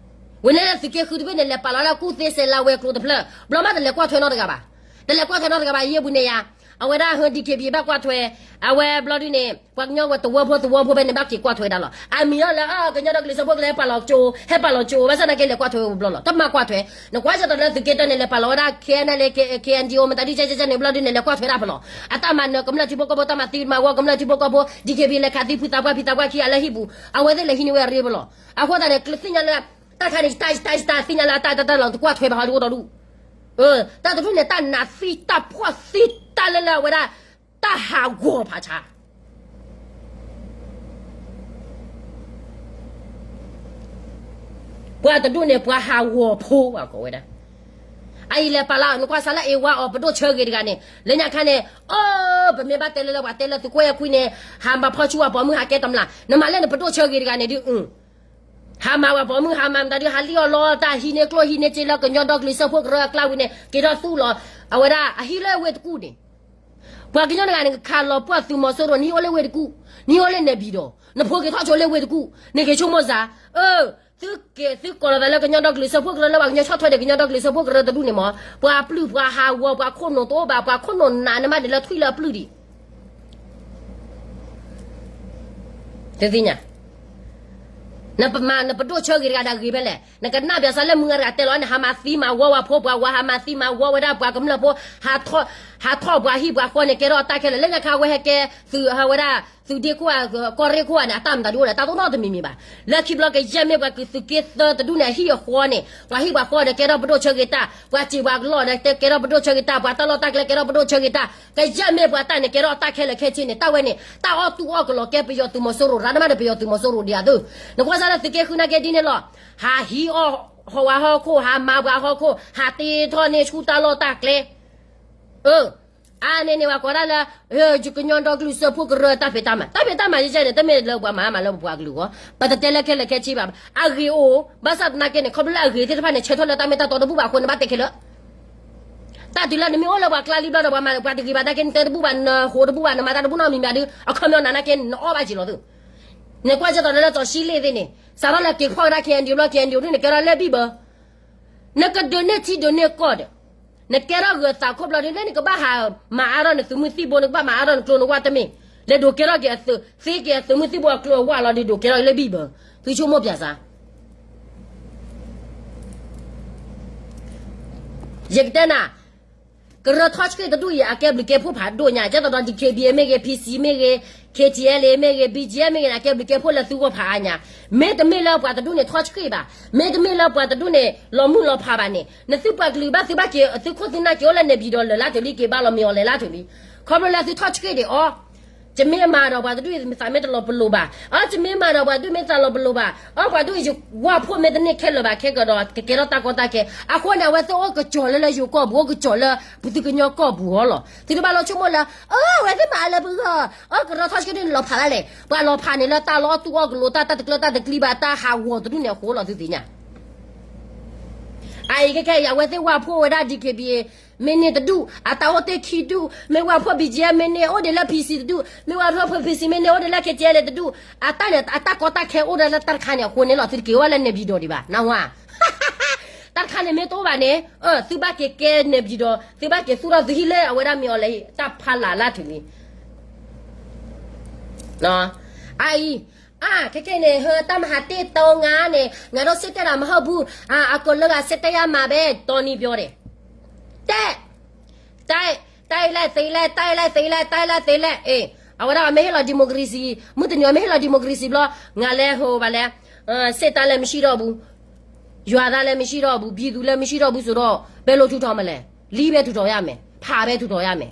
ဝဲန့ၣ်သုးက့ဃုတဘ့ၣ်န့ၣ် လဲၤပာ်လီၤလၢကူၣ်သ့စဲးလါဝဲၤကျိၤတဖျၢၣ် ဘျီမးတလဲၤကွၢ်ထွဲနီတဂၤဘၣ်. တလဲၤကွၢ်ထွဲနီတဂၤဘၣ် ယ့ၢ်ပူၤန့ၣ်ယါ. အဝဲဒၣ်ဟၢ DKBA ဘၣ်ကွၢ်ထွဲ အဝဲဘျီဒ်န့ၣ် ပှၤကညီဝဲသဝီဖိသဝီဖိဖဲန့ၣ် ဘၣ်က့ၤကွၢ်ထွဲဒၣ်လီၤ. အမံၤလီၤလၢ ကညီဒီကလုာ်စၢဖှိၣ်ကရၢ ဟဲပာ်လီၤကၠိ ဟဲပာ်လီၤကၠိ ဘၣ်ဆၣ်သနာ်က့လဲၤကွၢ်ထွဲဝဲဘျီလီၤ. တမၤကွၢ်ထွဲ နကွၢ်စ့ၢ်ကီးလၢသုးက့တၢန့ၣ် လဲၤပာ်လီၤဝဲဒၣ် KNLA KNDO မတၤဒ်ကဲကဲန့ၣ် ဘျီဒ်န့ၣ် လဲၤကွၢ်ထွဲဒၣ်ဖဲလီၤ. အတၢ်မၤနၢၤကမျၢၢ်ထံဖိကီၢ်ဖိ တၢ်မၤသံမၤဝီကမျၢၢ်ထံဖိကီၢ်ဖိ DKBA လဲၤခးသံဖုသးပှၢ်ဖံသးပှၢ်ခံဂၤလၢဟံၣ်ပူၤ အဝဲသ့ၣ်လဲၤဟံးန့ၢ်ဝဲအရ့ဖဲလီၤ. အဃိသတးန့ၣ် သ့ၣ်ညါလၢ တၢ်ခါန့ၣ် ယတၢ်ယတၢ်ယတၢ်သ့ၣ်ညါလၢအတၢ်တၢ်တၢ်လီၤ တကွၢ်ထွဲဘၣ်ဟီဒ်အိၣ်ဒီဒူၣ်. တၢ်တဒူၣ်န့ၣ် တၢ်နးသံတၢ်ဖှီၣ်သံတၢ်လၢလၢအဝဲဒၣ် တၢ်ဟးဂီၤဖးဆါ ပှၤတဒူၣ်န့ၣ် ပှၤဟးဂီၤဖိဘၣ်ကိးဝဲဒၣ်. အအံၤလဲၤပာ်လီၤ နကွၢ်စးလၢအ့ၣ်ဝါအီၤ ပဒိၣ်ဆၢဂ့ၤတဂၤန့ၣ် လၢညါခါန့ၣ် အၢ ပမ့ၢ်ဘၣ်တဲလၢလၢပှၤတဲလၢသုးကွဲၢ်ခွံန့ၣ် ဟးမၤဖီဆူၣ်ဝဲပိာ်မုၣ်ဟးကဲတမျၢ် နမၤလၢနပဒိၣ်ဆၢဂ့ၤတဂၤန့ၣ်ဒုး ဟးမၤဝဲပိာ်မုၣ် ဟးမၤမတၤဒုး ဟးလံၣ်အီၣ်လီတၢ်ဟံးန့ၢ်ကျိၣ်ဟံးန့ၢ်စ့လၢကညီဒီကလုာ်စၢဖှိၣ်ကရၢအကျါဝံၤန့ၣ် က့ၤထီၣ်သူၣ်လီၤ အဝဲဒၣ်အဟံၣ်လၢဝ့ၢ်တကူၣ်န့ၣ် ပှၤကညီတဂၤန့ၣ် ကခးလီၤပှီၢ်သုးမီၤစိရိၤ နဟံၣ်အိၣ်လၢဝ့ၢ်တကူၣ် နဟံၣ်အိၣ်လၢနဲၣ်ဘံၣ်ဒီး နဖိက့ၤထီၣ်ဆိလၢဝ့ၢ်တကူၣ် နက့ၤဆိကမိၣ်စး အၢ သုက့ၤသုကိးလီၤသးလၢကညီဒီကလုာ်စၢဖှိၣ်ကရၢလၢပှၤကညီဆီၣ်ထွဲဒီးကညီဒီကလုာ်စၢဖှိၣ်ကရၢတဒူၣ်န့ၣ်မး ပှၤပျုၢ်ပှၤဟးဂီၤ ပှၤခိၣ်နူာ်တအိၣ်ဘၣ် ပှၤခိၣ်နူာ်နးန့ၣ်မးန့ၣ်လၢထွံၣ်လၢအပျုၢ်ဒံး တသ့ၣ်ညါ နပမၤနပဒိၣ်ဆၢဂ့ၤတဂၤဒီးဂ့ၤဖဲလဲၣ် နကနၣ်ပၠးစးလၢမုၢ်ဂၤတဂၤတဲလီၤန့ၣ် ဟးမၤသံမၤဝီဝဲဖိပှၤဝၤ ဟးမၤသံမၤဝီဝဲဒၣ်ပှၤကမျၢၢ်ဖိ ဟးထီၣ်ပှၤဟံၣ်ပှၤဃီန့ၣ် ကဲထီၣ်အတၢ်ခဲလၢာ် လၢညါခါဝဲဟဲကဲသုးဟးဝဲဒၣ် သုးဒ့ခိၣ်ဧါ ကီၢ်ရ့ၣ်ခိၣ်ဧါန့ၣ် အတၢ်မတၤဒုးအိၣ်လဲၣ် တၢ်တအိၣ်နီတမံၤမံၤဘၣ် လၢခံဘျီကယဲၢ်မ့ၢ်ပှၤကသုးက့သၢတဒူၣ်န့ၣ် အဟံၣ်အဃီန့ၣ် ပှၤဟံၣ်ပှၤဃီန့ၣ် ကဲထီၣ်ပဒိၣ်ဆၢဂ့ၤတၢ် ပှၤစံးပှၤကလီၢ်န့ၣ် ကဲထီၣ်ပဒိၣ်ဆၢဂ့ၤတၢ် ပှၤတၢ်လီၢ်တၢ်ကျဲကဲထီၣ်ပဒိၣ်ဆၢဂ့ၤတၢ် ကယဲၢ်မ့ၢ်ပှၤတၢ်န့ၣ် ကဲထီၣ်အတၢ်ခဲလၢာ်ခဲဆ့န့ၣ် တၢ်ဝဲန့ၣ် တၢ်အီၣ်တူၢ်အီၣ်ကလီၤကဲပယီၤသုးမီၤစိရိၤ ရၤနမးဒီးပယီၤသုးမီၤစိရိၤဒံးအသိး နကွၢ်စးလၢသုးက့ဃုနာ်က့ဒ်န့ၣ်လီၤ ဟးဟံးအီၣ်ဟီၣ်ဝါဟီၣ်ခိၣ် ဟးမၤပှၤဟီၣ်ခိၣ် ဟးတ့ထီၣ်န့ၢ်ဆူတၢ်လီၢ်တၢ်ကျဲ အၢ အန့ၣ်န့ၣ် ပှၤကိးဒၣ်လၢ ယကညီဒီကလုာ်စၢဖှိၣ်ကရၢတၢ်ဖံးတၢ်မၤ, တၢ်ဖံးတၢ်မၤယဲန့ၣ် တမ့ၢ်လၢပှၤမၤမၤလၢပပှၤကလုာ်အဂီၢ်, ပတတဲလၢခဲလၢာ်ခဲဆ့ဘၣ်, အဂ့ၤအိၣ်, ဘၣ်ဆၣ်သနာ်က့န့ၣ် ခီဖျိလၢအဂ့ၤသ့ၣ်တဖၣ်န့ၣ် ဆၢထၢၣ်လၢတၢ်မ့ၢ်တၢ်တီတဘူၣ်ဘၣ်အဃိန့ၣ် ဘၣ်တဲခဲလၢာ် တၢ်တုၤလၢနမ့ၢ်အိၣ်လၢပှၤကျါလံဘျီဒီး ပှၤမၤပှၤတဂ့ၤဘၣ်သနာ်က့ နတဲတဘူၣ်ဘၣ် နဟိးတဘူၣ်ဘၣ် နမၤတၢ်တဘူၣ်နီတမံၤမံၤဒီး အခီပညီနၤသနာ်က့ နအီၣ်ဘၣ်က့ၤလီၤသု, နကွၢ်ကဲသိးလၢလၢစီၤရှံလ့ၣ်သ့ၣ်န့ၣ် စးထီၣ်လၢက့ၤဖီၣ်ကဒါ KNDO ဘျီ KNDO ဒုး နကဲထီၣ်လၢဘံၣ်ဘၢ နကဒုးန့ၢ်ထံဒုးန့ၢ်ကီၢ်ဒီး နကဲထီၣ်ဂၢၤသးခိၣ်ဘျီဒုး လၢနကဘၣ်ဟးမၤအါထီၣ်နသုးမုၢ်သံၣ်ဘိ နကဘၣ်မၤအါထီၣ်နကျိနဝၢ်တမ့ၢ်, လဲၤဒိးကဲထီၣ်က့ၤအသုး သ့က့ၤအသုးမုၢ်သံၣ်ဘိအကျိအဝၢ်လီၤဒီး ဒိးကဲထီၣ်လၢဘံၣ်ဘၢ, သုဆိကမိၣ်ပၠးစၢ် ယကတဲနၤ, ကရၢထီၣ်ဆှ့ၣ်တဒူၣ်အံၤ အကဲဘျုးကဲဖှိၣ်ဖးဒိၣ်ညါ, ကဲသိးဒီး DKBA မ့ၢ်ဂ့ၤ, PC မ့ၢ်ဂ့ၤ, KTLA မ့ၢ်ဂ့ၤ, BGF မ့ၢ်ဂ့ၤန့ၣ် အကဲဘျုးကဲဖှိၣ်လၢသုဂီၢ်ဖးအါညါ, မ့တမ့ၢ်လၢပှၤတဒူၣ်န့ၣ်ထီၣ်ဆှ့ၣ်ဘၣ်, မ့တမ့ၢ်လၢပှၤတဒူၣ်န့ၣ် လီၤမုၢ်လီၤဖးဘၣ်န့ၣ် နသုပှၤကလုာ်ဘၣ်သုဘၣ်က့ၤ သုခိၣ်သုနၢ်က့ၤအိၣ်လၢနဲၣ်ပၠံၤဒီး လၢာ်လါတလံ က့ၤဘၣ်လီၤမ့ၤအီၤလဲၤလါတလံ, ခီဖျိလၢသုထီၣ်ဆှ့ၣ်ဒံးအီၤ ယမ့ၢ်မၤဒီးပှၤတဒူၣ်အံၤ သးမ့ၢ်တလီၤပလိာ်ဘၣ်, အီ ယမ့ၢ်မၤဒီးပှၤတဒူၣ်မ့ၢ်သးလီၤပလိာ်ဘၣ်, အီ ပှၤဒူၣ်အံၤယဝၢ်ဖှိၣ်မ့ၢ်တန့ၢ်ခဲလၢာ်ဘၣ်ခဲကဒီး ကကဲထီၣ်တၢ်ကီတၢ်ခဲ, အဃိန့ၣ် အဝဲသ့ၣ်အိၣ်ကစီၤလၢလၢယိၤကီၢ်ပူၤ အိၣ်ကစီၤလၢ ပသုကညီကီၢ်ပူၤအီၤလီၤ, သုတဘၣ်လီၤဆိကမိၣ်လၢ အဝဲသ့ၣ်မၤအါလၢပဂီၢ်, အီ ကရၢထီၣ်ဆှ့ၣ်ဒၣ်န့ၣ်လီၤဖးဒၣ်လဲာ်, ပှၤလီၤဖးန့ၣ်လၢတၢ်လီၤအီၣ်တူၢ်အီၣ်ကလိၤ တၢ်တၢ်တကျၢတၢ်တကျံဘၣ် တၢ်ဟးဂီၤတဒူၣ်န့ၣ်အဃိလီၤ သုသ့ၣ်ညါ အအံၤခဲခဲအံၤ အဝဲသ့ၣ်ဝၢ်ဖှိၣ်ဝဲဒၣ် DKBA မ့ၢ်န့ၢ်တဒူၣ်, အတၢ်အိၣ်တ့ၢ်ခံဒူၣ်, မ့ၢ်ဝၢ်ဖှိၣ် BGF မ့ၢ်န့ၢ်အိၣ်ဒံးလၢ PC တဒူၣ်, မ့ၢ်ဝၢ်ဖှိၣ် PC မ့ၢ်န့ၢ်အိၣ်ဒံးလၢ KTLA တဒူၣ်, အတၢ်န့ၣ် အတၢ်ကီတၢ်ခဲအိၣ်ဒၣ်လၢတၢ်တခါန့ၣ်အဃိန့ၣ်လီၤ သုတက့ၤအိၣ်ဘၣ်လၢနဲၣ်ပၠံၤဒီးဒံးဘၣ် နဝါ တၢ်တခါန့ၣ်မ့ၢ်တအိၣ်ဘၣ်န့ၣ် သုဘၣ်က့ၤကဲနဲၣ်ပၠံၤဒီး သုဘၣ်က့ၤသူၣ်ထီၣ်သုဟံၣ်လၢအဝဲဒၣ်မ့ၤအီၤလဲၤ တၢ်ဖးလၢ်လၢထူၣ်လံ အအံၤ, အါ ခဲခဲန့ၣ် ဟၢ တၢ်မၤဟးတ့ၢ်တီငါန့ၣ် ငါတို့စစ်တပ်တာမဟုတ်ဘူး, အကိးလၢဂၤစစ်တပ်ရမှာပဲ တော်နည်းပြောတယ်, တဲ, တဲ, တဲလဲၣ်သ့လဲၣ် တဲလဲၣ်သ့လဲၣ် တဲလဲၣ်သ့လဲၣ် အ့ၣ် အဝဲဒၣ်အမ့ၢ်ဟ့ၣ်လီၤ democracy, မုၢ်တနံၤအမ့ၢ်ဟ့ၣ်လီၤ democracy ဘျီ ငါလဲၤဟိဘၣ်လဲၣ်, စစ်တပ်လည်းမရှိတော့ဘူး, ရွာသားလည်းမရှိတော့ဘူး, ပြည်သူလည်းမရှိတော့ဘူးဆိုတော့ ဘယ်လိုထူထောင်မလဲ, လီပဲထူထောင်ရမယ်, ဖးပဲထူထောင်ရမယ်,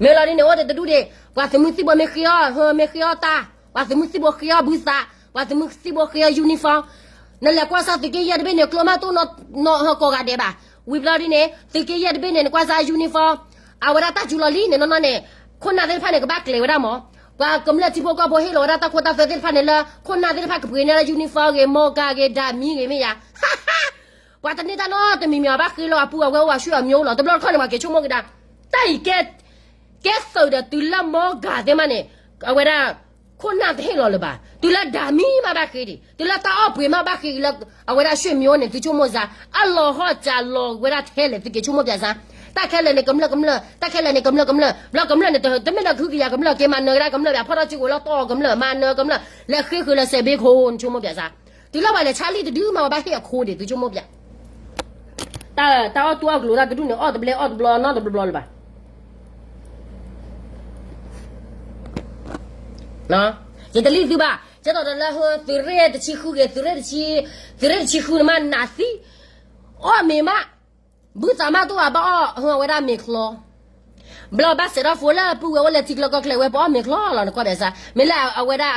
မ့ၢ်လီၤဒ်န့ၣ် အိၣ်ဒီးတဒူၣ်ဒံး ပှၤသုးမုၢ်သံၣ်ဘိမ့ၢ်ဃ့အီၣ် ဟၢ မ့ၢ်ဃ့အီၣ်တၢ်, ပှၤသုးမုၢ်သံၣ်ဘိဃ့အီၣ်ဘုသး, ပှၤသုးမုၢ်သံၣ်ဘိဃ့အီၣ် uniform, နလဲၤကွၢ်စၢ်သုးက့ယဲၢ်တဘ့ၣ်န့ၣ် ကျိမးတအိၣ်နီၢ်ဟၢကိးဂၤဒဲးဘၣ်, ဝံၤဘျီဒ်န့ၣ် သုးက့ယဲၢ်တဘ့ၣ်န့ၣ် နကွၢ်စၢ် uniform, အဝဲဒၣ်တၢ်စူၤလီၤလံန့ၣ် နီၢ်နီၢ်န့ၣ် ခိၣ်နၢ်သ့ၣ်တဖၣ်န့ၣ် ကဘၣ်ကျဲၤဝဲဒၣ်မး, ပှၤကမျၢၢ်ထံဖိကီၢ်ဖိဟ့ၣ်လီၤဝဲဒၣ်တၢ်ခိတၢ်သွဲသ့ၣ်တဖၣ်န့ၣ်လၢ ခိၣ်နၢ်သ့ၣ်တဖၣ်ကပှ့ၤန့ၢ်လၢ uniform ဂ့ၤ မီၢ်ကၤဂ့ၤ ဓာတ်မီး ဂ့ၤမ့ၢ်ယါ ပှၤတန့ၢ်တၢ်နီတမံၤမံၤ အဘၣ်ဃ့လၢအပုၢ်အဝဲၢ်အိၣ်အဆွေမျိုးလီၤ. တဘျီတခီၣ်န့ၣ် ပှၤက့ၤဆိကမိၣ်ကဒါ, တၢ်အံၤ ကဲသုးဒီးတုၤလၢမီၢ်ကၤသ့ၣ်မးန့ၣ်, အဝဲဒၣ် ခိၣ်နၢ်တဟ့ၣ်လီၤလၢၤဘၣ်. တုၤလၢဓာတ်မီးမးဘၣ်ဃ့ဒံး, တုၤလၢတၢ်အီၣ်ပှ့ၤမးဘၣ်ဃ့လၢ အဝဲဒၣ်ဆွေမျိုးန့ၣ် သုဆိကမိၣ်စၢ်, အလီၤဟီၣ်စၢ်လီၤဝဲဒၣ်ထဲလဲၣ် သုက့ၤဆိကမိၣ်ပၠးစၢ်. တၢ်ခဲလၢာ်န့ၣ် ကမျၢၢ်ကမျၢၢ်, တၢ်ခဲလၢာ်န့ၣ် ကမျၢၢ်ကမျၢၢ်, ဘျီကမျၢၢ်န့ၣ် တမ့ၢ်ဒီးကဟုကယာ်ကမျၢၢ်, က့ၤမၤနၢၤကဒါကမျၢၢ်ဘၣ်, ဖီၣ်ထီၣ်စုကဝဲၤလီၤတီၢ်ကမျၢၢ်, မၤနၢၤကမျၢၢ်, လဲၤဃ့ဃုာ်လၢစဲးဘ့ခိၣ် နဆိကမိၣ်ပၠးစၢ်. တုၤလၢပှၤလဲၤဆါလံတဒုမး ပှၤဘၣ်ဟ့ၣ်အခိဒံး သုဆိကမိၣ်ပၠး. တၢ်အီၣ်တူၢ်အီၣ်ကလိၤတၢ်တဒူၣ်န့ၣ် အီၣ်တဘျဲအီၣ်တဘျီ နီတဘျီဘျီလၢၤဘၣ်. ယတလံၣ်သုဘၣ်, ကဲသိးဒီးလၢ သုးရ့ၣ်တဆံဃုဂ့ၤ, သုးရ့ၣ်တဆံ, သုးရ့ၣ်တဆံဃုန့ၣ်မး နးသံ, အီၣ်မ့ၤမး, ဘုသးမးတအိၣ်ဘၣ် ဘၣ်အီၣ်ဟၢဝဲဒၣ်မ့ၤချီ, ဘျီဘၣ်စဲးထီၣ်ဖိလၢပုၢ်ဝဲၢ်အိၣ်လၢထံကျၢကီၢ်ကျၢဝဲ ပအီၣ်မ့ၤချီလီၤ နကွၢ်ပၠးစၢ်. မ့ၢ်လၢအဝဲဒၣ်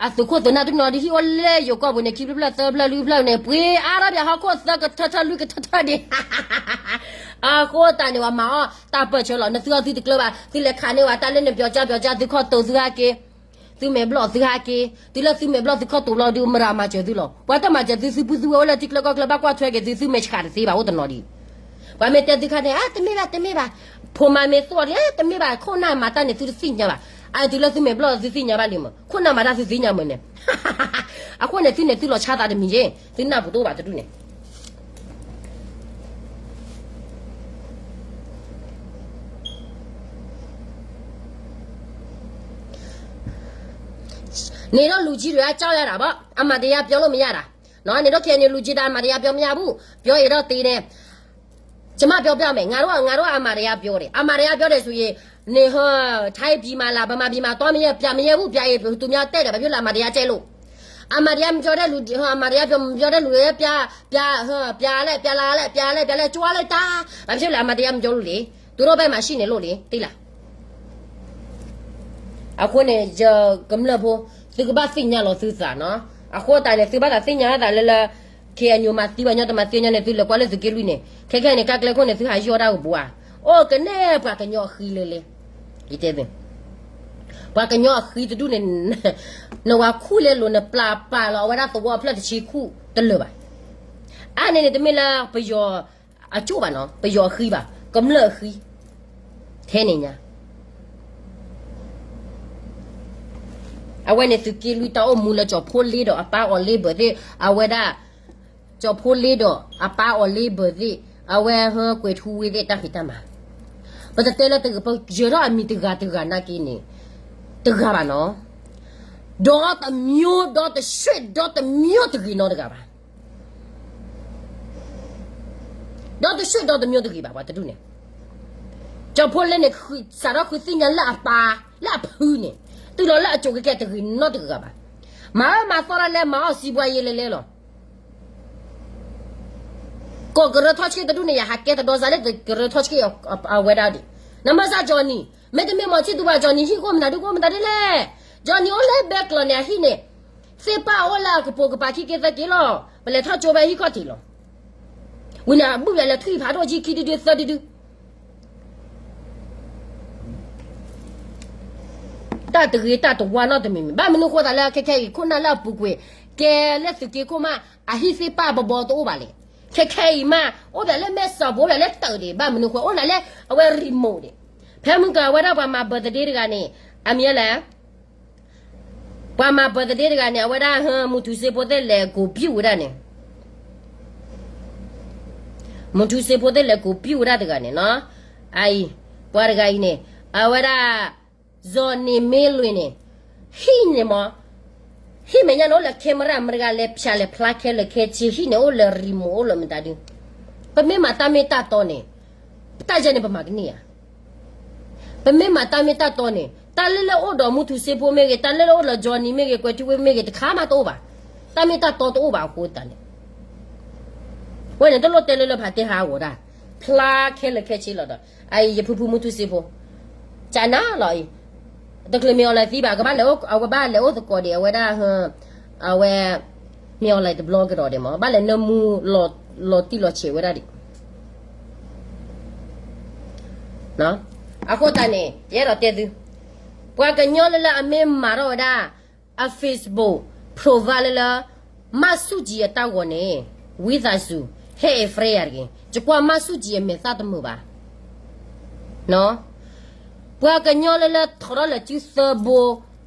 အသုးခိၣ်သုးနၢ်တနီၤဒ်ဟံၣ်အိၣ်လၢယိၤကီၢ်ပူၤန့ၣ် ခံဖျၢၣ်ဖျၢၣ်သၢဖျၢၣ်လွံၢ်ဖျၢၣ်န့ၣ် ပှ့ၤအါထီၣ်ပၠးဟီၣ်ခိၣ်သၢကထၢထၢလွံၢ်ကထၢထၢဒံး. အဃိသတးန့ၣ် ပှၤမၤအီၣ်တၢ်ပၢၢ်ဆၢလီၤ. နသုအီၣ်သုတကျၢၤဘၣ်, သုလဲၤခးန့ၢ်ဝဲတၢ်လၢနပၠီကၠါပၠီကၠါ သုခီၣ်တိာ်သုဟဲက့ၤ, သုမဲာ်ဘျီၣ်သုဟဲက့ၤ, တုၤလၢသုမဲာ်ဘျီၣ်သုခီၣ်တိာ်ဘျီဒုး မတၤမၤစၢၤသုလီၤ. ပှၤတမၤစၢၤသု သုပုၢ်သုဝဲၢ်အိၣ်လၢထံကျၢကီၢ်ကျၢ ဘၣ်ကွၢ်ထွဲက့ၤသု သုမဲာ်ဆှးတသ့ဘၣ် အိၣ်တနီၤဒံး. ပှၤမ့ၢ်တဲသုခါန့ၣ် အၢ တမ့ၢ်ဘၣ် တမ့ၢ်ဘၣ်, ဖိမါမ့ၢ်သိၣ်အီၤဒံး တမ့ၢ်ဘၣ်, ခိၣ်နၢ်မၤတၢ်န့ၣ် သုတသ့ၣ်ညါဘၣ်. အတုၤလၢသုမဲာ်ဘျီၣ်သုသ့ၣ်ညါဘၣ်လံမး, ခိၣ်နၢ်မၤတၢ်သုသ့ၣ်ညါမးန့ၣ်. အဃိန့ၣ် သုန့ၣ်သုလီၤဆီသးတမံၤယ့ၣ်, သုနၢ်ပူၤတအိၣ်ဘၣ်တဒူၣ်န့ၣ် နေတော့လူကြီးတွေက ကြောက်ရတာပေါ့, အမှန်တရားပြောလို့မရတာ, နေတော့ KNU လူကြီးတွေ အမှန်တရားပြောမရဘူး, ပြောရင်တော့သေတယ်. ကျွန်မပြောပြမယ်, ငါတို့က ငါတို့ကအမှန်တရားပြောတယ်, အမှန်တရားပြောတယ်ဆိုရင်, နေဟို, ထိုင်းပြည်မှာလား ဗမာပြည်မှာသွားမရ ပြမရဘူး, ပြရင်သူများတက်တယ်, ဘာဖြစ်လို့လဲ အမှန်တရားကြိုက်လို့, အမှန်တရားမပြောတဲ့လူ, အမှန်တရားပြော, မပြောတဲ့လူတွေ ပြ, ပြ, ပြလဲ ပြလာလဲ ပြလဲ ပြလဲ ကြွားလိုက်တာ, ဘာဖြစ်လို့လဲ အမှန်တရားမပြောလို့လေ, သူတို့ဘက်မှာရှိနေလို့လေ, သိလား. အဃိန့ၣ် ယကမျၢၢ်ဖိ, သုကဘၣ်သ့ၣ်ညါလီၤသုသးနီၤ. အဃိသတးန့ၣ် သုဘၣ်သးသ့ၣ်ညါသးလၢလၢ ခဲအံၤ မၤသံပှၤညီတမၤသံညီန့ၣ် သုလဲၤကွၢ်လၢသုးက့လွံၢ်န့ၣ် ခဲခဲအံၤန့ၣ် ကါကျဲခိၣ်န့ၣ် သုဟးယီၢ်တၢ်ကဘိဧါ, အိၣ်ကနဲၣ်ပှၤကညီအဃံလၢလဲၣ်, ယတဲသု, ပှၤကညီအဃံတဒူၣ်န့ၣ် နဝၤခူၣ်လဲၤလိၤ နပျၢ်ပာ်လီၤ အဝဲဒၣ်သဝီအဖျၢၣ်တဆံခူၣ်တလၢာ်ဘၣ်. အါန့ၣ်န့ၣ် တမ့ၢ်လၢပယီၤအကၠိၣ်ဘၣ်နီၤ, ပယီၤအဃံဘၣ်, ကမျၢၢ်အဃံ, ထဲန့ၣ်ညါ အဝဲန့ၣ်သုးက့လွံၢ်တၢ်အိၣ်မူလၢကၠီၤဖိလ့ဒီးအပၢ်အီၤလ့ဘၢၣ်သ့ၣ်, အဝဲဒၣ် ကၠီၤဖိလ့ဒီးအပၢ်အီၤလ့ဘၢၣ်သ့ၣ်, အဝဲဟၢကွဲၤထူဝ့သ့ၣ်တၢ်ဖံးတၢ်မၤ, ပတတဲလၢတဂၤ ပယၢၤထီၣ်အမံၤတဂၤတဂၤနာ်က့န့ၣ် တဂၤဘၣ်နီၤ, ဒီတမျိုး ဒီတရွှ့ၣ်ဒီတမျိုးတဂ့ၤနီတဂၤဘၣ်. ဒီတရွှ့ၣ်ဒီတမျိုးတဂ့ၤဘၣ် ပှၤတဒူၣ်န့ၣ်, ကၠီၤဖိလ့န့ၣ် စးထီၣ်ဃုသ့ၣ်ညါလၢအပၢ် လၢအဖုန့ၣ်, တုၤလီၤလၢအကိၤကဲကဲတဂ့ၤနီတဂၤဘၣ်. မၤအၢမၤသီတၢ်လဲၣ် မၤအီၣ်စံးပှၤယဲလဲၤလဲၤလီၤ. ကီၢ်ကရၢထီၣ်ဆှံတဒူၣ်န့ၣ် ယဟးကဲတဒီစးလၢကရၢထီၣ်ဆှံအဝဲဒၣ်ဒံး, နမ့ၢ်စၢ်ကၠီၤနံၤ, မ့တမ့ၢ်မီၤဆံၣ်သူဘၣ် ကၠီၤနံၤဟံၣ်ကိၣ်မတၤဒုကိၣ်မတၤဒုလဲၣ်, ကၠီၤနံၤအိၣ်လၢဘဲကျီၤန့ၣ်အဟံၣ်န့ၣ်, သ့ၣ်ပၢ်အိၣ်လၢအကပိာ်ကပၤခံက့သၢက့လီၤ, ပလဲၤထီၣ်ကၠိဖဲဟံၣ်ခီၣ်ထံးလီၤ. ဝံၤန့ၣ် အဘုၣ်ဘၣ်လဲၤထွံၣ်ဖးဒိၣ်ကံခံဒုဒုသၢဒုဒု တၢ်တဂ့ၤတၢ်တဝါနီတမံၤမံၤ, ဘၣ်မနုၤဃိသးလၢခဲခဲအံၤ ခိၣ်နၢ်လၢအပူၤကွံာ် ကဲလၢသုးက့ခိၣ်မး အဟံၣ်သ့ၣ်ပၢ်ဘီဘီတအိၣ်ဘၣ်လဲၣ်. ခဲခဲအံၤမး အိၣ်ဘၣ်လၢမဲာ်စီၣ်ပူၤ အိၣ်ဘၣ်လၢတၢးဒံး ဘၣ်မနုၤဃိ အိၣ်နၤလၢအဝဲ remote ဒံး. ဖဲမုၢ်ကဝဲဒၣ်ပှၤမၤ birthday တဂၤန့ၣ် အမံၤလဲၣ် ပှၤမၤ birthday တဂၤန့ၣ် အဝဲဒၣ် မုၢ်ထူစ့ဖိသ့ၣ်လဲၤကိးပျူၢ်ဝဲဒၣ်န့ၣ်, မုၢ်ထူစ့ဖိသ့ၣ်လဲၤကိးပျူၢ်ဝဲဒၣ်တဂၤန့ၣ်နီၤ, အအံၤ ပှၤတဂၤအံၤန့ၣ် အဝဲဒၣ် စီၤနံၤမ့လွံၢ်န့ၣ် ဟံၣ်န့ၣ်မး ဟံၣ်မဲာ်ညါန့ၣ်အိၣ်လၢ camera မတဂၤလဲၤဖၠးလဲၤဖျါခဲလၢာ် ခဲဆ့ ဟံၣ်န့ၣ်အိၣ်လၢ remote အိၣ်လၢမတၤဒု, ပမ့ၢ်မၤတၢ်မ့ၢ်တၢ်တီန့ၣ် တၢ်ယဲန့ၣ်ပမၤကန့ၢ်ဧါ. ပမ့ၢ်မၤတၢ်မ့ၢ်တၢ်တီန့ၣ် တၢ်လၢလၢအိၣ်ဒီးမုၢ်ထူစ့ဖိမ့ၢ်ဂ့ၤ, တၢ်လၢလၢအိၣ်လၢစီၤနံၤမ့ၢ်ဂ့ၤ, ကွဲၤထူဝ့မ့ၢ်ဂ့ၤ, တခါမးတအိၣ်ဘၣ်. တၢ်မ့ၢ်တၢ်တီတအိၣ်ဘၣ်အဃိသတးန့ၣ် ဝဲန့ၣ်တလိၣ်တဲလၢလၢဖးတဲဟးဂီၤတၢ်, ဖျါခဲလၢာ်ခဲဆ့လီၤဒီး အအံၤယဖုဖုမုၢ်ထူစ့ဖိ ကနၤလီၤအံၤ, တချုးမ့ၢ်အီၤလဲၤသံဘၣ် ကဘၣ်လဲၤအိၣ် အဝဲဘၣ်လဲၤအိၣ်သကိးဒံး အဝဲဒၣ် အဝဲ မ့ၢ်အီၤလဲၤတဘျီကဒီးဒံးမး ဘၣ်လဲၤနၢမူလီၤတံၢ်လီၤဆဲးဝဲဒၣ်ဒံး. အဃိသတးန့ၣ် ယအဲၣ်ဒိးတဲသု, ပှၤကညီလၢလၢအမ့ၢ်မၤထီၣ်ဝဲဒၣ် အ Facebook profile လၢလၢ မၢ်ဆူၣ်ကၠံအတၢ်ဂီၤန့ၣ် ဝံသးစူၤ ဟဲ unfriend ယၤတဂ့ၤ, ယကွၢ်မၢ်ဆူၣ်ကၠံအမဲာ်သၣ်တမုာ်ဘၣ်. ပှၤကညီလၢလၢထီၣ်ထီၣ်လၢစုသၢဘိ,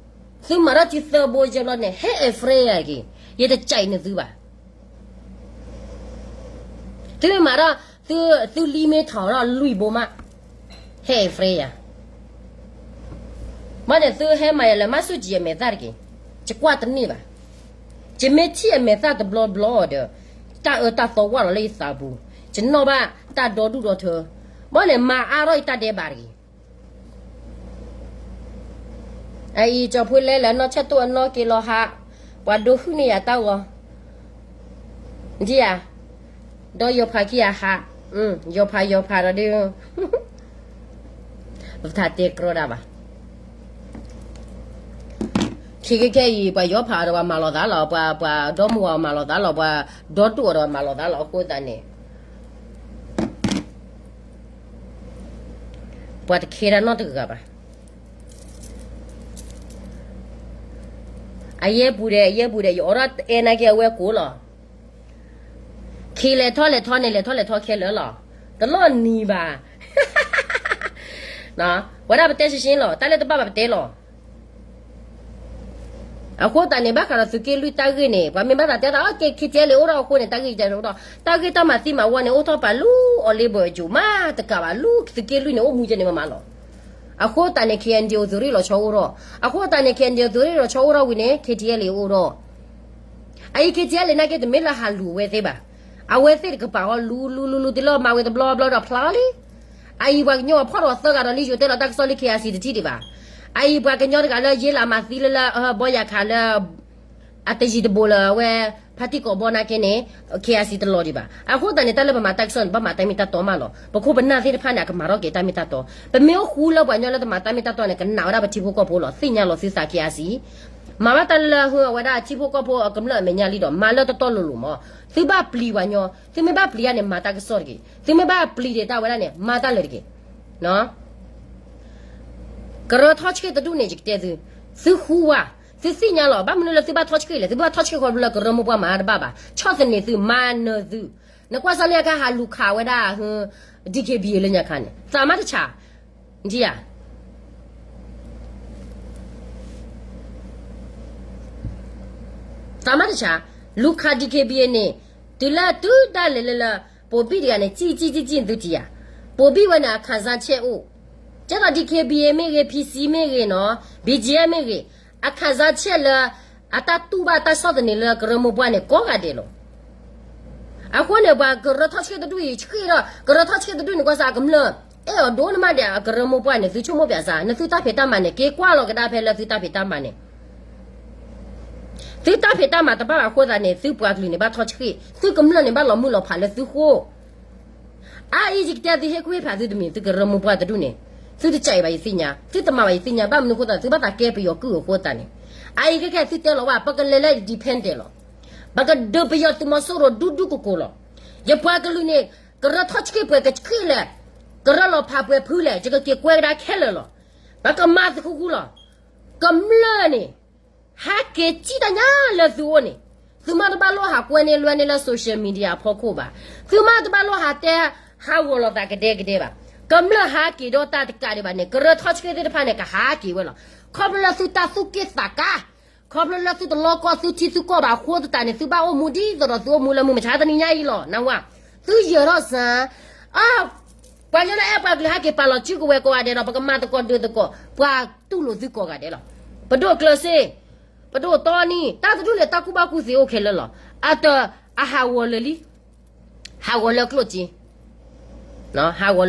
သုမၤထီၣ်စုသၢဘိယဲဘျီန့ၣ် ဟဲ unfriend ယၤတဂ့ၤ, ယတကးန့ၢ်သုဘၣ်. သုမ့ၢ်မၤထီၣ်, သုလံမ့ၢ်ထီၣ်ထီၣ်လွံၢ်ဘိမး, ဟဲ unfriend ယၤ ဘၣ်န့ၣ် သုဟဲမၤယၤလၢ မၢ်ဆူၣ်ကၠံအမဲာ်သၣ်တဂ့ၤ, ယကွၢ်တန့ၢ်ဘၣ်. ယမ့ၢ်ထံၣ်အမဲာ်သၣ်တဘျီဘျီဒီး တၢ်အၢတၢ်သီဝဲလီၤလၢယသးပူၤ, ယနီၣ်ဘၣ်တၢ်ဒီဒူၣ်ဒီထၢ, ဘၣ်န့ၣ် မၤအါထီၣ်ယတၢ်ဒဲးဘးတဂ့ၤ. အအံၤ ကၠီၤဖိလဲလၢနီၢ်ဆၢၣ်တိၣ်အနီၢ်က့ၤလီၤဟး, ပှၤဒိဟုၣ်န့ၢ်ယၤတၢ်ဂီၤ, ဒ်ယၤ, ဒီးယီၤဖးခံဂၤဟး, ယီၤဖးယီၤဖးဒီးဒုး ပထးတဲကြီဒၣ်ဘၣ်. ခဲခဲအံၤ ပှၤယီၤဖးအီၤဒီးပှၤမၤလိာ်သးလီၤ, ပှၤ, ပှၤဒီမါဝၤအီၤမၤလိာ်သးလီၤ, ပှၤဒီဒူၣ်အီၤဒီးပှၤမၤလိာ်သးလီၤ, အဃိသတးန့ၣ် ပှၤတခဲတၢ်နီတဂၤဘၣ်. အယဲၢ်ပူၤဒီး အယဲၢ်ပူၤဒီး ယအိးထီၣ်အဲၣ်နာ်က့အဝဲကိးလီၤ. ခံလဲၤထီၣ်လဲၤထီန့ၣ် လဲၤထီၣ်လဲၤထီခဲလၢာ်လီၤ. တလီၢ်နံၤဘၣ်. ဝဲဒၣ်ပတဲရှဲရှဲလီၤ, တၢ်လၢတဘၣ်ဘၣ်ပတဲလီၤ. အဃိသတးန့ၣ် ဘၣ်ဃးဒီးသုးက့လွံၢ်တၢ်ဂ့ၢ်န့ၣ် ပှၤမ့ၢ်ဘၣ်သးတဲသး အက့ၤ ခံထံအဲလ့အိၣ်ထီၣ်အဃိန့ၣ် တၢ်ဂ့ၢ်တအိၣ်ထီၣ်, တၢ်ဂ့ၢ်တၢ်မၤသံမၤဝီန့ၣ် အိၣ်ထီၣ်ပာ်လၢအီၤလ့ဘၢၣ်အယိာ်မးတကးဘၣ် လၢသုးက့လွံၢ်န့ၣ် အိၣ်မူယဲန့ၣ်မးမးလီၤ. အဃိသတးန့ၣ် KNDO သုးရ့ၣ်လီၤဆီအိၣ်ထီၣ်, အဃိသတးန့ၣ် KNDO သုးရ့ၣ်လီၤဆီအိၣ်ထီၣ်ဝံၤန့ၣ် ခံထံအဲလ့အိၣ်ထီၣ်. အအံၤ ခံထံအဲလ့နာ်က့ တမ့ၢ်လၢဟးလူၤဝဲသ့ၣ်ဘၣ်. အဝဲသ့ၣ်တကပၤဃီလူၤလူၤလူၤလူၤ တ့လီၤမၤဝဲတဘျီဘျီဒီးဖျါလံ. အအံၤပှၤကညီအဖီၣ်ဒီးသၢဂၤဒီးလံ ယိၤတဲလီၤတၢ်ကစီၣ်လၢ KIC တထံၣ်ဒံးဘၣ်. အအံၤပှၤကညီတဂၤလၢယ့လးမၤသံလၢလၢ ဘီယၤခးလၢ အတယံၤတဘူးလၢအဝဲ ဖါတံၢ်ကိးဘီနာ်က့န့ၣ် KIC တလီၤဒံးဘၣ်. အဃိသတးန့ၣ် တၢ်လၢပမၤတၢ်ကစီၣ်န့ၣ် ဘၣ်မၤတၢ်မ့ၢ်တၢ်တီမးလီၤ. ပခိၣ်ပနၢ်သ့ၣ်တဖၣ်န့ၣ် အကမၤထီၣ်က့ၤတၢ်မ့ၢ်တၢ်တီ. ပမ့ၢ်အိၣ်ဃူလၢပှၤကညီလၢတမၤတၢ်မ့ၢ်တၢ်တီန့ၣ် ကနာ်ဝဲဒၣ်ပထံဖိကီၢ်ဖိလီၤ. သ့ၣ်ညါလီၤသုသး KIC မၤဘၣ်တၢ်လၢဟုအဝဲဒၣ်ထံဖိကီၢ်ဖိအကမျၢၢ်အမဲာ်ညါလံဒီး မၤလၢတတီလိၤလိၤမး, သုဘၣ်ပျံၤပှၤညီ, သုမ့ၢ်ဘၣ်ပျံၤယါန့ၣ် မၤတၢ်ကစီၣ်တက့ၢ်, သုမ့ၢ်ဘၣ်ပျံၤဒံးတၢ်ဝဲဒၣ်န့ၣ် မၤတၢ်လၢာ်တက့ၢ်. ကရၢထီၣ်ဆှံၣ်တဒူၣ်န့ၣ် ယကတဲသု, သုဃူဝါ, သုသ့ၣ်ညါလီၤ, ဘၣ်မနုၤလၢသုဘၣ်ထီၣ်ဆှံၣ်လဲၣ်, သုဘၣ်ထီၣ်ဆှံၣ်ဃီလၢကရၢမိၢ်ပှၢ်မၤတဘၣ်ဘၣ်, ဆီၣ်သနံးသုမၤနၢၤသု, နကွၢ်စၢ်လၢညါခါဟးလူၤခးဝဲဒၣ် DKBA လၢညါခါန့ၣ် သးမါတဆး, နထံၣ်ဧါ သးမါတဆး, လူၤခး DKBA န့ၣ်, တုၤလၢတုၤဒၣ်လဲာ်လၢလၢ, ပိာ်ဘံၣ်တဂၤန့ၣ် ကံၣ်ကံၣ်ကံၣ်ကံၣ်သုထံၣ်ဧါ, ပိာ်ဘံၣ်ဝဲန့ၣ် အခးစၢ်ဆဲးအိၣ်, ကဲသိး DKBA မ့ၢ်ဂ့ၤ, PC မ့ၢ်ဂ့ၤနီၤ, BGF မ့ၢ်ဂ့ၤ, အခးစၢ်ဆဲးလၢ, အတၢ်တူၢ်ဘၣ်တၢ်ဆီၣ်သနံးလၢကရၢမိၢ်ပှၢ်န့ၣ် ကိးဂၤဒဲးလီၤ. အဃိန့ၣ် ပှၤကရၢထီၣ်ဆှံၣ်တဒူၣ်အံၤ ဆှံၣ်ဒီး ကရၢထီၣ်ဆှံၣ်တဒူၣ်န့ၣ် ကွၢ်စၢ်အကမျၢၢ်, အဲၣ်အီၤဒိၣ်န့ၢ်မးဒဲး အကရၢမိၢ်ပှၢ်န့ၣ် သုဆိကမိၣ်ပၠးစၢ်, နသုတၢ်ဖံးတၢ်မၤန့ၣ် က့ၤကွၢ်လီၤကဒါဖဲလၢသုတၢ်ဖံးတၢ်မၤန့ၣ် သုတၢ်ဖံးတၢ်မၤတဘၣ်ဘၣ်အဃိသတးန့ၣ် သုပှၤကလုာ်န့ၣ်ဘၣ်ထီၣ်ဆှံၣ်, သုကမျၢၢ်န့ၣ်ဘၣ်လီၤမုၢ်လီၤဖးလၢသုဃိ, အအံၤယကတဲသုဟ့ၣ်ကူၣ်ဟ့ၣ်ဖးသုတမံၤ သုကရၢမိၢ်ပှၢ်တဒူၣ်န့ၣ်, သုတကးအံၤဘၣ်ယသ့ၣ်ညါ, သုတမၤဘၣ်ယသ့ၣ်ညါ, ဘၣ်မနုၤအဃိသတး သုဘၣ်သးကဲပယီၤကုၢ်အဃိသတးန့ၣ်, အအံၤခဲကဲသုတဲလီၤဘၣ် ပကလဲၤလၢ independent လီၤ. ပကဒုးပယီၤသုးမီၤစိရိၤဒူဒူကိးကိးလီၤ. ယပှၤကလုာ်န့ၣ်, ကရၢထီၣ်ဆှံၣ်ပှဲၤကဆှံၣ်လဲၣ်, ကရၢလီၤဖးပှဲၤဖုလဲၣ် ယကက့ၤကွဲကဒါခဲလၢာ်လီၤ. ပကမၤသဃူဃူလီၤ. ကမျၢၢ်န့ၣ် ဟးက့ၤစံၣ်တၢ်ညါလၢသုအိၣ်န့ၣ်, သုမ့ၢ်တဘၣ်လိၣ်ဟးကွဲန့ၢ်လွဲန့ၢ်လၢ social media အဖီခိၣ်ဘၣ်, သုမ့ၢ်တဘၣ်လိၣ်ဟးတဲဟးဂီၤလိာ်သးကဒဲကဒဲဘၣ်, ကမျၢၢ်ဟးက့ၤဒီးတၢ်တကးဒံးဘၣ်န့ၣ် ကရၢထီၣ်ဆှံၣ်သ့ၣ်တဖၣ်န့ၣ် ကဟးက့ၤဝဲလီၤ. ခီဖျိလၢသုတၢ်သူၣ်က့ၣ်သးကါ, ခီဖျိလၢသုတလီကီသုထံသုကီၢ်ဘၣ်အဃိသတးန့ၣ် သုဘၣ်အိၣ်မူဒ်သိးဒီးသုအိၣ်မူလၢမုၢ်မဆါတနံၤညါအံၤလီၤ. နၢ်ဝါ, သုယၢၤထီၣ်စၢၤ ပှၤကညီလၢအဲၣ်ပှၤကလုာ်ဟဲက့ၤပာ်လီၤစုကဝဲၤကိးဂၤဒဲးဒီး ပကမၤသကိးဒုးသကိး ပှၤတူၢ်လိာ်သုကိးဂၤဒဲးလီၤ. ပဒိၣ်ကျၢၤစ့, ပဒိၣ်တီနံၤ တၢ်တဒူၣ်န့ၣ် တၢ်ကူၣ်ဘၣ်ကူၣ်သ့အိၣ်ခဲလၢာ်လီၤ. အတ, အဟးဂီၤလၢာ်လံ, ဟးဂီၤလၢကျိၣ်စ့, ဟးဂီၤလၢကျိၣ်စ့ သုတဒူၣ်အံၤသုတဂ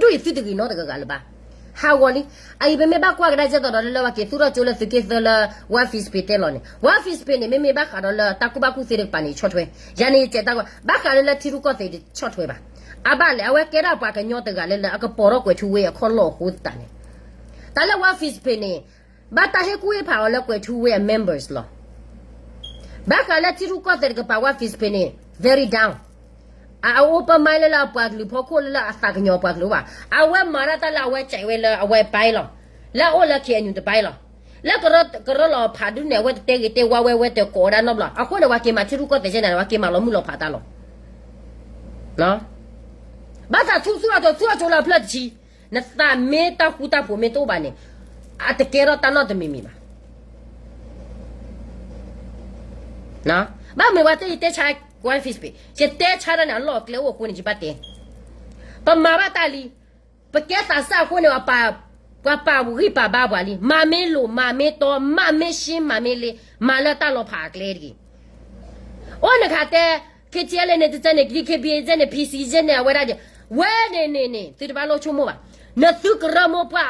့ၤနီတဂၤဂၤလၢၤဘၣ်. ဟးဂီၤလံ. အအံၤပမ့ၢ်ဘၣ်ကွၢ်ကဒါက့ၤသိးဒီး လၢလၢပှၤက့ၤသူၣ်ထီၣ်ကၠိလၢသုးက့သၢလၢ One Fifth Page တဲလီၤန့ၣ်, One Fifth Page န့ၣ် မ့မ့ၢ်ဘၣ်ဃးဒီးလၢတၢ်ကူၣ်ဘၣ်ကူၣ်သ့တကပၤန့ၣ် ဆီၣ်ထွဲ, ယၤန့ၣ်ယတဲတၢ်ကီ ဘၣ်ဃးလၢလၢထံရူၢ်ကီၢ်သဲးတဆီၣ်ထွဲဘၣ်. အဘၣ်လဲၣ် အဝဲကဲဒၣ်ပှၤကညီတဂၤလၢလၢအကပိာ်ထီၣ်ကွဲၤထူဝ့အခီၣ်လီၢ်အဃိသတးန့ၣ်, တၢ်လၢ One Fifth Page န့ၣ် ဘၣ်တၢ်ဟ့ၣ်ကူၣ်ဟ့ၣ်ဖးအီၤလၢကွဲၤထူဝ့အ members လီၤ. ဘၣ်ဃးလၢထံရူၢ်ကီၢ်သဲးတကပၤ One Fifth Page န့ၣ် very down, အ open mind လၢလၢအပှၤကလုာ်ဖီခိၣ်လၢလၢအသးကညီၤပှၤကလုာ်ဘၣ်. အဝဲမၤဒၣ်တၢ်လၢအဝဲစံးဝဲလၢအဝဲပၢ်လီၤ, လၢအအိၣ်လၢ KNU တပၢလီၤ. လၢကရၢလီၤဖးဒူၣ်န့ၣ် အဝဲတတဲဂ့ၤတဲဝါဝဲ ဝဲတကိးဝဲဒၣ်နီတဘျီ, အဃိန့ၣ် ပှၤက့ၤမၤထံရူၢ်ကီၢ်သဲးကဲန့ၣ် ပှၤက့ၤမၤလီၤမုၢ်လီၤဖးတၢ်လီၤ. ဘၣ်သးသူသူၣ်အကၠိ သူၣ်အကၠိလၢအဖျၢၣ်တဆံ, နသးမ့ၢ်တၢ်ဃူတၢ်ဖိးမ့ၢ်တအိၣ်ဘၣ်န့ၣ်, အတကဲထီၣ်တၢ်နီတမံၤမံၤဘၣ်. ဘၣ်မ့ၢ်ပှၤတဲယတဲဆါ One Fifth Page ယတဲဆါတၢ်န့ၣ် အလီၢ်အကျဲအိၣ်အဃိန့ၣ် ယဘၣ်တဲ, ပမၤဘၣ်တၢ်လံ, ပကဲသးစၢ်အဃိန့ၣ် ပှၤပာ်ဂံၢ်ပာ်ဘါပှၤလံ, မၤမ့ၢ်လိၤ မၤမ့ၢ်တီ မၤမ့ၢ်ရှ့ မၤမ့ၢ်လ့, မၤလၢတၢ်လီၤဖးအကျဲတဂ့ၤ. အိၣ်နခးတဲ, KTLA န့ၣ် တစဲန့ၣ် DKBA စဲန့ၣ် PC စဲန့ၣ် အဝဲဒၣ်, ဝဲန့ၣ်န့ၣ်န့ၣ် သုတဘၣ်လိၣ်ဆိကမိၣ်ဘၣ်. နသုကရၢမိၢ်ပှၢ်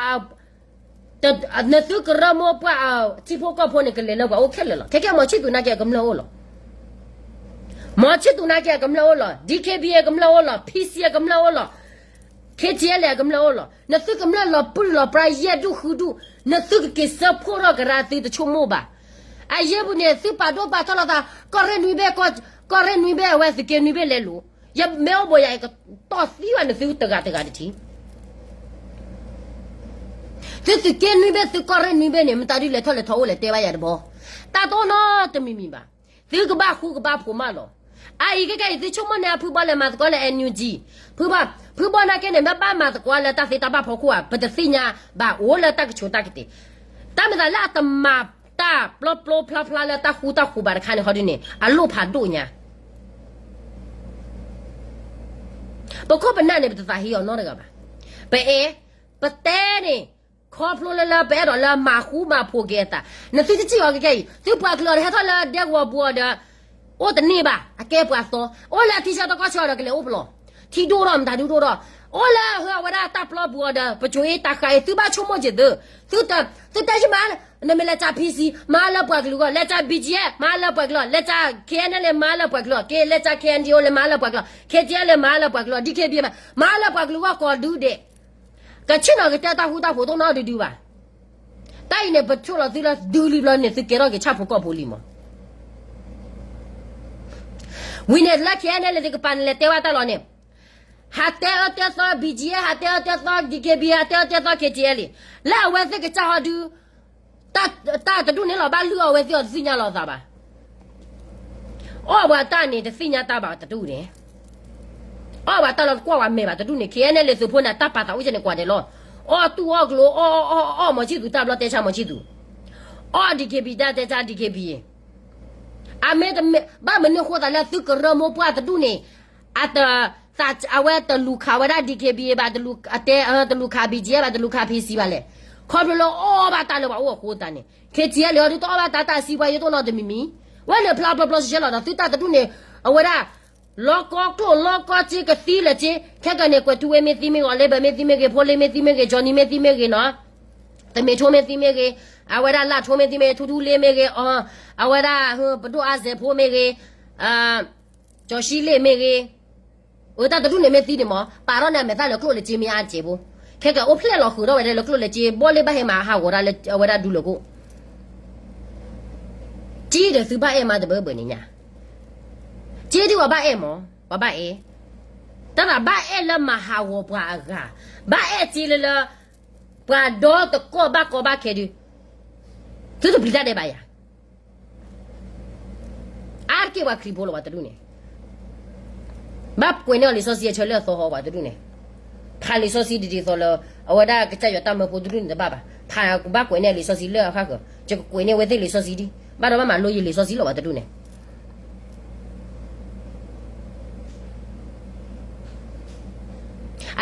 နသုကရၢမိၢ်ပှၢ်အထံဖိကီၢ်ဖိန့ၣ် ကလဲၤလၢပှၤအိၣ်ခဲလၢာ်လီၤ. ခဲကဲ မီၤဆံၣ်သူနာ်က့အကမျၢၢ်အိၣ်လီၤ. မီၤဆံၣ်သူနာ်က့အကမျၢၢ်အိၣ်လီၤ. DKBA အကမျၢၢ်အိၣ်လီၤ. PC အကမျၢၢ်အိၣ်လီၤ. KTLA အကမျၢၢ်အိၣ်လီၤ. နသုကမျၢၢ်လီၤပြံလီၤပြါယဲၢ်ဒူၣ်ဃုဒူၣ်, နသုကက့ၤစၢဖှိၣ်ထီၣ်ကရၢသုတဆိကမိၣ်ဘၣ်. အယဲၢ်ပူၤန့ၣ် သုပာ်ဒိၣ်ပာ်ထီၣ်လိာ်သး, ကီၢ်ရ့ၣ်နွံဘ့ၣ်, ကီၢ်ရ့ၣ်နွံဘ့ၣ်အဝဲသုးက့နွံဘ့ၣ်လဲၤလိၤ, ယမ့ၢ်အိၣ်ဘိယၤ ယကတီၢ်သံဘၣ်နသုတဂၤတဂၤတထံး သုသုးက့နွံဘ့ၣ် သုကီၢ်ရ့ၣ်နွံဘ့ၣ်န့ၣ် မတၤဒုလဲၤထီၣ်လဲၤထီအိၣ်လဲၤတဲဘၣ်ယၤတဘီ, တၢ်တအိၣ်နီတမံၤမံၤဘၣ်. သုကဘၣ်ဃူကဘၣ်ဖိးမးလီၤ. အအံၤခဲကဲအံၤ သုဆိကမိၣ်န့ၣ် ဖုဘီလဲၤမၤသကိးလၢ NUG, ဖုဘီ, ဖုဘီနာ်က့န့ၣ် မ့ၢ်ဘၣ်မၤသကိးလၢတၢ်သ့တၢ်ဘၣ်ဖီခိၣ်ဧါ, ပတသ့ၣ်ညါဘၣ်အိၣ်လၢတၢ်ကဆိးတၢ်ကတ့ၢ်, တၢ်မၤသးလၢအတမၤတၢ်ပျီပျီဖျါဖျါလၢတၢ်ဃူတၢ်ဃူၤဘၣ်တခါန့ၣ် ဟီဒုန့ၣ် အလိၣ်ဖးဒိၣ်ညါ ပခိၣ်ပနၢ်န့ၣ် ပတသးဟ့အီၤနီတဂၤဘၣ်. ပအဲၣ်, ပတဲန့ၣ်, ခီဖျိလၢလၢပအဲၣ်ဒိးလၢမၤဃူမၤဖိးက့ၤအသး, နသုတစံၣ်အီၤကကဲအံၤ, သုပှၤကလုာ်အီၤတဟဲထီၣ်လၢဒဲကဝီၤပူၤအီၤဒီး, အိၣ်တန့ၢ်ဘၣ်, အကဲပှၤသီ, အိၣ်လၢအထံဆၢတကီၢ်ဆၢအီၤဒီးကလဲၤအိၣ်ပလီၢ်, ထံဒိၣ်ထီၣ်မတၤဒုဒိၣ်ထီၣ်, အိၣ်လၢအဝဲဒၣ်တၢ်ပျီပူၤအီၤဒီး ပစိၤအ့တၢ်ဃးအံၤ သုဘၣ်ဆိကမိၣ်က့ၤသု, သုတ, သုတဲယမါ, နမ့ၢ်လဲၤစး P C မၤလၢပှၤကလုာ်အဂီၢ်, လဲၤစး B G F မၤလၢပှၤကလုာ်, လဲၤစး K N L A မၤလၢပှၤကလုာ်, ကလဲၤစး K N D O လဲၤမၤလၢပှၤကလုာ်, K T L လဲၤမၤလၢပှၤကလုာ်, D K B A မၤလၢပှၤကလုာ်အဂီၢ်ကိးဒူဒဲး, ကဆ့ၣ်နီၤကတဲတၢ်ဃူတၢ်ဖိးတအိၣ်နီတဒုဘၣ်. တၢ်အံၤန့ၣ် ပဆိၣ်လီၤသုလၢဒုလံဘျီန့ၣ် သုကဲထီၣ်က့ၤဆၣ်ဖိကီၢ်ဖိလံမး. ဝံၤန့ၣ်လၢ K N L A သုကပၤန့ၣ် လဲၤတဲဘၣ်တၢ်လီၤန့ၣ်, ဟးတဲအၢတဲသီ B G F, ဟးတဲအၢတဲသီ D K B A, ဟးတဲအၢတဲသီ K T L လံ, လၢအဝဲသ့ၣ်ကစၢ်ဟီဒု တၢ်တဒူၣ်န့ၣ်လီၤ ဘၣ်လုၢ်အီၣ်ဝဲသ့ၣ်အီၤတသ့ၣ်ညါလီၤသးဘၣ်. အီၣ်ပှၤတၢ်န့ၣ် တသ့ၣ်ညါတၢ်ဘၣ်တဒူၣ်န့ၣ်, အီၣ်ပှၤတၢ်လီၤတကွၢ်ဝဲမဲာ်ဘၣ်တဒူၣ်န့ၣ်, K N L A သုးဖိန့ၣ် တၢ်ပာ်သးအိၣ်ကဲန့ၣ်ကွၢ်ဒဲးလီၤ. အီၣ်တူၢ်အီၣ်ကျိၤ အီၣ်အီၣ်အီၣ်အီၣ် မီၤဆံၣ်သူၣ် တၢ်ဘျီတဲဆါ မီၤဆံၣ်သူၣ်, အီၣ် D K B A တၢ်တဲဆါ D K B A, အမ့ၢ်တမ့ၢ်ဘၣ်မနုၤဃိသးလၢသုကရၢမိၢ်ပှၢ်တဒူၣ်န့ၣ်, အတ, အဝဲတလူၤခးဝဲဒၣ် D K B A ဘၣ်, အတဲတလူၤခး B G F ဘၣ်, တလူၤခး P C ဘၣ်လဲၣ်. ခီဖျိလၢအီၣ်ဘၣ်တၢ်လၢပှၤအိၣ်အဃိသတးန့ၣ်, K T L အီၤဒုတအီၣ်ဘၣ်တၢ် တၢ်စံးပှၤယိတအိၣ်နီတမံၤမံၤ, ဝဲန့ၣ်ဖျါဖျါဖျါစဲလီၤဒီး သုတၢ်တဒူၣ်န့ၣ်, အဝဲဒၣ် လီၤကီကျိၣ်လီၤကီစ့ကသံလၢာ်စ့, ခဲကနံၣ်န့ၣ် ကွဲးထူဝ့မ့ၢ်သံမ့ၢ်ဂ့ၤ, လ့ဘၢၣ်မ့ၢ်သံမ့ၢ်ဂ့ၤ, ဖိလ့မ့ၢ်သံမ့ၢ်ဂ့ၤ, ကၠီနံၤမ့ၢ်သံမ့ၢ်ဂ့ၤနီၤ, တမ့ၢ်ထိမ့ၢ်သံမ့ၢ်ဂ့ၤ, အဝဲဒၣ်လၢထိမ့ၢ်သံမ့ၢ်ဂ့ၤ, ထူထူလ့မ့ၢ်ဂ့ၤ, အ, အဝဲဒၣ်ပဒိၣ်အါစဲးဖိမ့ၢ်ဂ့ၤ, ကၠီၤရှံလ့မ့ၢ်ဂ့ၤ, အတၢ်တဒူၣ်န့ၣ်မ့ၢ်သံန့ၣ်မး, ပာ်ထီၣ်န့ၢ်အမဲာ်သၣ်လၢကျိၣ်လၢစ့မ့ၢ်အါစဲးဖိ, ခဲကနံၣ်န့ၣ် အိၣ်ဖျဲၣ်လီၤဃုာ်ထီၣ်ဝဲဒၣ်လၢကျိၣ်လၢစ့, ဘီလ့ဘၣ်ဟဲမၤဟးဂီၤတၢ်လၢအဝဲဒၣ်ဒူလၢာ်ခိၣ် က့ဒီးသုဘၣ်အဲၣ်မးတဘၢဘၢန့ၣ်ညါ, က့ဒုးပှၤဘၣ်အဲၣ်မး, ပှၤဘၣ်အဲၣ်, တၢ်သးဘၣ်အဲၣ်လၢမၤဟးဂီၤပှၤအဂၤ, ဘၣ်အဲၣ်စ့လၢလၢ ပှၤဒီတကီၢ်ဘၣ်ကီဘၣ်ခဲဒုး, သုတပျံၤတၢ်ဒဲးဘၣ်ယၤ အါတက့ၢ်ပှၤခရံာ်ဖိလီၤပှၤတဒူၣ်န့ၣ်, ဘၣ်ကွဲးန့ၢ်အီၤလံာ်စီဆှံအဆၢလၢအသီဟီပှၤတဒူၣ်န့ၣ်, ဖးလံာ်စီဆှံဒ်သိးလၢ အဝဲဒၣ်ကစၢ်ယွၤတၢ်မၢဖိတဒူၣ်န့ၣ်တဘၣ်ဘၣ်, ဖးဘၣ်ကွဲးန့ၢ်အီၤလံာ်စီဆှံလၢအဃၣ်ဃၢၤ, ယကကွဲးန့ၢ်အဝဲသ့ၣ်လံာ်စီဆှံဒံး, ဘၣ်ဒီးဘၣ်မၤလိယလံာ်စီဆှံလီၤပှၤတဒူၣ်န့ၣ်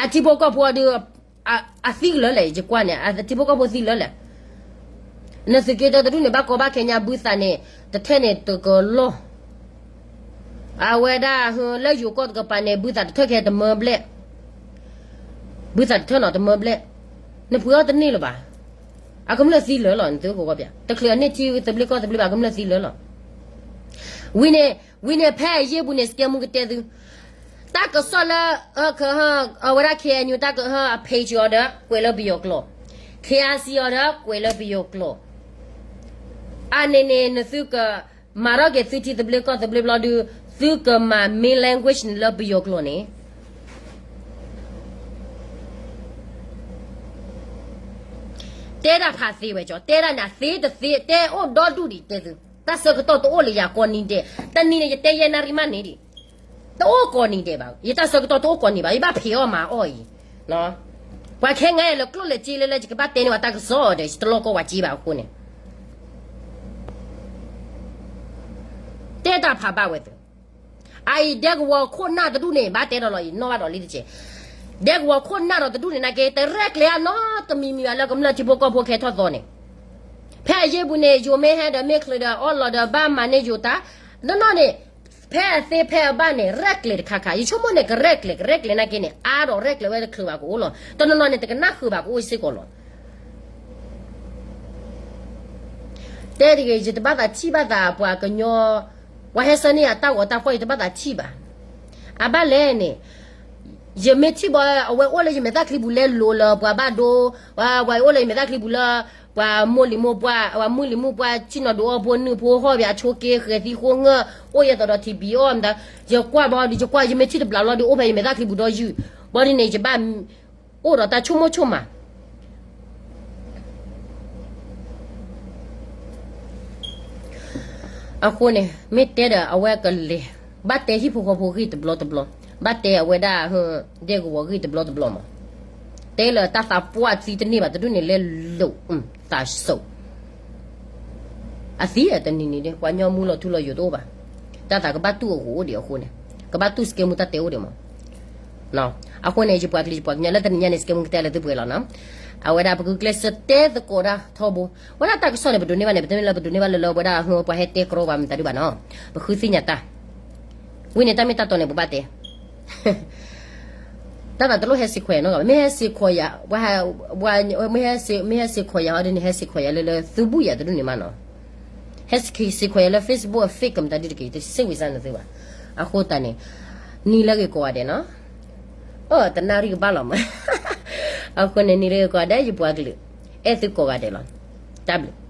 အထံဖိကီၢ်ဖိအဒုး, အသံကလၢာ်လဲၣ်, ယကွၢ်န့ၣ် အထံဖိကီၢ်ဖိသံလၢာ်လဲၣ်. နသုးက့တၢတဒူၣ်န့ၣ် ဘၣ်ကီဘၣ်ခဲညါ ဘုသးန့ၣ် တထၢၣ်န့ၣ်တကလီၢ်, အဝဲဒၣ်လၢယိၤကီၢ်တကပၤန့ၣ် ဘုသးတထၢၣ်ခဲတမၢဘျဲၣ်, ဘုသးတထၢၣ်နီၤတမၢဘျဲၣ်, နပှ့ၤအီၣ်တန့ၢ်လၢၤဘၣ်. အကမျၢၢ်သံလၢာ်လီၤ, နသုကဝီၤပၠး တချုးအန့ၢ်ထံသဘျ့ကီၢ်သဘျ့ဘၣ် အကမျၢၢ်သံလၢာ်လီၤ. ဝံၤန့ၣ်, ဝံၤန့ၣ်ဖဲအယ့ၢ်ပူၤန့ၣ် စကဲမူကတဲသု, တၢ်ကစီၣ်လၢ အဝဲဒၣ် K N U တၢ်ကဟၢ အ page အီၤဒီး ကွဲးလၢပယီၤကျိာ်, K R C အီၤဒီး ကွဲးလၢပယီၤကျိာ်, အန့ၣ်န့ၣ် နသုကမၤထီၣ်က့ၤသုထံသဘျ့ကီၢ်သဘျ့ဘျီဒုး, သုကမၤ main language န့ၣ်လၢပယီၤကျိာ်န့ၣ် တဲဒၣ်ဖးသ့ဝဲကၠီ, တဲဒၣ်န့ၣ်သ့တသ့ တဲအိၣ်ဒီဒူၣ်ဒံးတဲသု, တၢ်ဆၢကတီၢ်တအိၣ်လၢယၤကိးနံၤဒဲး, တနံၤန့ၣ် ယတဲယဲၢ်နၣ်ရံၣ်မးန့ၣ်ဒံး, တအိၣ်ကိးနံၤဒဲးဘၣ်, ယတၢ်ဆၢကတီၢ်တအိၣ်ကိးနံၤဘၣ်, ယဘၣ်ဖံးအီၣ်မၤအီၣ်အံၤ, ပှၤခဲငါလဲၤကျိၣ်လဲၤစ့လၢလၢ ယကဘၣ်တဲန့ၢ်ဝဲတၢ်ကစီၣ်ဒီး ယတလီၢ်ကီၢ်ဝဲစ့ဘၣ်အဃိန့ၣ် တဲတၢ်ဖးဘၣ်ဝဲသ့, အအံၤဒဲကဝီၤခိၣ်နၢ်တဒူၣ်န့ၣ် ဘၣ်တဲဒီးလီၤအံၤ နီၣ်ဘၣ်ဒီးလံတက့ၢ်, ဒဲကဝီၤခိၣ်နၢ်ဒီးတဒူၣ်န့ၣ်နာ်က့ တရဲၣ်ကျဲၤအနီတမံၤမံၤဘၣ်လၢကမျၢၢ်ထံဖိကီၢ်ဖိခဲထီၣ်သီန့ၣ်, ဖဲအယ့ၢ်ပူၤန့ၣ် ယိၤမ့ၢ်ဟဲဒီးမ့ၢ်ချုးဒီးအီၣ်လီၤဒီးဘၣ်မၤန့ၢ်ယိၤတၢ်, နီၢ်နီၢ်န့ၣ်, ဖဲအသ့ဖဲအဘၣ်န့ၣ် ရဲၣ်ကျဲၤတခါခါ, ယဆိကမိၣ်န့ၣ် ကရဲၣ်ကျဲၤ ကရဲၣ်ကျဲၤနာ်က့န့ၣ် အါဒီးရဲၣ်ကျဲၤဝဲတချုးဘၣ်ကအိၣ်လီၤ, တနီၤနီၤန့ၣ် တကနၣ်ဃုာ်ဘၣ်ကအိၣ်စ့ၢ်ကီးလီၤ. တဲတဂ့ၤ ယတဘၣ်သးထံၣ်ဘၣ်သးပှၤကညီ, ပှၤဟဲဆၢန့ၢ်အတၢ်ဂီၤတၢ်ဖီၣ် ယတဘၣ်သးထံၣ်ဘၣ်. အဘၣ်လဲၣ်န့ၣ်, ယမ့ၢ်ထံၣ်ဘၣ်အဝဲအိၣ်လၢယမဲာ်သၣ်ချံပူၤလဲၤလိၤလၢပှၤဘၣ်ဒိ, ပှၤအိၣ်လၢယမဲာ်သၣ်ချံပူၤလၢ ပှၤမိၢ်လံၤမိၢ်ပှၢ်, ပှၤမုၢ်လံၤမုၢ်ပှၢ် ဆ့ၣ်နီၤဒုးအီဖိနုၢ်ဖိဟီၣ်ဘၣ်အဆိးက့ ဃဲၤသံဃိငၢၢ်, အိၣ်ယဲသိးဒီးထံဘံအီၣ်မတၤ, ယကွၢ်ဘၣ်ဒီး ယကွၢ် ယမ့ၢ်ထံၣ်တဘျီလီၤဒီး အိၣ်ဖဲယမဲာ်သၣ်ချံပူၤဒီးယုၢ်, ဘၣ်ဒီးန့ၣ် ယဘၣ် အိၣ်ဒီးတၢ်ဆိကမိၣ်ဆိကမး အဃိန့ၣ် မ့ၢ်တဲဒီးအဝဲကလဲၤ, ဘၣ်တဲဟံၣ်ဖိဃီဖိဂ့ၢ်တဘျီတဘျီ, ဘၣ်တဲအဝဲဒၣ် ဒဲကဝီၤဂ့ၢ်တဘျီတဘျီမး, တဲလၢတၢ်သးပှၢ်သံတန့ၢ်ဘၣ်တဒူၣ်န့ၣ်လဲၤလိာ်, သးစိာ် အသံတနံၤနံၤဒၣ် ပှၤညီမူလီၤထူလီၤယိာ်တအိၣ်ဘၣ်, တၢ်သးကဘၣ်တူၢ်အဂီၢ်အိၣ်ဒံးအဃိန့ၣ်, ကဘၣ်တူၢ်စကဲမူတၢ်တဲအိၣ်ဒံးမး အဃိန့ၣ် ယပှၤကလုာ်ယပှၤကညီလၢတနံၤညါန့ၣ် စကဲမူကတဲလၢသုပှဲၤလီၤနီၤ, အဝဲဒၣ်ပကကျဲးစၢးတဲသကိးဒၣ်ထီဘိ, ဝဲဒၣ်တၢ်ကစီၣ်န့ၣ် ပဒိးန့ၢ်ဘၣ်န့ၣ် ပတမ့ၢ်လၢပဒိးန့ၢ်ဘၣ်လၢလၢပဝဲဒၣ်ပှၤဟဲတဲကြီပှၤမတၤဒုးဘၣ်နီၤ, ပဃုသ့ၣ်ညါတၢ်, ဝံၤန့ၣ်တၢ်မ့ၢ်တၢ်တီန့ၣ် ပဘၣ်တဲ တၢ်သးတလိၣ်ဟဲစ့ခွဲးယၤနီတဂၤဘၣ်, မ့ၢ်ဟဲစ့ခွဲးယၤ, ဝဲ, ဝဲ, မ့ၢ်ဟဲစ့ခွဲးယၤဟီဒ်န့ၣ် ဟဲစ့ခွဲးယၤလၢလၢသုဘူၣ်ယၤတဒူၣ်န့ၣ်မးနီၤ. ဟဲစ့ခွဲးယၤလၢ Facebook အ fake ကမတၤဒုတက့ၢ်, တစ့ဝံၤစၢ်နသုဘၣ်. အဃိသတးန့ၣ် နံၤလၢဂ့ၤကိးဂၤဒဲးနီၤ. အိၣ် တနၣ်ရံၣ်ကဘၣ်လီၤမး. အဃိန့ၣ် နံၤလၢဂ့ၤကိးဂၤဒဲး ယပှၤကလုာ်, အဲၣ်သုကိးဂၤဒဲးလီၤ. တၢ်ဘျုး